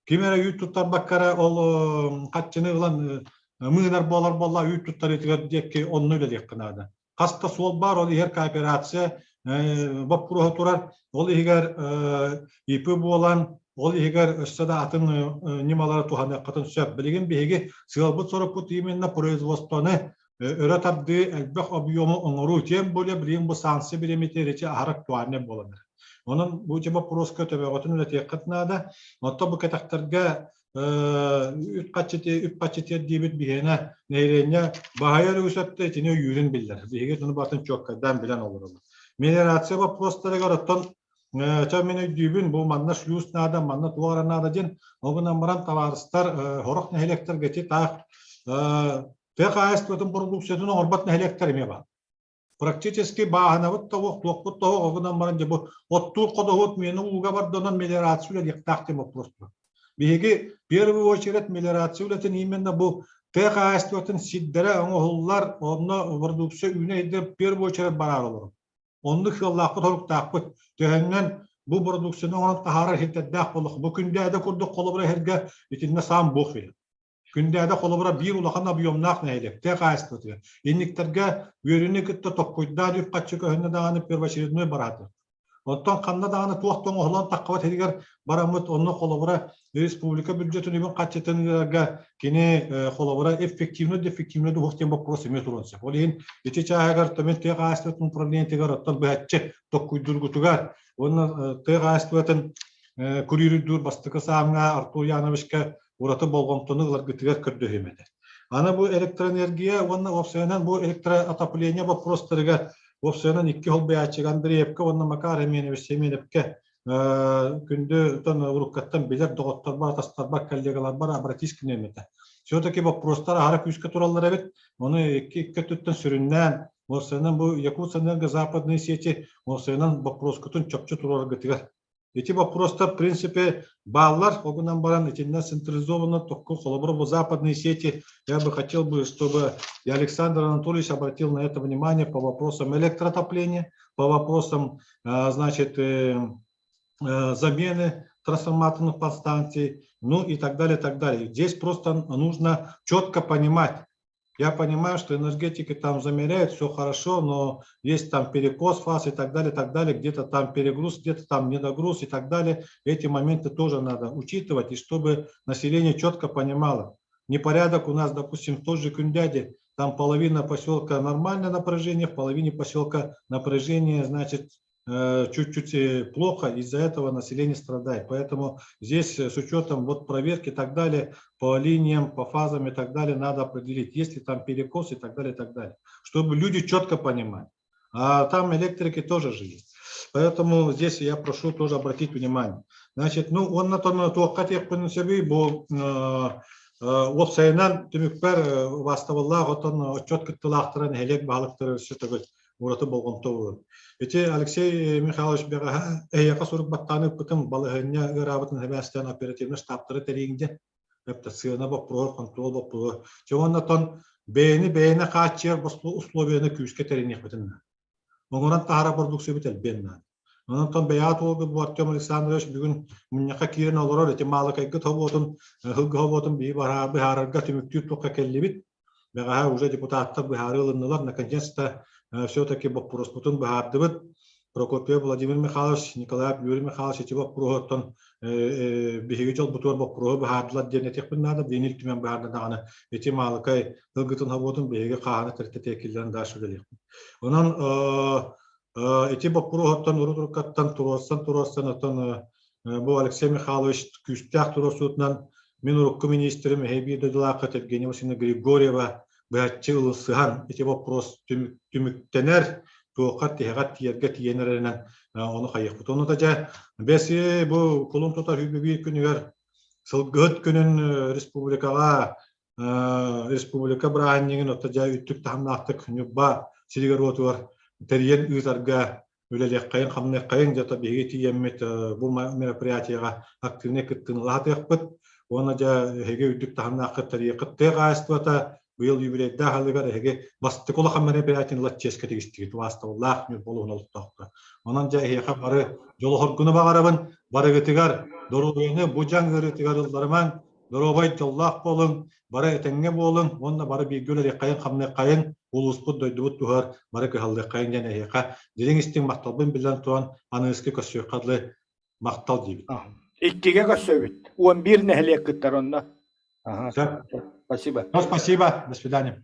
Ким эрэ үүт туттарбакка эрэ ол хаччыны ылан мыынар буолар буолла үүт туттарыытыгар диэки онно үлэлиэххэ наада. Хас да суол баар, ол иһэр кооперация боппуруоһа турар, ол иһигэр ИП буолан, ол иһигэр өссө да атын ньымалары туһаныаххытын сөп. Билигин биһиги сыалбыт-сорукпут именно производствоны өрө тардыы, элбэх объему оҥоруу, тем более билигин бу санкция бириэмэтэ речи аһара актуальнай буолан эрэр. Онон бу боппуруоска төбөҕүтүн үлэтиэххит наада. Оттон бу кэтэхтэргэ үп-харчы тиэрдиибит биһиэнэ нэһилиэнньэ баһыйар үгүс өттө итини өйүүрүн биллэр. Биһиги итини барытын чуоккайдаан билэн олоробут. Мелиорация боппуруостарыгар оттон чэ мин өйдүүбүн, бу манна шлюз наада, манна туох эрэ наада диэн. Ол гынан баран табаарыстар сорох нэһилиэктэргэ ити таах тыа хаһаайыстыбатын бородууксуйатын оҥорбот нэһилиэктэр эмиэ баар. Практически бааһынабыт да суох, туохпут да суох, ол гынан баран дьэ бу оттуур ходоһуот миэнэ ууга бардонон мелиорация үлэлиэхтээх диэн боппуруос турар. Биһиги первую очередь мелиорация үлэтин именно бу тыа хаһаайыстыбатын сирдэрэ оҥоһуллар, онно продукция үүнэ сылдьар в первую очередь бараар олорор. Оннук сыаллаахпыт-соруктаахпыт. Төһөннөн бу продукцияны оҥорон таһаарар сирдэрдээх буоллах. Бу Күндээдэ курдук холобура эһэргэ итиннэ саам буох үһү. Күндээдэ холобура биир улахан объемнаах нэһилиэк, тыа хаһаайыстыбатыгар. Инниктэргэ үөрүүнү кытта токкуйдаан үп-харчы көһүннэ даҕаны первоочередной бараатыр. Оттон ханна даҕаны туох да оҥоһуллан таххыбат иһигэр бараммыт, онно холобура республика бюджетын үбүн харчытын ыырарга кини холобура эффективно дефективно дуһуох диэн боппуруос эмиэ туруон сөп. Ол иһин ити чааһыгар төмөн тыа хаһаайыстыбатын управлениетыгар оттон быһаччы токкуйдуургутугар уонна тыа хаһаайыстыбатын курируйдуур бастакы саамҥа Артур Яновичка ураты болҕомтону ыларгытыгар көрдөһүөм этэ. Аны бу электроэнергия уонна уопсайынан бу электроотопление боппуруостарыгар уопсайынан икки холбояччыга Андреевка уонна Макар Еменович Семеновка күндү уруккаттан билэр доҕотторбор, атастарбар, коллегаларбар обратись к ним этэ. Все-таки боппуруостар аһара күүскэ тураллар эбит. Ону икки икки өттүттэн сүрүннээн, уопсайынан бу Якутсэнерго западные сети уопсайынан боппуруоскутун чопчу туруораргытыгар Ити боппуруостар, в принципе, бааллар, ол гынан баран итиннэ централизованно только холобура бу западные сети, я бы хотел бы, чтобы и Александр Анатольевич обратил на это внимание по вопросам электроотопления, по вопросам, значит, замены трансформаторных подстанций, ну и так далее, так далее. Здесь просто нужно четко понимать, я понимаю, что энергетики там замеряют, все хорошо, но есть там перекос фаз и так далее, так далее, где-то там перегруз, где-то там недогруз и так далее. Эти моменты тоже надо учитывать, и чтобы население четко понимало. Непорядок у нас, допустим, в той же Кюндяде, там половина поселка нормальное напряжение, в половине поселка напряжение, значит, чуть-чуть плохо, из-за этого население страдает. Поэтому здесь с учетом вот проверки и так далее, по линиям, по фазам и так далее, надо определить, есть ли там перекос и так далее, и так далее. Чтобы люди четко понимали. А там электрики тоже жили. Поэтому здесь я прошу тоже обратить внимание. Значит, ну, он на том, туохха этиэхпин сөбүй бу уопсайынан түмүкпэр убаастабыллаах отон отчет кыттыылаахтара нэһилиэк баһылыктара өссө төгүл ураты болҕомто уурун. Ити Алексей Михайлович бэҕэһээ эһиэхэ сурук баттаан ыыппытым балаһыанньа ыараабытын эбээстээн оперативный штабтары тэрийиҥ диэн. Эптэ сыана боппуруоһу, хонтуруол боппуруоһу. Чэ уонна тон Бэйэни бэйэни хааччыйар условияны күүскэ тэриниэхпитин наада. Оҥорон таһаарар бородууксуйабыт элбиэн наада. Онон бэйэҕэ туолбут бу Артем Александрович бүгүн мунньахха киирэн олорор ити Маалыкайгыт хобуотун, Һылгы хобуотун биһи быһаарарга түмүктүүр туохха кэллибит. Бэҕэһээ уже депутаттар быһаарыы ылыннылар, наконец-то все-таки боппуруоспутун быһаардыбыт. Прокопьев Владимир Михайлович, Николаев Юрий Михайлович ити боппуруоһуттан биһиги дьолбутугар боппуруоһу быһаардылар диэн этиэхпин наада. Диэн Ил Түмэн быһаарда даҕаны ити Маалыкай ылгытын хобуотун биһиги хааһына тэрилтэтигэр киллэрэн дальше үлэлиэхпит. Онон ити боппуруоһуттан урут-уруккаттан туруорсан-туруорсан оттон бу Алексей Михайлович күүстээх туруорсуутунан мин урукку министрим эһи биир дойдулааххыт Евгения Васильевна Григорьева быһаччы ылсыһан ити боппуруос түмүктэнэр, туохха тиһэҕэр тиийэргэ тиийэн эрэринэн ону хайыахпыт. Ону да дьэ бэс бу кулун тутар биир күнүгэр сылгыһыт күнүн республикаҕа республика бырааһынньыгын отто дьэ үрдүк таһымнаахтык Ньурба сиригэр-уотугар тэрийэн ыытарга үлэлиэххэйин, хамныаххайын дьэ биһиги тиийэммит бу мероприятиеҕа активнай кыттыыны ылаһатыахпыт уонна дьэ эһиги үрдүк таһымнааххыт тэрийиэххит тыа хаһаайыстыбата быйыл юбилейдаах алыгар эһиги бастакы улахан мероприятиены ылар чиэскэ тигистигит убаастабыллаах Ньурба улууһун олохтоохторо. Онон дьэ эһиэхэ бары дьолоһоргуну баҕарабын, барыгытыгар доруобуйаны бу дьаҥ ыарыытыгар ылларымаҥ, Доруобай, дьоллоох буолуҥ, бары этэҥҥэ буолуҥ уонна бары бииргэ үлэлиэххэйиҥ-хамныаххайыҥ, улууспут, дойдубут туһугар бары кыһаллыаххайыҥ диэн эһиэхэ дириҥ истиҥ махталбын биллэн туран аныгыскы көрсүөххэ дылы махтал диибит. Иккигэ көрсөбүт. 11 нэһилиэк кыттар онно. Ага. Спасибо. Ну, спасибо. До свидания.